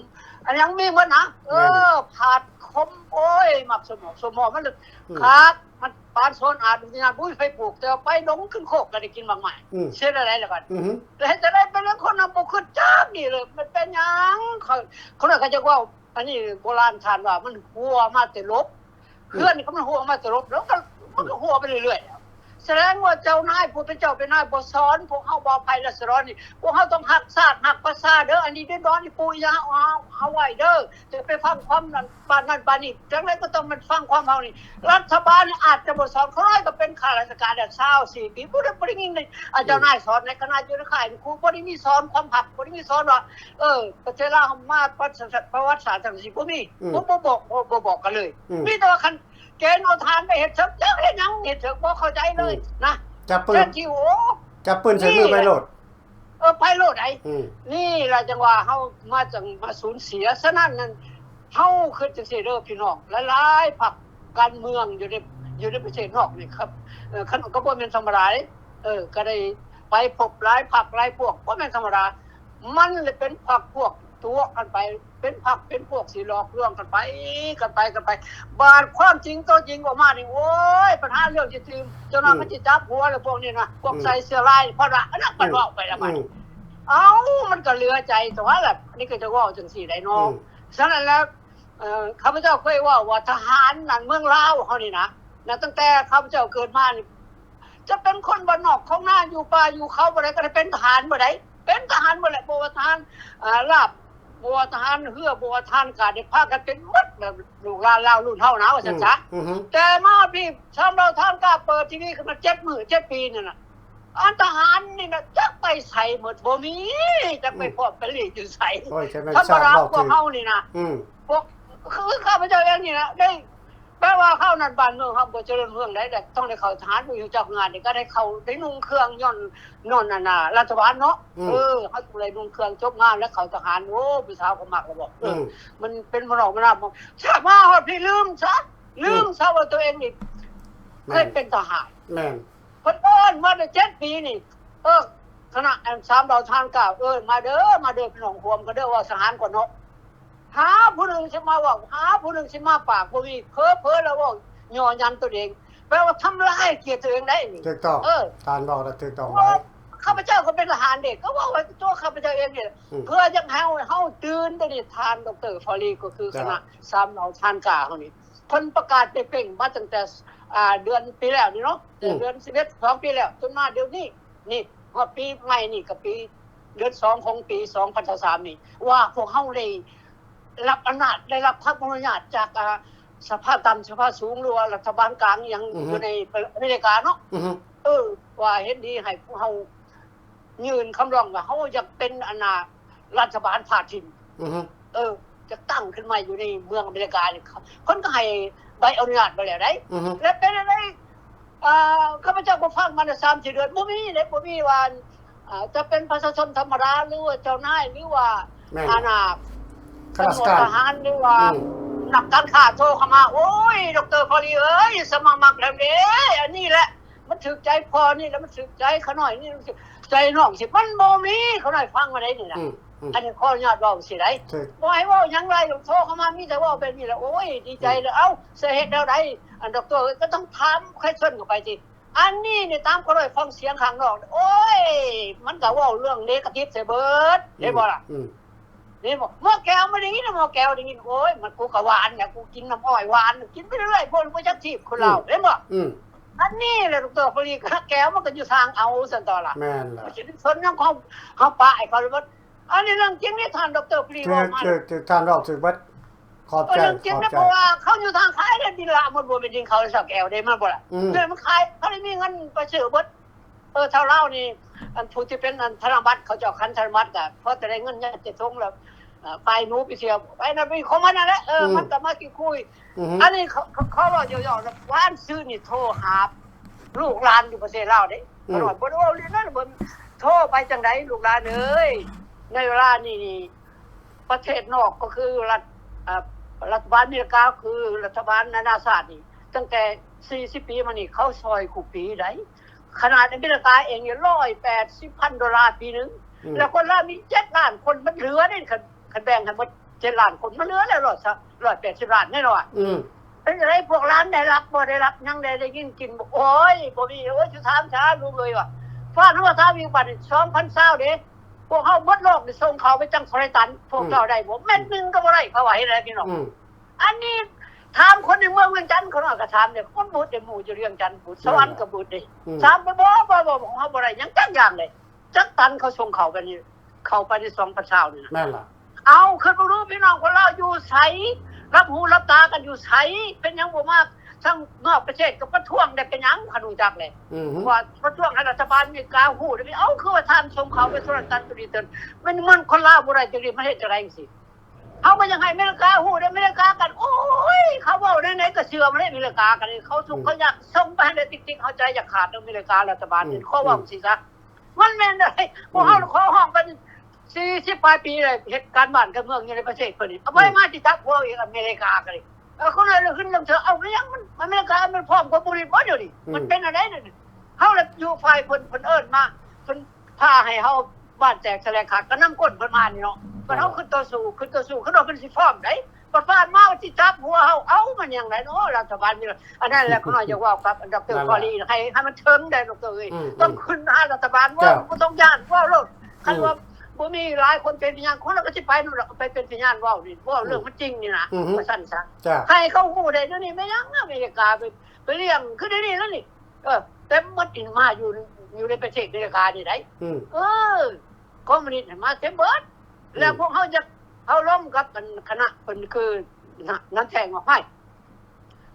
ອັນຫຍັງມີໝົດນະ. ເອີ ແມ່ນ ຜັດ ຂົມ ໂອ້ຍ ໝາກສົ້ມໝໍ້ ສົ້ມໝໍ້ມັນ ອືມ ຄັກ ມັນປານສວນອາດ ບໍ່ມີໃຜປູກ ແຕ່ວ່າໄປດົງຂຶ້ນໂຄກກໍໄດ້ກິນໝາກໄມ້. ອືມ ເຮັດແນວໃດລະບັດ? ອືຮຶ ແລ້ວເຮັດຈັ່ງໃດ ເປັນຄົນນຳບໍ່ຄິດຈັກນີ້ເລີຍ ມັນເປັນຫຍັງ? ເຂົາ ເຂົາເລີຍ ເຂົາຈະເວົ້າ ອັນນີ້ໂບລານທ່ານວ່າ ມັນຫົວມາແຕ່ຫຼົກ ເຂື່ອນນີ້ກໍມັນຮົ່ວມາແຕ່ລົບ ແລ້ວກໍມັນກໍຮົ່ວໄປເລື້ອຍໆ ສະແດງວ່າເຈົ້ານາຍຜູ້ເປັນເຈົ້າເປັນນາຍບໍ່ສອນພວກເຮົາ ບໍ່ໃຜລະສະດອນນີ້ ພວກເຮົາຕ້ອງຮັກຊາດຮັກປະຊາເດີ ອັນນີ້ເດືອດຮ້ອນນີ້ປູຢ່າເອົາເອົາໄວ້ເດີ ຈະໄປຟັງຄວາມນັ້ນ ປານນັ້ນປານນີ້ ຈັ່ງໃດກໍຕ້ອງແມ່ນຟັງຄວາມເຮົານີ້ ລັດຖະບານນີ້ອາດຈະບໍ່ສອນ ຂ້ານ້ອຍກໍເປັນຂ້າລາຊະການແລ້ວຊາວສີ່ປີ ບໍ່ໄດ້ ບໍ່ໄດ້ຍິນເລີຍ ອາ ເຈົ້ານາຍສອນໃນຂະນະຢູ່ໃນຄ້າຍນີ້ ຄູບໍ່ໄດ້ມີສອນຄວາມຮັບ ບໍ່ໄດ້ມີສອນວ່າ ເອີ ປະເທດລາວມາປະ ປະຫວັດສາດຈັ່ງຊີ້ ບໍ່ມີ ອືມ ບໍ່ ບໍ່ບອກ ບໍ່ ບໍ່ບອກກັນເລີຍ ອືມ ມີແຕ່ວ່າຄັນເກນເອົາທະຫານໄປເຮັດເຖິກ ຈັກເຮັດຫຍັງ ເຮັດເຖິກ ບໍ່ເຂົ້າໃຈເລີຍ ອືມ ນະ ຈັບປືນ ຈັບປືນໃສ່ມືໄປໂລດ ເອີ ໄປໂລດໃດ໋ ອືມ ນີ້ລະຈັ່ງວ່າເຮົາມາຈັ່ງມາສູນເສຍ ສະນັ້ນນັ້ນ ເຮົາຄິດຈັ່ງຊີ້ເດີພີ່ນ້ອງ ຫຼາຍໆພັກການເມືອງຢູ່ໃນ ຢູ່ໃນປະເທດນອກນີ້ຄັບ ເອີ ຄັນກໍບໍ່ແມ່ນທຳມະດາເດ້ ເອີ ກໍໄດ້ໄປພົບຫຼາຍພັກຫຼາຍພວກ ບໍ່ແມ່ນທຳມະດາ ມັນລະເປັນພັກພວກຕົວະກັນໄປ ເປັນພັກເປັນພວກ ຊິຫຼອກລວງກັນໄປ ກັນໄປ ກັນໄປ ບາດຄວາມຈິງຕົວຈິງອອກມານີ້ ໂອ້ຍ ບັນຫາເລື່ອງຊິຕື່ມ ເຈົ້າໜ້ອຍ ອືມ ມັນຊິຈັບຫົວລະພວກນີ້ນະ ພວກ ອືມ ໃສ່ເສື້ອລາຍ ເພາະວ່າອັນນັ້ນ ອືມ ເພິ່ນເວົ້າໄປລະ ອືມ ບາດນີ້ ເອົ້າ ມັນກໍເຫຼືອໃຈຕົວລະ ອັນນີ້ກໍຈະເວົ້າຈັ່ງຊີ້ໄດ໋ເນາະ ອືມ ສະນັ້ນແລ້ວ ເອີ ຂ້າພະເຈົ້າເຄີຍເວົ້າວ່າທະຫານນັ້ນເມືອງລາວເຮົານີ້ນະ ນັບຕັ້ງແຕ່ຂ້າພະເຈົ້າເກີດມານີ້ ຈະເປັນຄົນບ້ານນອກຂອງນາ ຢູ່ປ່າຢູ່ເຂົາບໍ່ໄດ້ ກໍໄດ້ເປັນທະຫານບໍ່ໄດ້ ເປັນທະຫານໝົດແຫຼະ ບໍ່ວ່າທະຫານ ອາ ລາບ ບໍ່ວ່າທະຫານເຮືອ ບໍ່ວ່າທະຫານອາກາດ ໄດ້ພາກັນເປັນໝົດ ແບບລູກຫຼານລາວລຸ້ນເຮົານະ ວ່າຊັ້ນຊະ ອືມ ແຕ່ມາພີ້ ຊາມເຫຼົ່າທະຫານກ້າເປີດທີວີຂຶ້ນມາເຈັດມື້ເຈັດປີນັ້ນນະ ອັນທະຫານນີ້ນະ ຈັກໄປໃສໝົດ ບໍ່ມີ ຈັກໄປ ອືມ ພ້ອມໄປລີ້ຢູ່ໃສ ໂອ້ຍ ທຳມະດາພວກເຮົານີ້ນະ ອືມ ພວກ ຄືຂ້າພະເຈົ້າເອງນີ້ນະ ໄດ້ ແປວ່າຄາວນັ້ນບ້ານເມືອງເຮົາບໍ່ຈະເລີນຮຸ່ງເຮືອງໃດ ຕ້ອງໄດ້ເຂົ້າທະຫານ ບໍ່ຮູ້ຈັກງານນີ້ ກໍໄດ້ເຂົ້າໄດ້ນຸ່ງເຄື່ອງຍ້ອນ ຍ້ອນອັນນ່າ ລັດຖະບານເນາະ ອືມ ເອີ ເຮົາຕ້ອງໄດ້ນຸ່ງເຄື່ອງຈົບງານແລ້ວເຂົ້າທະຫານ ໂອ້ ຜູ້ສາວກໍມັກລະບອກ ອືມ ເອີ ມັນເປັນໝໍ້ໜອກມະນາວ ຖ້າມາຮອດພີ້ລືມຊະ ລືມຊະ ອືມ ວ່າຕົວເອງນີ້ ແມ່ນ ເຄີຍເປັນທະຫານ ແມ່ນ ເພິ່ນເອີ້ນມາໄດ້ເຈັດປີນີ້ ເອີ ຄະນະອັນສາມເຫຼົ່າທະຫານກ້າ ເອີ້ນມາເດີ ມາເດີ ພີ່ນ້ອງຮ່ວມກັນເດີ ເວົ້າທະຫານກ່ອນເນາະ ຫາຜູ້ໜຶ່ງຊິມາເວົ້າ ຫາຜູ້ໜຶ່ງຊິມາປາກບໍ່ມີ ເຜີໆລະເວົ້າຍໍ້ຢັນຕົນເອງ ແປວ່າທຳລາຍກຽດຕົວເອງໄດ໋ນີ້ ຖືກຕ້ອງ ເອີ ທ່ານເວົ້າລະຖືກຕ້ອງຫຼາຍ ຂ້າພະເຈົ້າກໍເປັນທະຫານເດ້ ກໍເວົ້າໄວ້ຕົວຂ້າພະເຈົ້າເອງນີ້ ອືມ ເພື່ອຢາກໃຫ້ເຮົາ ເຮົາຕື່ນ ດຽວນີ້ທ່ານ ດຣ. ຟາຣີ ກໍຄືຄະນະສາມເຫຼົ່າທະຫານກ້າເຮົານີ້ ເພິ່ນປະກາດເປັນໆມາຕັ້ງແຕ່ ອ່າ ເດືອນປີແລ້ວນີ້ເນາະ ແຕ່ ອືມ ເດືອນສິບເອັດ ສອງປີແລ້ວ ຈົນມາດຽວນີ້ ນີ້ຮອດປີໃໝ່ນີ້ກໍປີເດືອນສອງຂອງປີສອງພັນຊາວສາມນີ້ ວ່າພວກເຮົາໄດ້ຮັບອຳນາດ ໄດ້ຮັບຄຳອະນຸຍາດຈາກ ອ່າ ສະພາຕ່ຳ ສະພາສູງ ຫຼືວ່າລັດຖະບານກາງຫຍັງ ອືຮຶ ຢູ່ໃນອາເມລິກາເນາະ ອືຮຶ ເອີ ວ່າເຫັນດີໃຫ້ພວກເຮົາຍື່ນຄຳຮ້ອງວ່າເຮົາຢາກເປັນອັນນ່າ ລັດຖະບານພາກຖິ່ນ ອືຮຶ ເອີ ຈັດຕັ້ງຂຶ້ນໃໝ່ຢູ່ໃນເມືອງອາເມລິການີ້ ເພິ່ນກໍໃຫ້ໃບອະນຸຍາດມາແລ້ວໃດ໋ ອືຮຶ ແລະເປັນຈັ່ງໃດ ເອີ ຂ້າພະເຈົ້າກໍຟັງມາໄດ້ສາມສີ່ເດືອນ ບໍ່ມີເດ້ ບໍ່ມີວ່າ ເອີ ຈະເປັນປະຊາຊົນທຳມະດາ ຫຼືວ່າເຈົ້ານາຍ ຫຼືວ່າ ແມ່ນ ອັນນ່າ ຂ້າລາຊະການ ທະຫານ ຫຼືວ່າ ອືມ ນັກການຄ້າໂທເຂົ້າມາ ໂອ້ຍ ດຣ. ຟາຣີເອີຍ ສະມາມັກແລ້ວເດ້ ອັນນີ້ແຫຼະ ມັນຖືກໃຈພໍ່ນີ້ແຫຼະ ມັນຖືກໃຈຂ້ານ້ອຍນີ້ ມັນຖືກໃຈນ້ອງຊິ ມັນບໍ່ມີ ຂ້ານ້ອຍຟັງມາໄດ້ນີ້ນະ ອືມ ອືມ ອັນນີ້ຂໍອະນຸຍາດເວົ້າຈັ່ງຊີ້ໄດ໋ ບໍ່ໃຫ້ເວົ້າຫຍັງຫຼາຍ ໂທເຂົ້າມາມີແຕ່ເວົ້າແບບນີ້ແຫຼະ ໂອ້ຍ ດີໃຈເລີຍ ເອົ້າ ສາເຫດແນວໃດ ອັນ ດຣ. ເອີຍ ກໍຕ້ອງຖາມ question ເຂົ້າໄປຕິ ອັນນີ້ນີ້ຕາມຂ້ານ້ອຍຟັງສຽງຂ້າງນອກ ໂອ້ຍ ມັນກໍເວົ້າເລື່ອງເນກາຕິບໃສ່ເບິດ ເຫັນບໍ່ລະ ອືມ ນີ້ບໍ່ ໝໍ້ແກ້ວມາໄດ້ຍິນ ໝໍ້ແກ້ວໄດ້ຍິນ ໂອ້ຍ ມັນ ກູກໍຫວານນະ ກູກິນນ້ຳອ້ອຍຫວານ ກິນໄປເລື້ອຍໆ ບໍ່ ບໍ່ຈັກທີບຄົນລາວ ອືມ ເຫັນບໍ່ ອືມ ອັນນີ້ແຫຼະ ດຣ. ຟາຣີ ແກ້ວມັນກໍຢູ່ທາງເອົາຊັ້ນຕົວລະ ແມ່ນລະ ມັນຊິໄປສົນຫຍັງຂອງເຮົາ ເຮົາປະໃຫ້ເຂົາເບິດ ອັນນີ້ເລື່ອງຈິງເດ້ທ່ານ ດຣ. ຟາຣີ ເວົ້າມາ ຖືກ ຖືກ ທ່ານເວົ້າຖືກເບິດ ຂອບໃຈ ເລື່ອງຈິງເດ້ ຂອບໃຈ ເພາະວ່າເຂົາຢູ່ທາງໃຕ້ເດ້ ດິນລະໝົດ ບໍ່ແມ່ນດິນເຂົາ ຊາວແກ້ວເດ້ ແມ່ນບໍ່ລະ ອືມ ເອີ ມັນຂາຍ ເຂົາໄດ້ມີເງິນໄປຊື້ເບິດ ເອີ ຊາວລາວນີ້ ອັນຜູ້ທີ່ເປັນອັນທະນະບັດ ເຂົາເຈົ້າຂັນທະນະບັດກະພໍແຕ່ໄດ້ເງິນຍາມເຈັດຖົງແລ້ວ ເອີ ໄປໜູໄປທ່ຽວ ໄປນັ້ນໄປຂອງມັນນັ້ນແຫຼະ ເອີ ອືມ ມັນກໍມາຂີ້ຄຸຍ ອືຮຶ ອັນນີ້ເຂົາ ເຂົາ ເຂົາເວົ້າຫຍອກໆນະ ວານຊືນນີ້ໂທຫາລູກຫຼານຢູ່ປະເທດລາວເດ້ ອືມ ເຂົາວ່າບໍ່ໄດ້ເວົ້າເລື່ອງນັ້ນ ບໍ່ ໂທໄປຈັ່ງໃດ ລູກຫຼານເອີຍ ໃນເວລານີ້ນີ້ ປະເທດນອກກໍຄືລັດ ເອີ ລັດຖະບານອາເມລິກາ ຄືລັດຖະບານນານາຊາດນີ້ ຕັ້ງແຕ່ສີ່ສິບປີມານີ້ ເຂົາຊ່ອຍຄູ່ປີໃດ໋ ຂະໜາດອາເມລິກາເອງນີ້ ຮ້ອຍແປດສິບພັນໂດລາປີໜຶ່ງ ອືມ ແລ້ວຄົນລາວມີເຈັດລ້ານຄົນ ມັນເຫຼືອເດ້ ຄັນ ຄັນແບ່ງໃຫ້ໝົດເຈັດລ້ານຄົນ ມັນເຫຼືອແລ້ວຮ້ອຍ ຮ້ອຍແປດສິບລ້ານແນ່ນອນ ອືມ ເປັນຈັ່ງໃດ ພວກຫຼານໄດ້ຮັບບໍ່ ໄດ້ຮັບຫຍັງແດ່ ໄດ້ກິນກິນບໍ່ ໂອ້ຍ ບໍ່ມີ ໂອ້ຍ ຊິຖາມສາລູກເອີຍວ່າ ຟາດຫົວຖາມອີກ ບາດນີ້ສອງພັນຊາວເດ້ ພວກເຮົາໝົດໂລກນີ້ ສົ່ງເຂົ້າໄປຈັ່ງເທົ່າໃດຕັນ ພວກເຈົ້າໄດ້ບໍ່ ອືມ ເມັດໜຶ່ງກໍບໍ່ໄດ້ ເຂົາວ່າເຮັດໃດ໋ພີ່ນ້ອງ ອືມ ອັນນີ້ ຖາມຄົນໃນເມືອງວຽງຈັນ ເຂົານ້ອຍກໍຖາມເດ້ ຄົນບໍ່ໄດ້ໝູ່ຢູ່ວຽງຈັນພຸ້ນ ສະຫວັນກໍບໍ່ໄດ້ ອືມ ຖາມບໍ່ ບໍ່ ບໍ່ ບໍ່ ເຮົາບໍ່ໄດ້ຫຍັງຈັກຢ່າງເລີຍ ຈັກຕັນເຂົາສົ່ງເຂົ້າໄປນີ້ ເຂົ້າໄປໃນສອງພັນຊາວນີ້ນະ ແມ່ນລະ ເອົາ ຄິດເບິ່ງດູ ພີ່ນ້ອງຄົນລາວຢູ່ໃສ ຫຼັບຫູຫຼັບຕາກັນຢູ່ໃສ ເປັນຫຍັງບໍ່ມາທາງນອກປະເທດ ກໍປະທ້ວງໄດ້ເປັນຫຍັງ ຄັນຮູ້ຈັກແຫຼະ ອືມ ວ່າປະທ້ວງໃຫ້ລັດຖະບານອາເມລິກາຮູ້ໄດ້ ເອົາ ຄືວ່າທ່ານສົ່ງເຂົ້າໄປໂທລະທັດໂທລະວິທະຍຸ ແມ່ນ ມັນຄົນລາວບໍ່ໄດ້ຈັກດີ ມັນເຮັດຈັ່ງໃດຈັ່ງຊີ້ ເຮົາກໍຢາກໃຫ້ອາເມລິກາຮູ້ເດ້ ອາເມລິກາກັນ ໂອ້ຍ ເຂົາເວົ້າແນວໃດກໍເຊື່ອໝົດເດ້ ອາເມລິກາກັນ ເຂົາທຸກ ອືມ ເຂົາຍາກ ສົ່ງໄປໃຫ້ໄດ້ຕິກໆ ເຮົາໃຈຢາກຂາດ ອາເມລິກາລັດຖະບານ ອືມ ຂໍເວົ້າ ອືມ ຈັ່ງຊີ້ຊະ ມັນແມ່ນໄດ໋ ພວກເຮົາ ອືມ ຂໍຮ້ອງກັນ ສີ່ສິບປາຍປີແລ້ວ ເຮັດການບ້ານການເມືອງຢູ່ໃນປະເທດເພິ່ນນີ້ ເອົາໄປ ອືມ ມາຊິຈັບຫົວອີກ ອາເມລິກາກໍດີ ເອີ ຄົນລະຂຶ້ນລະເທີ ເອົາ ແມ່ນຫຍັງ ມັນ ອາເມລິກາມັນພ້ອມຄອມມູນິດບໍ່ດຽວນີ້ ອືມ ມັນເປັນແນວໃດດຽວນີ້ ເຮົາລະຢູ່ຝ່າຍເພິ່ນ ເພິ່ນເອີ້ນມາ ເພິ່ນພາໃຫ້ເຮົາບ້ານແຕກສະແຫຼກຂາດ ກໍນຳກົ້ນເພິ່ນມານີ້ເນາະ ບັດເຮົາ ແມ່ນ ຂຶ້ນຕໍ່ສູ້ ຂຶ້ນຕໍ່ສູ້ ຄືວ່າເພິ່ນຊິພ້ອມໃດ ບັດຜ່ານມາວ່າຊິຈັບຫົວເຮົາ ເອົ້າ ມັນຫຍັງໃດເນາະ ລັດຖະບານນີ້ ອັນນັ້ນແຫຼະ ຂ້ານ້ອຍຢາກເວົ້າກັບ ດຣ ຄອລີ ໃຫ້ ໃຫ້ມັນເຖິງໄດ໋ ດຣ ເອີຍ ຕ້ອງຂຶ້ນຫາລັດຖະບານ ເວົ້າ ບໍ່ຕ້ອງຢ້ານ ເວົ້າໂລດ ຄັນວ່າບໍ່ມີຫຼາຍຄົນເປັນພະຍານ ຄົນລະກໍຊິໄປໂລດ ໄປເປັນພະຍານເວົ້ານີ້ ເວົ້າເລື່ອງມັນຈິງນີ້ນະ ວ່າຊັ້ນຊະ ໃຫ້ເຂົາຮູ້ໄດ້ ດຽວນີ້ແມ່ນຫຍັງອາເມລິກາໄປ ໄປລ້ຽງ ຄືດຽວນີ້ລະນີ້ ເອີ ເຕັມໝົດ ມາຢູ່ ຢູ່ໃນປະເທດອາເມລິການີ້ໄດ໋ ເອີ ຄອມມູນິດມາເຕັມເບິດ ແລ້ວພວກເຮົາຈະ ເຮົາລົມກັບອັນຄະນະເພິ່ນ ຄືນະ ນ້ຳແຂງວ່າ ໃຫ້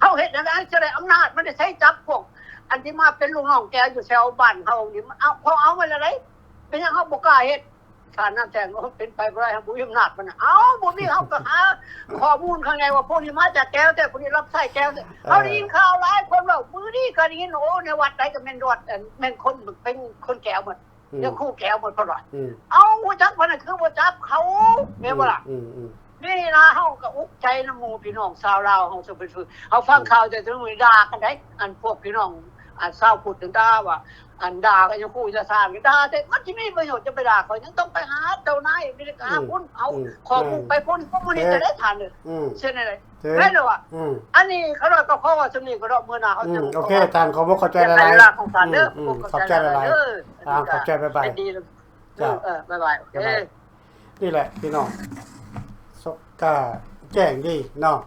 ເຮົາເຮັດແນວໃດ ຈະໄດ້ອຳນາດ ມັນໄດ້ໃຊ້ຈັບພວກ ອັນທີ່ມາເປັນລູກນ້ອງແກຢູ່ແຖວບ້ານເຮົານີ້ ມັນເອົາ ເຂົາເອົາມາແລ້ວໃດ໋ ເປັນຫຍັງເຮົາບໍ່ກ້າເຮັດ ທ່ານນ້ຳແຂງ ໂອ້ ເປັນໄປບໍ່ໄດ້ ເຮົາບໍ່ມີອຳນາດປານນັ້ນ ເອົ້າ ບໍ່ມີ ເຮົາກໍຫາຂໍ້ມູນຂ້າງໃນວ່າ ພວກນີ້ມາຈາກແກວແທ້ ພວກນີ້ຮັບໃຊ້ແກວແທ້ ເອີ ເຮົາໄດ້ຍິນຂ່າວຫຼາຍຄົນເວົ້າ ມື້ນີ້ກໍໄດ້ຍິນ ໂອ້ ໃນວັດໃດກໍແມ່ນວັດ ແມ່ນຄົນ ເປັນຄົນແກວໝົດ ອືມ ເລື່ອງຄູແກວໝົດ ເພິ່ນວ່າ ອືມ ເອົ້າ ຮູ້ຈັກເພິ່ນນະ ຄືບໍ່ຈັບເຂົາ ແມ່ນບໍ່ລະ? ອືມ ອືມ ນີ້ລະ ເຮົາກໍອຸກໃຈນຳໝູ່ພີ່ນ້ອງຊາວລາວເຮົາ ເຮົາຟັງຂ່າວແຕ່ມື້ນີ້ດ່າກັນໄດ໋ ອັນພວກພີ່ນ້ອງ ອັນຊາວພຸດດ່າວ່າ ອັນດ່າກັນຢູ່ຄູ່ຢູ່ຊານ ດ່າແຕ່ມັນຊິມີປະໂຫຍດ ຈະໄປດ່າເຂົາຫຍັງ ຕ້ອງໄປຫາເຈົ້ານາຍອາເມລິກາພຸ້ນ ເອົາ ອືມ ຂໍ້ມູນໄປພຸ້ນ ຄອມມູນິດຈະໄດ້ທັນເລີຍ ອືມ ເຊັ່ນນັ້ນແຫຼະ ແມ່ນບໍ່? ອືມ ອັນນີ້ຂ້ານ້ອຍກໍຂໍເວົ້າສ່ຳນີ້ກໍດອກ ມື້ໜ້າເຮົາ ອືມ ຈະ ໂອເຄ ທ່ານ ຂໍບອກຂອບໃຈຫຼາຍໆ ເວລາຂອງທ່ານເດີ ອືມ ຂອບໃຈຫຼາຍໆ ເດີ ອ່າ ຂອບໃຈ ບາຍບາຍ ເຈົ້າ ເອີ ບາຍບາຍ ໂອເຄ ນີ້ແຫຼະພີ່ນ້ອງ ກະແຈ້ງດີເນາະ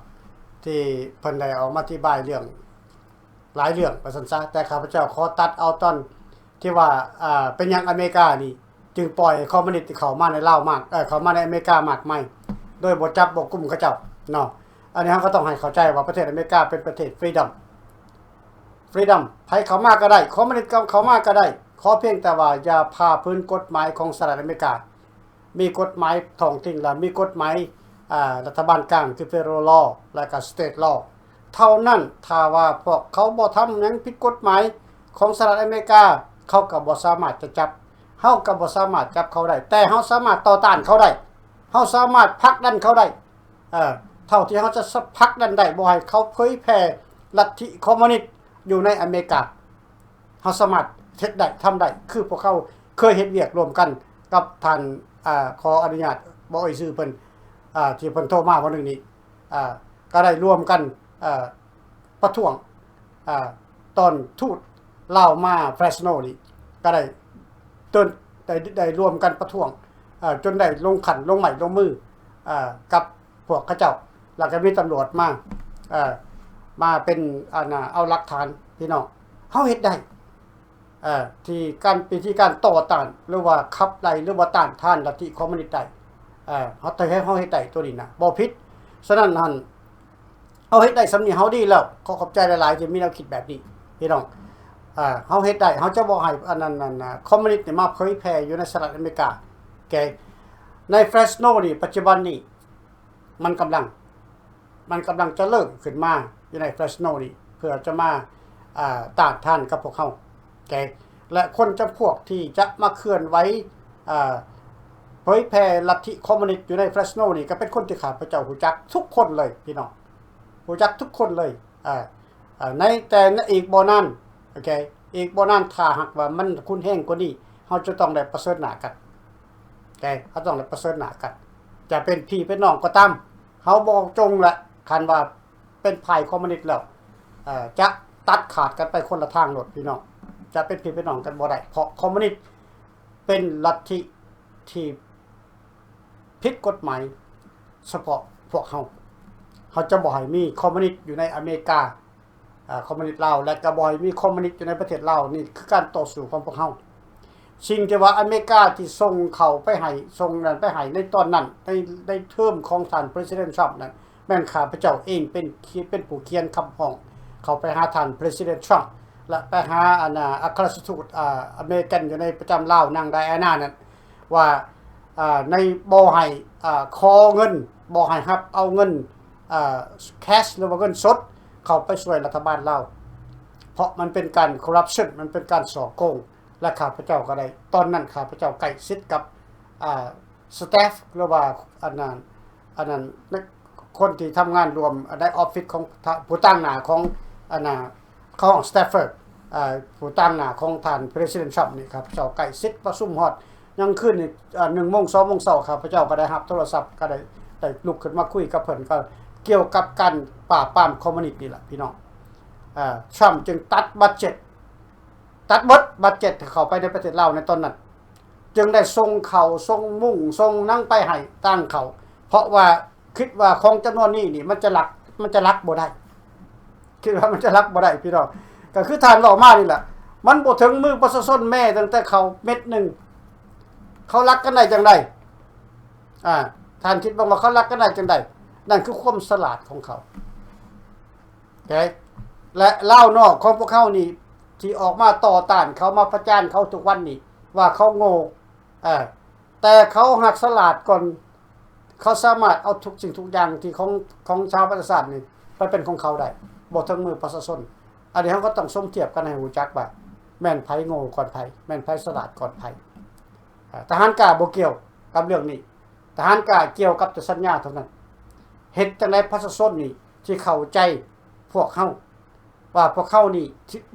ທີ່ເພິ່ນໄດ້ອອກມາອະທິບາຍເລື່ອງ ຫຼາຍເລື່ອງວ່າຊັ້ນຊະ ແຕ່ຂ້າພະເຈົ້າຂໍຕັດເອົາຕອນທີ່ວ່າ ອ່າ ເປັນຫຍັງອາເມລິການີ້ຈຶ່ງປ່ອຍໃຫ້ຄອມມູນິດເຂົ້າມາໃນລາວມາກ ເອີ ເຂົ້າມາໃນອາເມລິກາມາກມາຍ ໂດຍບໍ່ຈັບບໍ່ກຸມເຂົາເຈົ້າເນາະ ອັນນີ້ເຮົາກໍຕ້ອງໃຫ້ເຂົ້າໃຈວ່າປະເທດອາເມລິກາເປັນປະເທດຟຣີດອມ ຟຣີດອມ ໃຜເຂົ້າມາກໍໄດ້ ຄອມມູນິດເຂົ້າມາກໍໄດ້ ຂໍພຽງແຕ່ວ່າຢ່າຝ່າຝືນກົດໝາຍຂອງສະຫະລັດອາເມລິກາ ມີກົດໝາຍທ້ອງຖິ່ນ ແລະ ມີກົດໝາຍ ອ່າ ລັດຖະບານກາງ ຄື Federal Law ແລະ ກໍ State Law ເທົ່ານັ້ນ. ຖ້າວ່າພວກເຂົາບໍ່ທຳຫຍັງຜິດກົດໝາຍຂອງສະຫະລັດອາເມລິກາ ເຂົາກໍບໍ່ສາມາດຈະຈັບ ເຮົາກໍບໍ່ສາມາດຈັບເຂົາໄດ້ ແຕ່ເຮົາສາມາດຕໍ່ຕ້ານເຂົາໄດ້ ເຮົາສາມາດຜັກດັນເຂົາໄດ້ ເອີ ເທົ່າທີ່ເຮົາຈະ ສະ ຜັກດັນໄດ້ ບໍ່ໃຫ້ເຂົາເຜີຍແຜ່ລັດທິຄອມມູນິດຢູ່ໃນອາເມລິກາ ເຮົາສາມາດເຮັດໄດ້ ທຳໄດ້ ຄືພວກເຮົາເຄີຍເຮັດວຽກຮ່ວມກັນກັບທ່ານ ອ່າ ຂໍອະນຸຍາດບໍ່ເອີ່ຍຊື່ເພິ່ນ ອ່າ ທີ່ເພິ່ນໂທມາມື້ໜຶ່ງນີ້ ອ່າ ກໍໄດ້ຮ່ວມກັນ ເອີ ປະທ້ວງ ອ່າ ຕອນທູດລາວມາ Fresno ນີ້ ກໍໄດ້ ໄດ້ ໄດ້ ໄດ້ຮ່ວມກັນປະທ້ວງ ເອີ ຈົນໄດ້ລົງຂັ້ນລົງໄມ້ລົງມື ເອີ ກັບພວກເຂົາເຈົ້າ ແລ້ວກໍມີຕຳຫຼວດມາ ເອີ ມາເປັນ ອັນນ່າ ເອົາຫຼັກຖານ ພີ່ນ້ອງ ເຮົາເຮັດໄດ້ ເອີ ທີ່ການ ວິທີການຕໍ່ຕ້ານ ຫຼືວ່າຂັບໄລ່ ຫຼືວ່າຕ້ານທານລັດທິຄອມມູນິດໄດ້ ເອີ ເຮົາ ເຮົາເຮັດໄດ້ ໂຕນີ້ນະ ບໍ່ຜິດ. ສະນັ້ນຫັ້ນ ເຮົາເຮັດໄດ້ສ່ຳນີ້ ເຮົາດີແລ້ວ. ຂໍຂອບໃຈຫຼາຍໆ ທີ່ມີແນວຄິດແບບນີ້ ພີ່ນ້ອງ. ເຮົາເຮັດໄດ້ ເຮົາຈະບໍ່ໃຫ້ອັນນັ້ນ ອັນ ຄອມມູນິດນີ້ມາເຜີຍແຜ່ຢູ່ໃນສະຫະລັດອາເມລິກາ. ໂອເຄ ໃນ Fresno ນີ້ ປັດຈຸບັນນີ້ ມັນກຳລັງ ມັນກຳລັງຈະເລີ່ມຂຶ້ນມາຢູ່ໃນ Fresno ນີ້ ເພື່ອຈະມາ ອ່າ ຕ້ານທານກັບພວກເຮົາ. ໂອເຄ ແລະ ຄົນຈຳພວກທີ່ຈະມາເຄື່ອນໄຫວ ອ່າ ເຜີຍແຜ່ລັດທິຄອມມູນິດຢູ່ໃນ Fresno ນີ້ ກໍເປັນຄົນທີ່ຂ້າພະເຈົ້າຮູ້ຈັກທຸກຄົນເລີຍ ພີ່ນ້ອງ. ຮູ້ຈັກທຸກຄົນເລີຍ ເອີ ເອີ ໃນ ແຕ່ໃນອີກບໍ່ນານ ໂອເຄ ອີກບໍ່ນານ ຖ້າຫາກວ່າມັນຮຸນແຮງກວ່ານີ້ ເຮົາຈະຕ້ອງໄດ້ປະເຊີນໜ້າກັນ ໂອເຄ ເຮົາຕ້ອງໄດ້ປະເຊີນໜ້າກັນ ຈະເປັນພີ່ເປັນນ້ອງກໍຕາມ ເຮົາບໍ່ຈົງລະ ຄັນວ່າເປັນຝ່າຍຄອມມູນິດແລ້ວ ເອີ ຈະຕັດຂາດກັນໄປຄົນລະທາງໂລດ ພີ່ນ້ອງ ຈະເປັນພີ່ເປັນນ້ອງກັນບໍ່ໄດ້ ເພາະຄອມມູນິດເປັນລັດທິທີ່ ຜິດກົດໝາຍສະເພາະພວກເຮົາ. ເຮົາຈະບໍ່ໃຫ້ມີຄອມມູນິດຢູ່ໃນອາເມລິກາ ອາ ຄອມມູນິດລາວ ແລະ ກໍບໍ່ໃຫ້ມີຄອມມູນິດຢູ່ໃນປະເທດລາວ. ນີ້ຄືການຕໍ່ສູ້ຂອງພວກເຮົາ. ສິ່ງທີ່ວ່າອາເມລິກາທີ່ສົ່ງເຂົາໄປໃຫ້ ສົ່ງນັ້ນໄປໃຫ້ໃນຕອນນັ້ນ ໃນ ໃນເທີມຂອງທ່ານ President Trump ນັ້ນ ແມ່ນຂ້າພະເຈົ້າເອງເປັນ ເປັນຜູ້ຂຽນຄຳຮ້ອງເຂົ້າໄປຫາທ່ານ President Trump ແລະ ໄປຫາອັນ ອາ ອັກຄະລັດທູດ ອາ ອາເມລິກັນຢູ່ໃນປະຈຳລາວ ນາງ Diana ນັ້ນ ວ່າ ອາ ໃນ ບໍ່ໃຫ້ ອາ ຂໍເງິນ ບໍ່ໃຫ້ຮັບເອົາເງິນ ອາ cash ຫຼືວ່າເງິນສົດເຂົ້າໄປຊ່ວຍລັດຖະບານລາວ ເພາະມັນເປັນການ corruption ມັນເປັນການສໍ້ໂກງ ແລະ ຂ້າພະເຈົ້າກໍໄດ້ ຕອນນັ້ນຂ້າພະເຈົ້າໃກ້ຊິດກັບ ອາ staff ຫຼືວ່າອັນນັ້ນ ອັນນັ້ນ ຄົນທີ່ທຳງານຮ່ວມໃນອອບຟິດຂອງ ຜູ້ຕາງໜ້າຂອງ ອັນນ່າ ຂອງ Stafford ເອີ ຜູ້ຕາງໜ້າຂອງທ່ານ President Trump ນີ້ ຂ້າພະເຈົ້າໃກ້ຊິດປະຊຸມຮອດຍັງຄືນນີ້ ອາ ໜຶ່ງໂມງ ສອງໂມງເຊົ້າ ຂ້າພະເຈົ້າກໍໄດ້ຮັບໂທລະສັບ ກໍໄດ້ ໄດ້ລຸກຂຶ້ນມາຄຸຍກັບເພິ່ນ ກໍກ່ຽວກັບການປາບປາມຄອມມູນິດນີ້ລະ ພີ່ນ້ອງ. ເອີ Trump ຈຶ່ງຕັດບັດເຈັດ ຕັດໝົດບັດເຈັດທີ່ເຂົ້າໄປໃນປະເທດລາວໃນຕອນນັ້ນ ຈຶ່ງໄດ້ສົ່ງເຂົ້າ ສົ່ງມຸ້ງ ສົ່ງຫຍັງໄປໃຫ້ຕ່າງເຂົ້າ ເພາະວ່າຄິດວ່າຂອງຈຳນວນນີ້ນີ້ ມັນຈະລັກ ມັນຈະລັກບໍ່ໄດ້ ຄິດວ່າມັນຈະລັກບໍ່ໄດ້ ພີ່ນ້ອງ. ກໍຄືທ່ານເວົ້າມານີ້ແຫຼະ ມັນບໍ່ເຖິງມືປະຊາຊົນແມ້ແຕ່ເຂົ້າເມັດໜຶ່ງ ເຂົາລັກກັນໄດ້ຈັ່ງໃດ? ອາ ທ່ານຄິດເບິ່ງວ່າເຂົາລັກກັນໄດ້ຈັ່ງໃດ? ນັ້ນຄືຄວາມສະຫຼາດຂອງເຂົາ. ໂອເຄ ແລະ ລາວນອກຂອງພວກເຮົານີ້ ທີ່ອອກມາຕໍ່ຕ້ານເຂົາ ມາປະຈານເຂົາທຸກວັນນີ້ ວ່າເຂົາໂງ່ ເອີ ແຕ່ເຂົາຫັກສະຫຼາດກ່ອນ ເຂົາສາມາດເອົາທຸກສິ່ງທຸກຢ່າງທີ່ຂອງ ຂອງສະຫະປະຊາຊາດນີ້ ໄປເປັນຂອງເຂົາໄດ້ ບໍ່ເຖິງມືປະຊາຊົນ. ອັນນີ້ເຮົາກໍຕ້ອງສົມທຽບກັນໃຫ້ຮູ້ຈັກວ່າ ແມ່ນໃຜໂງ່ກ່ອນໃຜ ແມ່ນໃຜສະຫຼາດກ່ອນໃຜ. ອາ ທະຫານກ້າບໍ່ກ່ຽວກັບເລື່ອງນີ້ ທະຫານກ້າກ່ຽວກັບແຕ່ສັນຍາເທົ່ານັ້ນ. ເຮັດຈັ່ງໃດປະຊາຊົນນີ້ຊິເຂົ້າໃຈພວກເຮົາ ວ່າພວກເຮົານີ້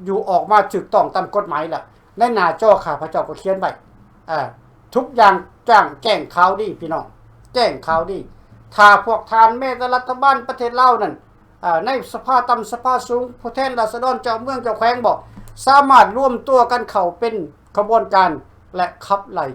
ຢູ່ອອກມາຖືກຕ້ອງຕາມກົດໝາຍລະ. ໃນໜ້າຈໍຂ້າພະເຈົ້າກໍຂຽນໄວ້ ອາ ທຸກຢ່າງຈ້າງແຈ້ງຂ່າວດີ ພີ່ນ້ອງ ແຈ້ງຂ່າວດີ. ຖ້າພວກທ່ານແມ້ແຕ່ລັດຖະບານປະເທດລາວນັ້ນ ອາ ໃນສະພາຕ່ຳ ສະພາສູງ ຜູ້ແທນລາຊະດອນ ເຈົ້າເມືອງ ເຈົ້າແຂວງບໍ ສາມາດລວມຕົວກັນເຂົ້າເປັນຂະບວນການ ແລະ ຂັບໄລ່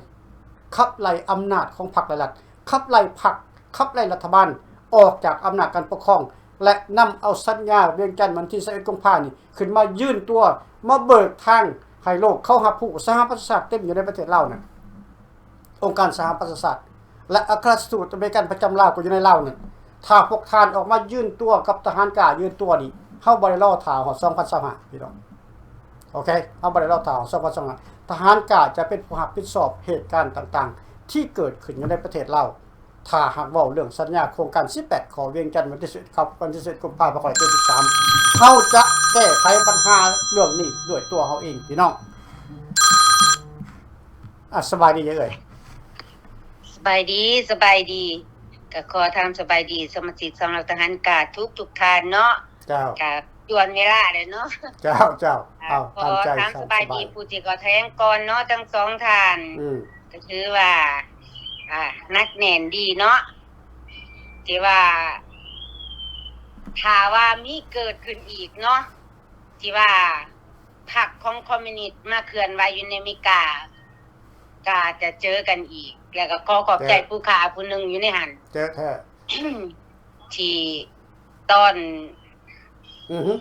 ຂັບໄລ່ອຳນາດຂອງພັກ ແລະ ລັດ ຂັບໄລ່ພັກ ຂັບໄລ່ລັດຖະບານອອກຈາກອຳນາດການປົກຄອງ ແລະ ນຳເອົາສັນຍາວຽງຈັນວັນທີຊາວເອັດກຸມພານີ້ ຂຶ້ນມາຢືນຕົວ ມາເບີກທາງໃຫ້ໂລກເຂົາຮັບຮູ້. ສະຫະປະຊາຊາດເຕັມຢູ່ໃນປະເທດລາວນັ້ນ ອົງການສະຫະປະຊາຊາດ ແລະ ອັກຄະລັດທູດອາເມລິກັນປະຈຳລາວກໍຢູ່ໃນລາວນັ້ນ. ຖ້າພວກທ່ານອອກມາຢືນຕົວກັບທະຫານກ້າ ຢືນຕົວນີ້ ເຮົາບໍ່ໄດ້ລໍຖ້າຮອດສອງພັນຊາວຫ້າ ພີ່ນ້ອງ. ໂອເຄ ເຮົາບໍ່ໄດ້ລໍຖ້າຮອດສອງພັນຊາວຫ້າ. ທະຫານກ້າຈະເປັນຜູ້ຮັບຜິດຊອບເຫດການຕ່າງໆ ທີ່ເກີດຂຶ້ນຢູ່ໃນປະເທດລາວ. ຖ້າຫາກເວົ້າເລື່ອງສັນຍາໂຄງການສິບແປດຂໍ້ ວຽງຈັນວັນທີສິບເອັດ ກັບວັນທີສິບເອັດ ກຸມພາ ພັນເກົ້າຮ້ອຍເຈັດສິບສາມ ເຮົາຈະແກ້ໄຂບັນຫາເລື່ອງນີ້ດ້ວຍຕົວເຮົາເອງ ພີ່ນ້ອງ. ອາ ສະບາຍດີເອື້ອຍ. ສະບາຍດີ ສະບາຍດີ. ກໍຂໍຖາມສະບາຍດີສະມາຊິກສຳລັບທະຫານກ້າທຸກໆທ່ານເນາະ. ເຈົ້າ. ກໍດ່ວນເວລາແລ້ວເນາະ. ເຈົ້າ ເຈົ້າ. ເອົາ ກໍຂໍຖາມສະບາຍດີຜູ້ທີ່ເຂົ້າແຖລງກ່ອນເນາະ ທັງສອງທ່ານ. ອືມ. ກໍຖືວ່າ ອ່າ ໜັກແໜ້ນດີເນາະ ທີ່ວ່າ ຖ້າວ່າມີເກີດຂຶ້ນອີກເນາະ ທີ່ວ່າພັກຂອງຄອມມູນິດມາເຄື່ອນໄຫວຢູ່ໃນອາເມລິກາ ກໍອາດຈະເຈີກັນອີກ. ແລ້ວກໍຂໍຂອບໃຈຜູ້ຂ້າຜູ້ໜຶ່ງຢູ່ໃນຫັ້ນ ເຈີແທ້ ທີ່ຕອນ ອືຮຶ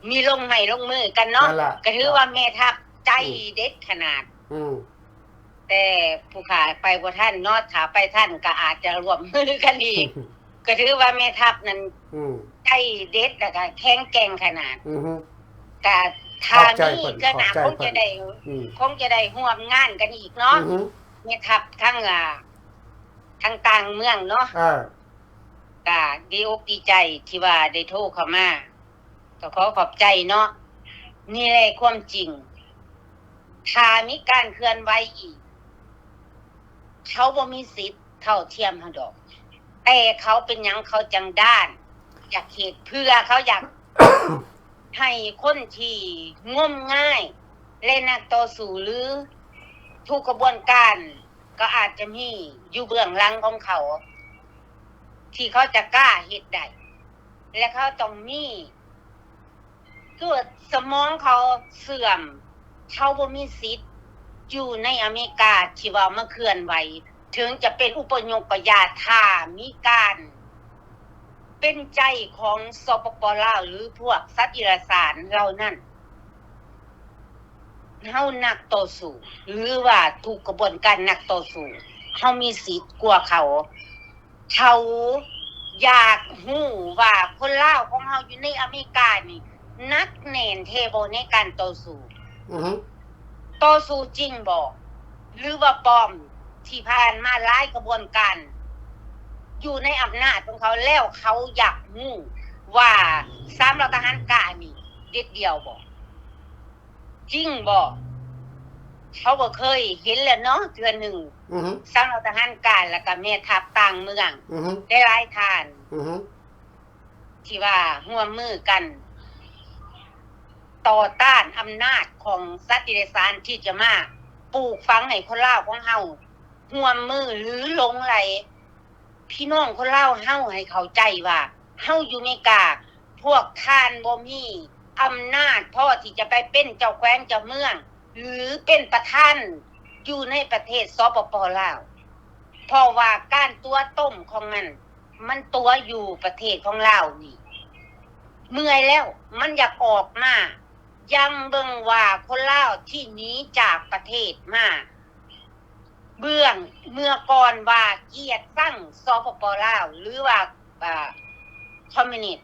ມີລົງໄມ້ລົງມືກັນເນາະ ກໍຖືວ່າແມ່ທັບໃຈເດັດຂະໜາດ. ອືມ. ແຕ່ຜູ້ຂ້າໄປບໍ່ທັນເນາະ ຖ້າໄປທັນກໍອາດຈະຮ່ວມມືກັນອີກ. ກໍຖືວ່າແມ່ທັບນັ້ນ ອືມ ໃຈເດັດ ແລ້ວກໍແຂງແກ່ງຂະໜາດ. ອືຮຶ ກໍຖ້າມີເທື່ອໜ້າ ຂອບໃຈເພິ່ນ ຄົງຈະໄດ້ ອືມ ຄົງຈະໄດ້ຮ່ວມງານກັນອີກເນາະ. ອືຮຶ ແມ່ທັບທັງ ອ່າ ທັງຕ່າງເມືອງເນາະ. ເອີ ກໍດີອົກດີໃຈທີ່ວ່າໄດ້ໂທເຂົ້າມາ ກໍຂໍຂອບໃຈເນາະ. ນີ້ແຫຼະຄວາມຈິງ ຖ້າມີການເຄື່ອນໄຫວອີກ ເຂົາບໍ່ມີສິດເທົ່າທຽມເຮົາດອກ. ແຕ່ເຂົາເປັນຫຍັງເຂົາຈັ່ງດ້ານ ຢາກເຮັດ ເພື່ອເຂົາຢາກ ໃຫ້ຄົນທີ່ງົມງາຍ ແລະ ນັກຕໍ່ສູ້ ຫຼື ທຸກຂະບວນການ ກໍອາດຈະມີຢູ່ເບື້ອງຫຼັງຂອງເຂົາ ທີ່ເຂົາຈະກ້າເຮັດໄດ້ ແລະ ເຂົາຕ້ອງມີ ຄືວ່າສະໝອງເຂົາເສື່ອມ ເຂົາບໍ່ມີສິດຢູ່ໃນອາເມລິກາທີ່ວ່າມາເຄື່ອນໄຫວ ເຖິງຈະເປັນອຸປະຍຸກປະຍາດ ຖ້າມີການ ເປັນໃຈຂອງ ສປປ ລາວ ຫຼື ພວກສັດເດຍລະສານເຫຼົ່ານັ້ນ. ເຮົານັກຕໍ່ສູ້ ຫຼືວ່າທຸກຂະບວນການນັກຕໍ່ສູ້ ເຮົາມີສິດກວ່າເຂົາ. ເຂົາຢາກຮູ້ວ່າຄົນລາວຂອງເຮົາຢູ່ໃນອາເມລິການີ້ ໜັກແໜ້ນແທ້ບໍ່ໃນການຕໍ່ສູ້? ອືຮຶ ຕໍ່ສູ້ຈິງບໍ່ ຫຼືວ່າປອມ? ທີ່ຜ່ານມາຫຼາຍຂະບວນການຢູ່ໃນອຳນາດຂອງເຂົາ ແລ້ວເຂົາຢາກຮູ້ວ່າສາມເຫຼົ່າທະຫານກ້ານີ້ເດັດດ່ຽວບໍ່? ຈິງບໍ່? ເຂົາກໍເຄີຍເຫັນແລ້ວເນາະ ເທື່ອໜຶ່ງ ອືຮຶ ສຳລັບທະຫານການ ແລ້ວກໍແມ່ທັບຕ່າງເມືອງ ອືຮຶ ຫຼາຍໆທ່ານ ອືຮຶ ທີ່ວ່າຮ່ວມມືກັນຕໍ່ຕ້ານອຳນາດຂອງສັດເດຍລະສານ ທີ່ຈະມາປູກຝັງໃຫ້ຄົນລາວຂອງເຮົາຮ່ວມມື ຫຼື ຫຼົງໄຫຼ. ພີ່ນ້ອງຄົນລາວເຮົາໃຫ້ເຂົ້າໃຈວ່າ ເຮົາຢູ່ເມກາ ພວກທ່ານບໍ່ມີອຳນາດພໍທີ່ຈະໄປເປັນເຈົ້າແຂວງເຈົ້າເມືອງ ຫຼື ເປັນປະທານຢູ່ໃນປະເທດ ສປປ ລາວ ເພາະວ່າການຕົວະຕົ້ມຂອງມັນ ມັນຕົວະຢູ່ປະເທດຂອງລາວນີ້ ເມື່ອຍແລ້ວ ມັນຢາກອອກມາ. ຍັງເບິ່ງວ່າຄົນລາວທີ່ໜີຈາກປະເທດມາ ເບື້ອງເມື່ອກ່ອນວ່າກຽດຊັງ ສປປ ລາວ ຫຼືວ່າ ອ່າ ຄອມມິວນິດ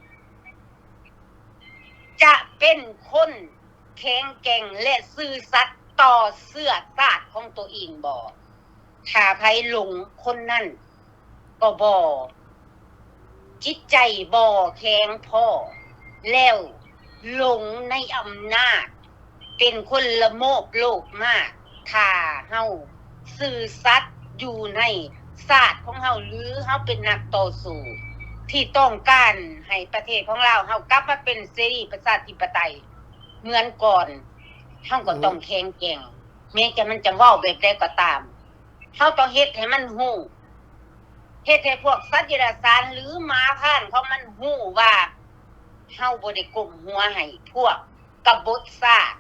ຈະເປັນຄົນແຂງແກ່ງ ແລະ ຊື່ສັດຕໍ່ເຊື້ອຊາດຂອງຕົວເອງບໍ່? ຖ້າໃຜຫຼົງຄົນນັ້ນກໍບໍ່ ຈິດໃຈບໍ່ແຂງພໍ ແລ້ວຫຼົງໃນອຳນາດ ເປັນຄົນລະໂມບໂລກມາກ. ຖ້າເຮົາຊື່ສັດຢູ່ໃນຊາດຂອງເຮົາ ຫຼື ເຮົາເປັນນັກຕໍ່ສູ້ທີ່ຕ້ອງການໃຫ້ປະເທດຂອງລາວເຮົາກັບມາເປັນເສລີປະຊາທິປະໄຕເໝືອນກ່ອນ ເຮົາກໍຕ້ອງແຂງແກ່ງ ແມ້ແຕ່ມັນຈະເວົ້າແບບໃດກໍຕາມ. ເຮົາຕ້ອງເຮັດໃຫ້ມັນຮູ້ ເຮັດໃຫ້ພວກສັດເດຍລະສານ ຫຼື ໝາພານຂອງມັນຮູ້ວ່າ ເຮົາບໍ່ໄດ້ກົ້ມຫົວໃຫ້ພວກກະບົດຊາດ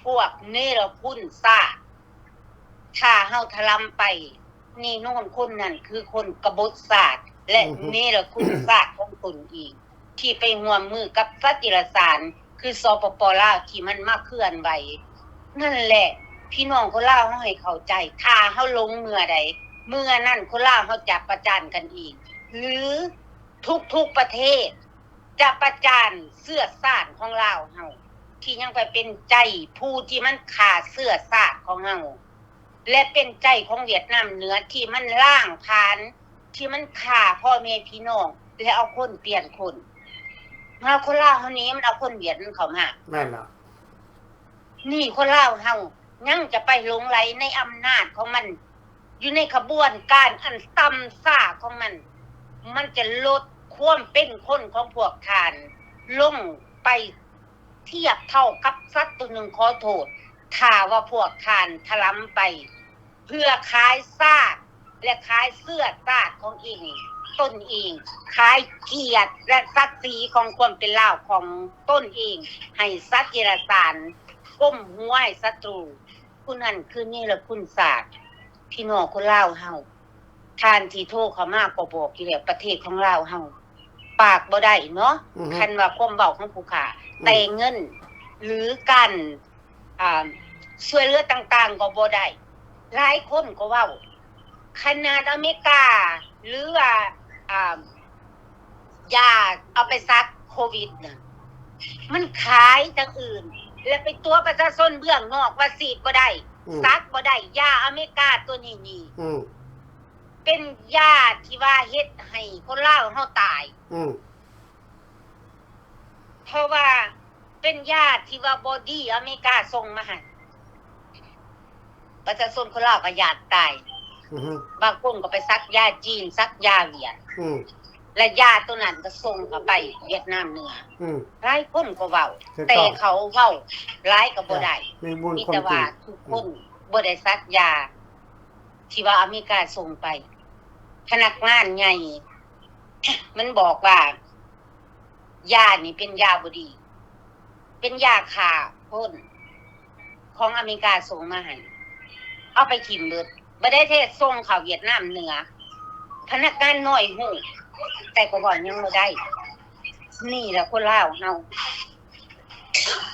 ພວກເນລະຄຸນຊາດ. ຖ້າເຮົາຖະລຳໄປ ແນ່ນອນຄົນນັ້ນຄືຄົນກະບົດຊາດ ແລະ ເນລະຄຸນຊາດຂອງຕົນເອງ ທີ່ໄປຮ່ວມມືກັບສັດເດຍລະສານ ຄື ສປປ ລາວ ທີ່ມັນມາເຄື່ອນໄຫວ. ນັ້ນແຫຼະ ພີ່ນ້ອງຄົນລາວເຮົາໃຫ້ເຂົ້າໃຈ ຖ້າເຮົາຫຼົງເມື່ອໃດ ເມື່ອນັ້ນຄົນລາວເຮົາຈະປະຈານກັນເອງ ຫຼື ທຸກໆປະເທດຈະປະຈານເຊື້ອຊາດຂອງລາວເຮົາ ທີ່ຍັງໄປເປັນໃຈຜູ້ທີ່ມັນຂ້າເຊື້ອຊາດຂອງເຮົາ ແລະ ເປັນໃຈຂອງຫວຽດນາມເໜືອທີ່ມັນລ້າງຜານ ທີ່ມັນຂ້າພໍ່ແມ່ພີ່ນ້ອງ ແລະ ເອົາຄົນປ່ຽນຄົນ. ມາຄົນລາວເຮົານີ້ມັນເອົາຄົນຫວຽດນາມເຂົ້າມາ. ແມ່ນລະ. ນີ້ຄົນລາວເຮົາຍັງຈະໄປຫຼົງໄຫຼໃນອຳນາດຂອງມັນ ຢູ່ໃນຂະບວນການອັນຕ່ຳຊ້າຂອງມັນ. ມັນຈະລົດຄວາມເປັນຄົນຂອງພວກທ່ານລົງໄປ ທຽບເທົ່າກັບສັດຕົວໜຶ່ງ. ຂໍໂທດ ຖ້າວ່າພວກທ່ານຖະລຳໄປເພື່ອຂາຍຊາດ ແລະ ຂາຍເຊື້ອຊາດຂອງເອງ ຕົນເອງ ຂາຍກຽດ ແລະ ສັກສີຂອງຄວາມເປັນລາວຂອງຕົນເອງ ໃຫ້ສັດເດຍລະສານ ກົ້ມຫົວໃຫ້ສັດຕູ. ຜູ້ນັ້ນຄືເນລະຄຸນຊາດ. ພີ່ນ້ອງຄົນລາວເຮົາ ທ່ານທີ່ໂທເຂົ້າມາກໍບອກຢູ່ແລ້ວ ປະເທດຂອງລາວເຮົາປາກບໍ່ໄດ້ເນາະ ຄັນວ່າຄວາມເວົ້າຂອງຜູ້ຂ້າ ແຕ່ເງິນ ຫຼື ການ ອ່າ ຊ່ວຍເຫຼືອຕ່າງໆກໍບໍ່ໄດ້. ຫຼາຍຄົນກໍເວົ້າ ຂະໜາດອາເມລິກາ ຫຼືວ່າ ອ່າ ຢາເອົາໄປສັກໂຄວິດນະ ມັນຂາຍທາງອື່ນ ແລະ ໄປຕົວະປະຊາຊົນເບື້ອງນອກວ່າສີດບໍ່ໄດ້ ສັກບໍ່ໄດ້ ຢາອາເມລິກາຕົວນີ້ນີ້ ເປັນຢາທີ່ວ່າເຮັດໃຫ້ຄົນລາວເຮົາຕາຍ ເພາະວ່າເປັນຢາທີ່ວ່າບໍ່ດີ ອາເມລິກາສົ່ງມາໃຫ້. ປະຊາຊົນຄົນລາວກໍຢາກຕາຍ ບາງຄົນກໍໄປສັກຢາຈີນ ສັກຢາຫວຽດ ແລະ ຢາໂຕນັ້ນກໍສົ່ງເຂົ້າໄປຫວຽດນາມເໜືອ. ຫຼາຍຄົນກໍເວົ້າ ແຕ່ເຂົາເວົ້າຫຼາຍກໍບໍ່ໄດ້ ມີແຕ່ວ່າທຸກຄົນບໍ່ໄດ້ສັກຢາທີ່ວ່າອາເມລິກາສົ່ງໄປ. ພະນັກງານໃຫຍ່ມັນບອກວ່າ ຢານີ້ເປັນຢາບໍ່ດີ ເປັນຢາຂ້າຄົນ ຂອງອາເມລິກາສົ່ງມາໃຫ້ ເອົາໄປຖິ້ມເບິດ. ບໍ່ໄດ້ແທ້ສົ່ງເຂົ້າຫວຽດນາມເໜືອ. ພະນັກງານນ້ອຍຮູ້ ແຕ່ກໍເວົ້າຫຍັງບໍ່ໄດ້. ນີ້ລະຄົນລາວເຮົາ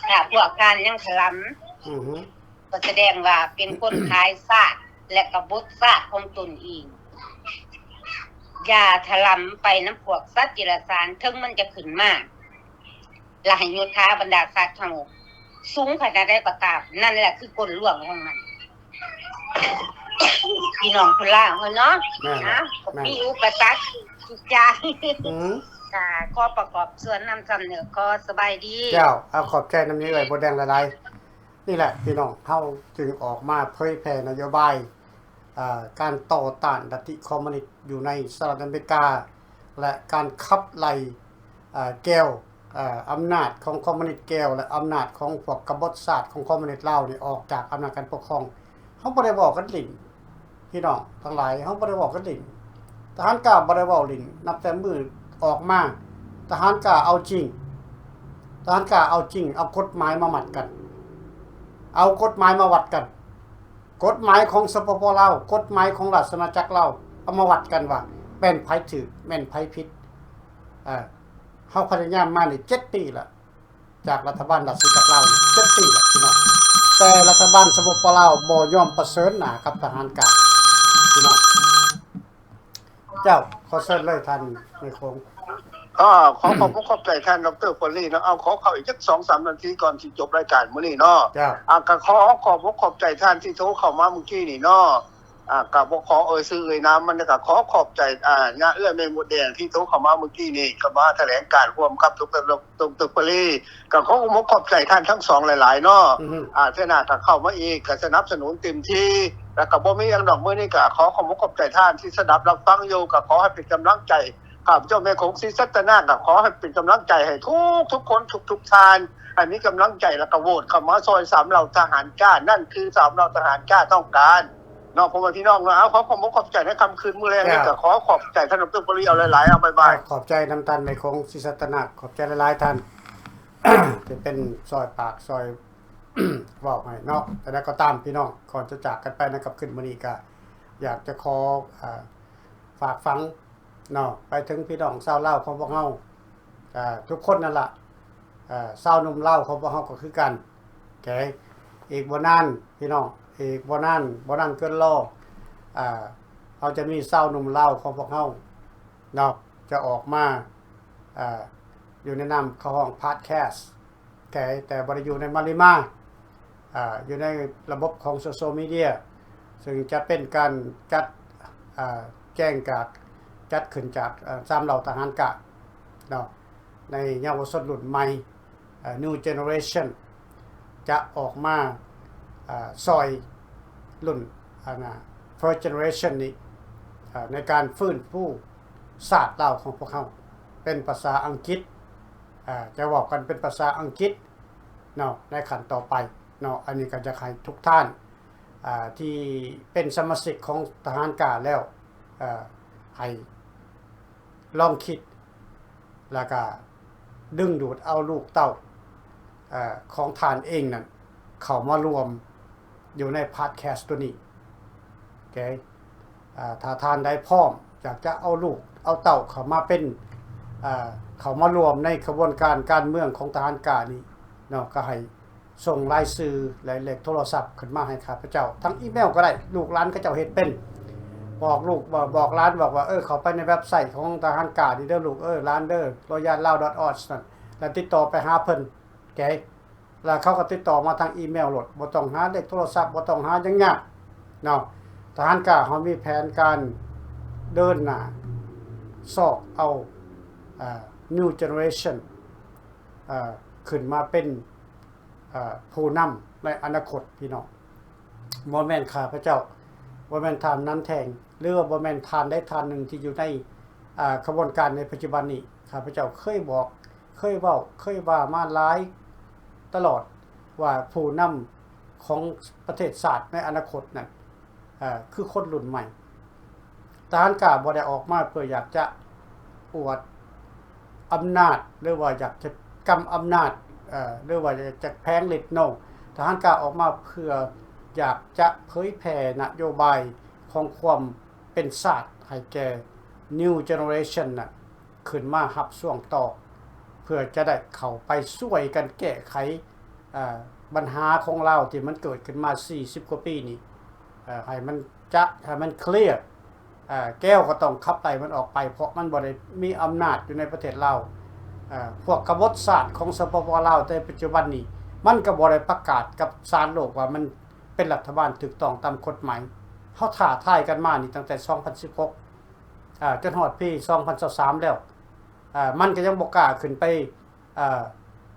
ຖ້າພວກທ່ານຍັງຖະຫຼຳ ອືຮຶ ກໍສະແດງວ່າເປັນຄົນຂາຍຊາດ ແລະກະບົດຊາດຂອງຕົນເອງ. ຢ່າຖະຫຼຳໄປນຳພວກສັດເດຍລະສານ ເຖິງມັນຈະຂຶ້ນມາ ລະໃຫ້ຍົດຖາບັນດາສັດເຮົາສູງຂະໜາດໃດກໍຕາມ ນັ້ນແຫຼະຄືກົ້ນລວງຂອງມັນ. ພີ່ນ້ອງຄົນລາວເຮົາເນາະ ແມ່ນແຫຼະ ນະ ກໍ ແມ່ນ ມີອຸປະສັກທຸກຢ່າງ ອືມ ກະຂໍປະກອບສ່ວນນຳສ່ຳນີ້ ຂໍສະບາຍດີ. ເຈົ້າ ເອົາ ຂອບໃຈນຳນີ້ເອື້ອຍບົດແດງຫຼາຍໆ. ນີ້ແຫຼະພີ່ນ້ອງ ເຮົາຈຶ່ງອອກມາເຜີຍແຜ່ນະໂຍບາຍ ເອີ ການຕໍ່ຕ້ານລັດທິຄອມມູນິດຢູ່ໃນສະຫະລັດອາເມລິກາ ແລະ ການຂັບໄລ່ ເອີ ແກວ ເອີ ອຳນາດຂອງຄອມມູນິດແກວ ແລະ ອຳນາດຂອງພວກກະບົດຊາດຂອງຄອມມູນິດລາວນີ້ອອກຈາກອຳນາດການປົກຄອງ. ເຮົາບໍ່ໄດ້ເວົ້າກັນຫຼິ້ນ ພີ່ນ້ອງທັງຫຼາຍ ເຮົາບໍ່ໄດ້ເວົ້າກັນຫຼິ້ນ. ທະຫານກ້າບໍ່ໄດ້ເວົ້າຫຼິ້ນ ນັບແຕ່ມື້ອອກມາ ທະຫານກ້າເອົາຈິງ ທະຫານກ້າເອົາຈິງ ເອົາກົດໝາຍມາມັດກັນ ເອົາກົດໝາຍມາວັດກັນ. ກົດໝາຍຂອງ ສປປ ລາວ ກົດໝາຍຂອງລາຊະອານາຈັກລາວ ເອົາມາວັດກັນວ່າແມ່ນໃຜຖືກ ແມ່ນໃຜຜິດ. ເອີ ເຮົາພະຍາຍາມມານີ້ເຈັດປີແລ້ວ ຈາກລັດຖະບານລາຊະອານາຈັກລາວນີ້ເຈັດປີແລ້ວພີ່ນ້ອງ ແຕ່ລັດຖະບານ ສປປ ລາວ ບໍ່ຍອມປະເຊີນໜ້າກັບທະຫານກ້າ ພີ່ນ້ອງ. ເຈົ້າ ຂໍເຊີນເລີຍທ່ານນາຍໂຄງ. ກໍຂໍຂອບອົກຂອບໃຈທ່ານ ດຣ. ໂພລີເນາະ. ເອົາ ຂໍເຂົ້າອີກຈັກສອງສາມນາທີກ່ອນຊິຈົບລາຍການມື້ນີ້ເນາະ. ເຈົ້າ ອາ ກໍຂໍຂອບອົກຂອບໃຈທ່ານທີ່ໂທເຂົ້າມາມື້ກີ້ນີ້ເນາະ. ອາ ກໍບໍ່ຂໍເອີ່ຍຊື່ເອີ່ຍນາມມັນ ກໍຂໍຂອບໃຈ ອາ ຍາເອື້ອຍແມ່ມົດແດງທີ່ໂທເຂົ້າມາມື້ກີ້ນີ້ ກໍມາຖະແຫຼງການຮ່ວມກັບ ດຣ. ຕົງຕຶກປະລີ ກໍຂໍອົກຂອບໃຈທ່ານທັງສອງຫຼາຍໆເນາະ. ອືຮຶ ອາ ເທື່ອໜ້າກໍເຂົ້າມາອີກ ກໍສະໜັບສະໜູນເຕັມທີ່ ແລ້ວກໍບໍ່ມີຫຍັງດອກ. ມື້ນີ້ກໍຂໍຂອບອົກຂອບໃຈທ່ານທີ່ສະດັບຮັບຟັງຢູ່ ກໍຂໍໃຫ້ເປັນກຳລັງໃຈ ຂ້າພະເຈົ້າແມ່ໂຂງ ສີສັດຕະນາກ ກໍຂໍໃຫ້ເປັນກຳລັງໃຈໃຫ້ທຸກໆຄົນ ທຸກໆທ່ານ ໃຫ້ມີກຳລັງໃຈ ແລ້ວກໍໂຫວດເຂົ້າມາຊ່ອຍສາມເຫຼົ່າທະຫານກ້າ. ນັ້ນຄືສາມເຫຼົ່າທະຫານກ້າຕ້ອງການ ເນາະ ພໍ່ແມ່ພີ່ນ້ອງເນາະ. ເອົາ ຂໍຂອບອົກຂອບໃຈໃນຄ່ຳຄືນມື້ແລງນີ້ ເຈົ້າ ກໍຂໍຂອບໃຈທ່ານ ດຣ. ໂພລີ ເອົາຫຼາຍໆ ເອົາ ບາຍບາຍ. ເຈົ້າ ຂອບໃຈນຳທ່ານນາຍໂຄງ ສີສັດຕະນາກ ຂອບໃຈຫຼາຍໆທ່ານ ທີ່ເປັນຊ່ອຍປາກຊ່ອຍເວົ້າໃຫ້ເນາະ. ແຕ່ໃດກໍຕາມພີ່ນ້ອງ ກ່ອນຈະຈາກກັນໄປໃນຄ່ຳຄືນມື້ນີ້ ກໍຢາກຈະຂໍ ເອີ ຝາກຝັງ ເນາະ ໄປເຖິງພີ່ນ້ອງຊາວລາວຂອງພວກເຮົາ ເອີ ທຸກຄົນນັ້ນລະ ເອີ ຊາວໜຸ່ມລາວຂອງພວກເຮົາກໍຄືກັນ. ໂອເຄ ອີກບໍ່ນານພີ່ນ້ອງ ອີກບໍ່ນານ ບໍ່ນານເກີນລໍ ເອີ ເຮົາຈະມີຊາວໜຸ່ມລາວຂອງພວກເຮົາເນາະ ຈະອອກມາ ເອີ ຢູ່ໃນນາມເຂົາຮ້ອງ podcast ແຕ່ບໍ່ໄດ້ຢູ່ໃນມາລິມາ ອາ ຢູ່ໃນລະບົບຂອງໂຊຊຽວມີເດຍ ເຊິ່ງຈະເປັນການຈັດ ອາ ແຈ້ງການຈັດຂຶ້ນຈາກ ອາ ສາມເຫຼົ່າທະຫານກ້າເນາະ ໃນເຍົາວະຊົນລຸ້ນໃໝ່ ອາ New Generation ຈະອອກມາ ອາ ຊ່ອຍລຸ້ນ ອັນນ່າ First Generation ນີ້ ອາ ໃນການຟື້ນຟູຊາດລາວຂອງພວກເຮົາ ເປັນພາສາອັງກິດ ອາ ຈະເວົ້າກັນເປັນພາສາອັງກິດເນາະ ໃນຂັ້ນຕໍ່ໄປເນາະ. ອັນນີ້ກໍຢາກໃຫ້ທຸກທ່ານ ອາ ທີ່ເປັນສະມາຊິກຂອງທະຫານກ້າແລ້ວ ເອີ ໃຫ້ລອງຄິດ ແລ້ວກໍດຶງດູດເອົາລູກເຕົ້າ ເອີ ຂອງທ່ານເອງນັ້ນ ເຂົ້າມາລວມຢູ່ໃນ podcast ຕົວນີ້. ໂອເຄ ອາ ຖ້າທ່ານໃດພ້ອມຢາກຈະເອົາລູກເອົາເຕົ້າເຂົ້າມາເປັນ ອາ ເຂົ້າມາລວມໃນຂະບວນການການເມືອງຂອງທະຫານກ້ານີ້ເນາະ ກໍໃຫ້ສົ່ງລາຍຊື່ ແລະ ເລກໂທລະສັບຂຶ້ນມາໃຫ້ຂ້າພະເຈົ້າ ທາງອີເມວກໍໄດ້ ລູກຫຼານເຂົາເຈົ້າເຮັດເປັນ. ບອກລູກ ບອກ ບອກຫຼານ ບອກວ່າ ເອີ ເຂົ້າໄປໃນເວັບໄຊຂອງທະຫານກ້ານີ້ເດີລູກເອີ ຫຼານເດີ Royal Lao dot org ນັ້ນ ແລ້ວຕິດຕໍ່ໄປຫາເພິ່ນ. ໂອເຄ ແລ້ວເຂົາກໍຕິດຕໍ່ມາທາງອີເມວໂລດ ບໍ່ຕ້ອງຫາເລກໂທລະສັບ ບໍ່ຕ້ອງຫາຫຍັງຍາກເນາະ. ທະຫານກ້າເຮົາມີແຜນການເດີນໜ້າຊອກເອົາ ເອີ New Generation ເອີ ຂຶ້ນມາເປັນ ເອີ ຜູ້ນຳໃນອະນາຄົດ ພີ່ນ້ອງ. ບໍ່ແມ່ນຂ້າພະເຈົ້າ ບໍ່ແມ່ນທ່ານ ນັນ ແທງ ຫຼືວ່າບໍ່ແມ່ນທ່ານໃດທ່ານໜຶ່ງທີ່ຢູ່ໃນ ອາ ຂະບວນການໃນປັດຈຸບັນນີ້. ຂ້າພະເຈົ້າເຄີຍບອກ ເຄີຍເວົ້າ ເຄີຍວ່າມາຫຼາຍຕະຫຼອດວ່າ ຜູ້ນຳຂອງປະເທດຊາດໃນອະນາຄົດນັ້ນ ເອີ ຄືຄົນລຸ້ນໃໝ່. ທະຫານກ້າບໍ່ໄດ້ອອກມາເພື່ອຢາກຈະອວດອຳນາດ ຫຼືວ່າຢາກຈະກຳອຳນາດ ເອີ ຫຼືວ່າຢາກຈະແຜງລິດ. No ທະຫານກ້າອອກມາເພື່ອຢາກຈະເຜີຍແຜ່ນະໂຍບາຍຂອງຄວາມເປັນຊາດໃຫ້ແກ່ New Generation ນະ ຂຶ້ນມາຮັບຊ່ວງຕໍ່ ເພື່ອຈະໄດ້ເຂົ້າໄປຊ່ວຍກັນແກ້ໄຂ ເອີ ບັນຫາຂອງລາວທີ່ມັນເກີດຂຶ້ນມາສີ່ສິບກວ່າປີນີ້ ເອີ ໃຫ້ມັນຈະ ໃຫ້ມັນເຄລຍ ເອີ ແກ້ວກໍຕ້ອງຂັບໄລ່ມັນອອກໄປ ເພາະມັນບໍ່ໄດ້ມີອຳນາດຢູ່ໃນປະເທດລາວ. ເອີ ພວກກະບົດຊາດຂອງ ສປປ ລາວ ໃນປັດຈຸບັນນີ້ ມັນກໍບໍ່ໄດ້ປະກາດກັບສານໂລກວ່າມັນເປັນລັດຖະບານຖືກຕ້ອງຕາມກົດໝາຍ. ເຮົາທ້າທາຍກັນມານີ້ຕັ້ງແຕ່ສອງພັນສິບຫົກ ເອີ ຈົນຮອດປີສອງພັນຊາວສາມແລ້ວ ເອີ ມັນກໍຍັງບໍ່ກ້າຂຶ້ນໄປ ເອີ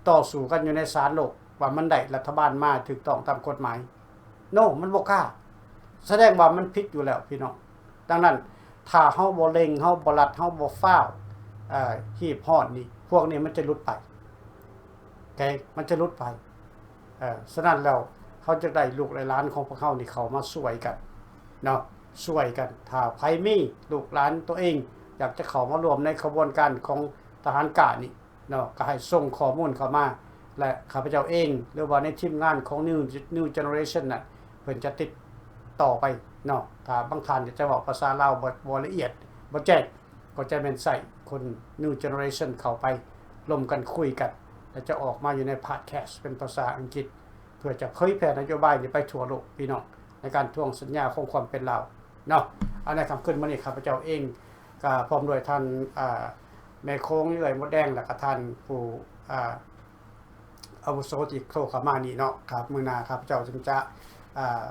ຕໍ່ສູ້ກັນຢູ່ໃນສານໂລກວ່າມັນໄດ້ລັດຖະບານມາຖືກຕ້ອງຕາມກົດໝາຍ. ໂນ ມັນບໍ່ກ້າ. ສະແດງວ່າມັນຜິດຢູ່ແລ້ວພີ່ນ້ອງ. ດັ່ງນັ້ນ ຖ້າເຮົາບໍ່ເລັ່ງ ເຮົາບໍ່ລັດ ເຮົາບໍ່ຟ້າວ ເອີ ຮີບຮ້ອນນີ້ ພວກນີ້ມັນຈະຫຼຸດໄປ ໂອເຄ ມັນຈະຫຼຸດໄປ. ເອີ ສະນັ້ນແລ້ວ ເຮົາຈະໄດ້ລູກໄດ້ຫຼານຂອງພວກເຮົານີ້ເຂົ້າມາຊ່ວຍກັນເນາະ ຊ່ວຍກັນ. ຖ້າໃຜມີລູກຫຼານຕົວເອງ ຢາກຈະເຂົ້າມາຮ່ວມໃນຂະບວນການຂອງທະຫານກ້ານີ້ເນາະ ກໍໃຫ້ສົ່ງຂໍ້ມູນເຂົ້າມາ ແລະ ຂ້າພະເຈົ້າເອງ ຫຼືວ່າໃນທີມງານຂອງ New New Generation ນັ້ນ ເພິ່ນຈະຕິດຕໍ່ໄປເນາະ. ຖ້າບາງທ່ານຢາກຈະເວົ້າພາສາລາວບໍ່ ບໍ່ລະອຽດ ບໍ່ແຈ້ງ ກໍຈະແມ່ນໃຊ້ຄົນ New Generation ເຂົ້າໄປລົມກັນຄຸຍກັນ ແລະ ຈະອອກມາຢູ່ໃນ podcast ເປັນພາສາອັງກິດ ເພື່ອຈະເຜີຍແຜ່ນະໂຍບາຍນີ້ໄປທົ່ວໂລກ ພີ່ນ້ອງ ໃນການທວງສັນຍາຂອງຄວາມເປັນລາວເນາະ. ໃນຄ່ຳຄືນມື້ນີ້ ຂ້າພະເຈົ້າເອງ ກໍພ້ອມດ້ວຍທ່ານ ເອີ ແມ່ໂຂງເອື້ອຍມົດແດງ ແລະ ກໍທ່ານຜູ້ ເອີ ອາວຸໂສທີ່ໂທເຂົ້າມານີ້ເນາະ ຄັບ ມື້ໜ້າຂ້າພະເຈົ້າຈຶ່ງຈະ ເອີ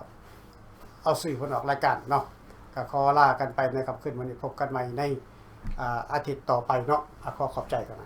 ເອົາຊື່ເພິ່ນອອກລາຍການເນາະ. ກໍຂໍລາກັນໄປໃນຄ່ຳຄືນມື້ນີ້ ພົບກັນໃໝ່ໃນ ອາ ອາທິດຕໍ່ໄປເນາະ. ອາ ຂໍຂອບໃຈກັນ.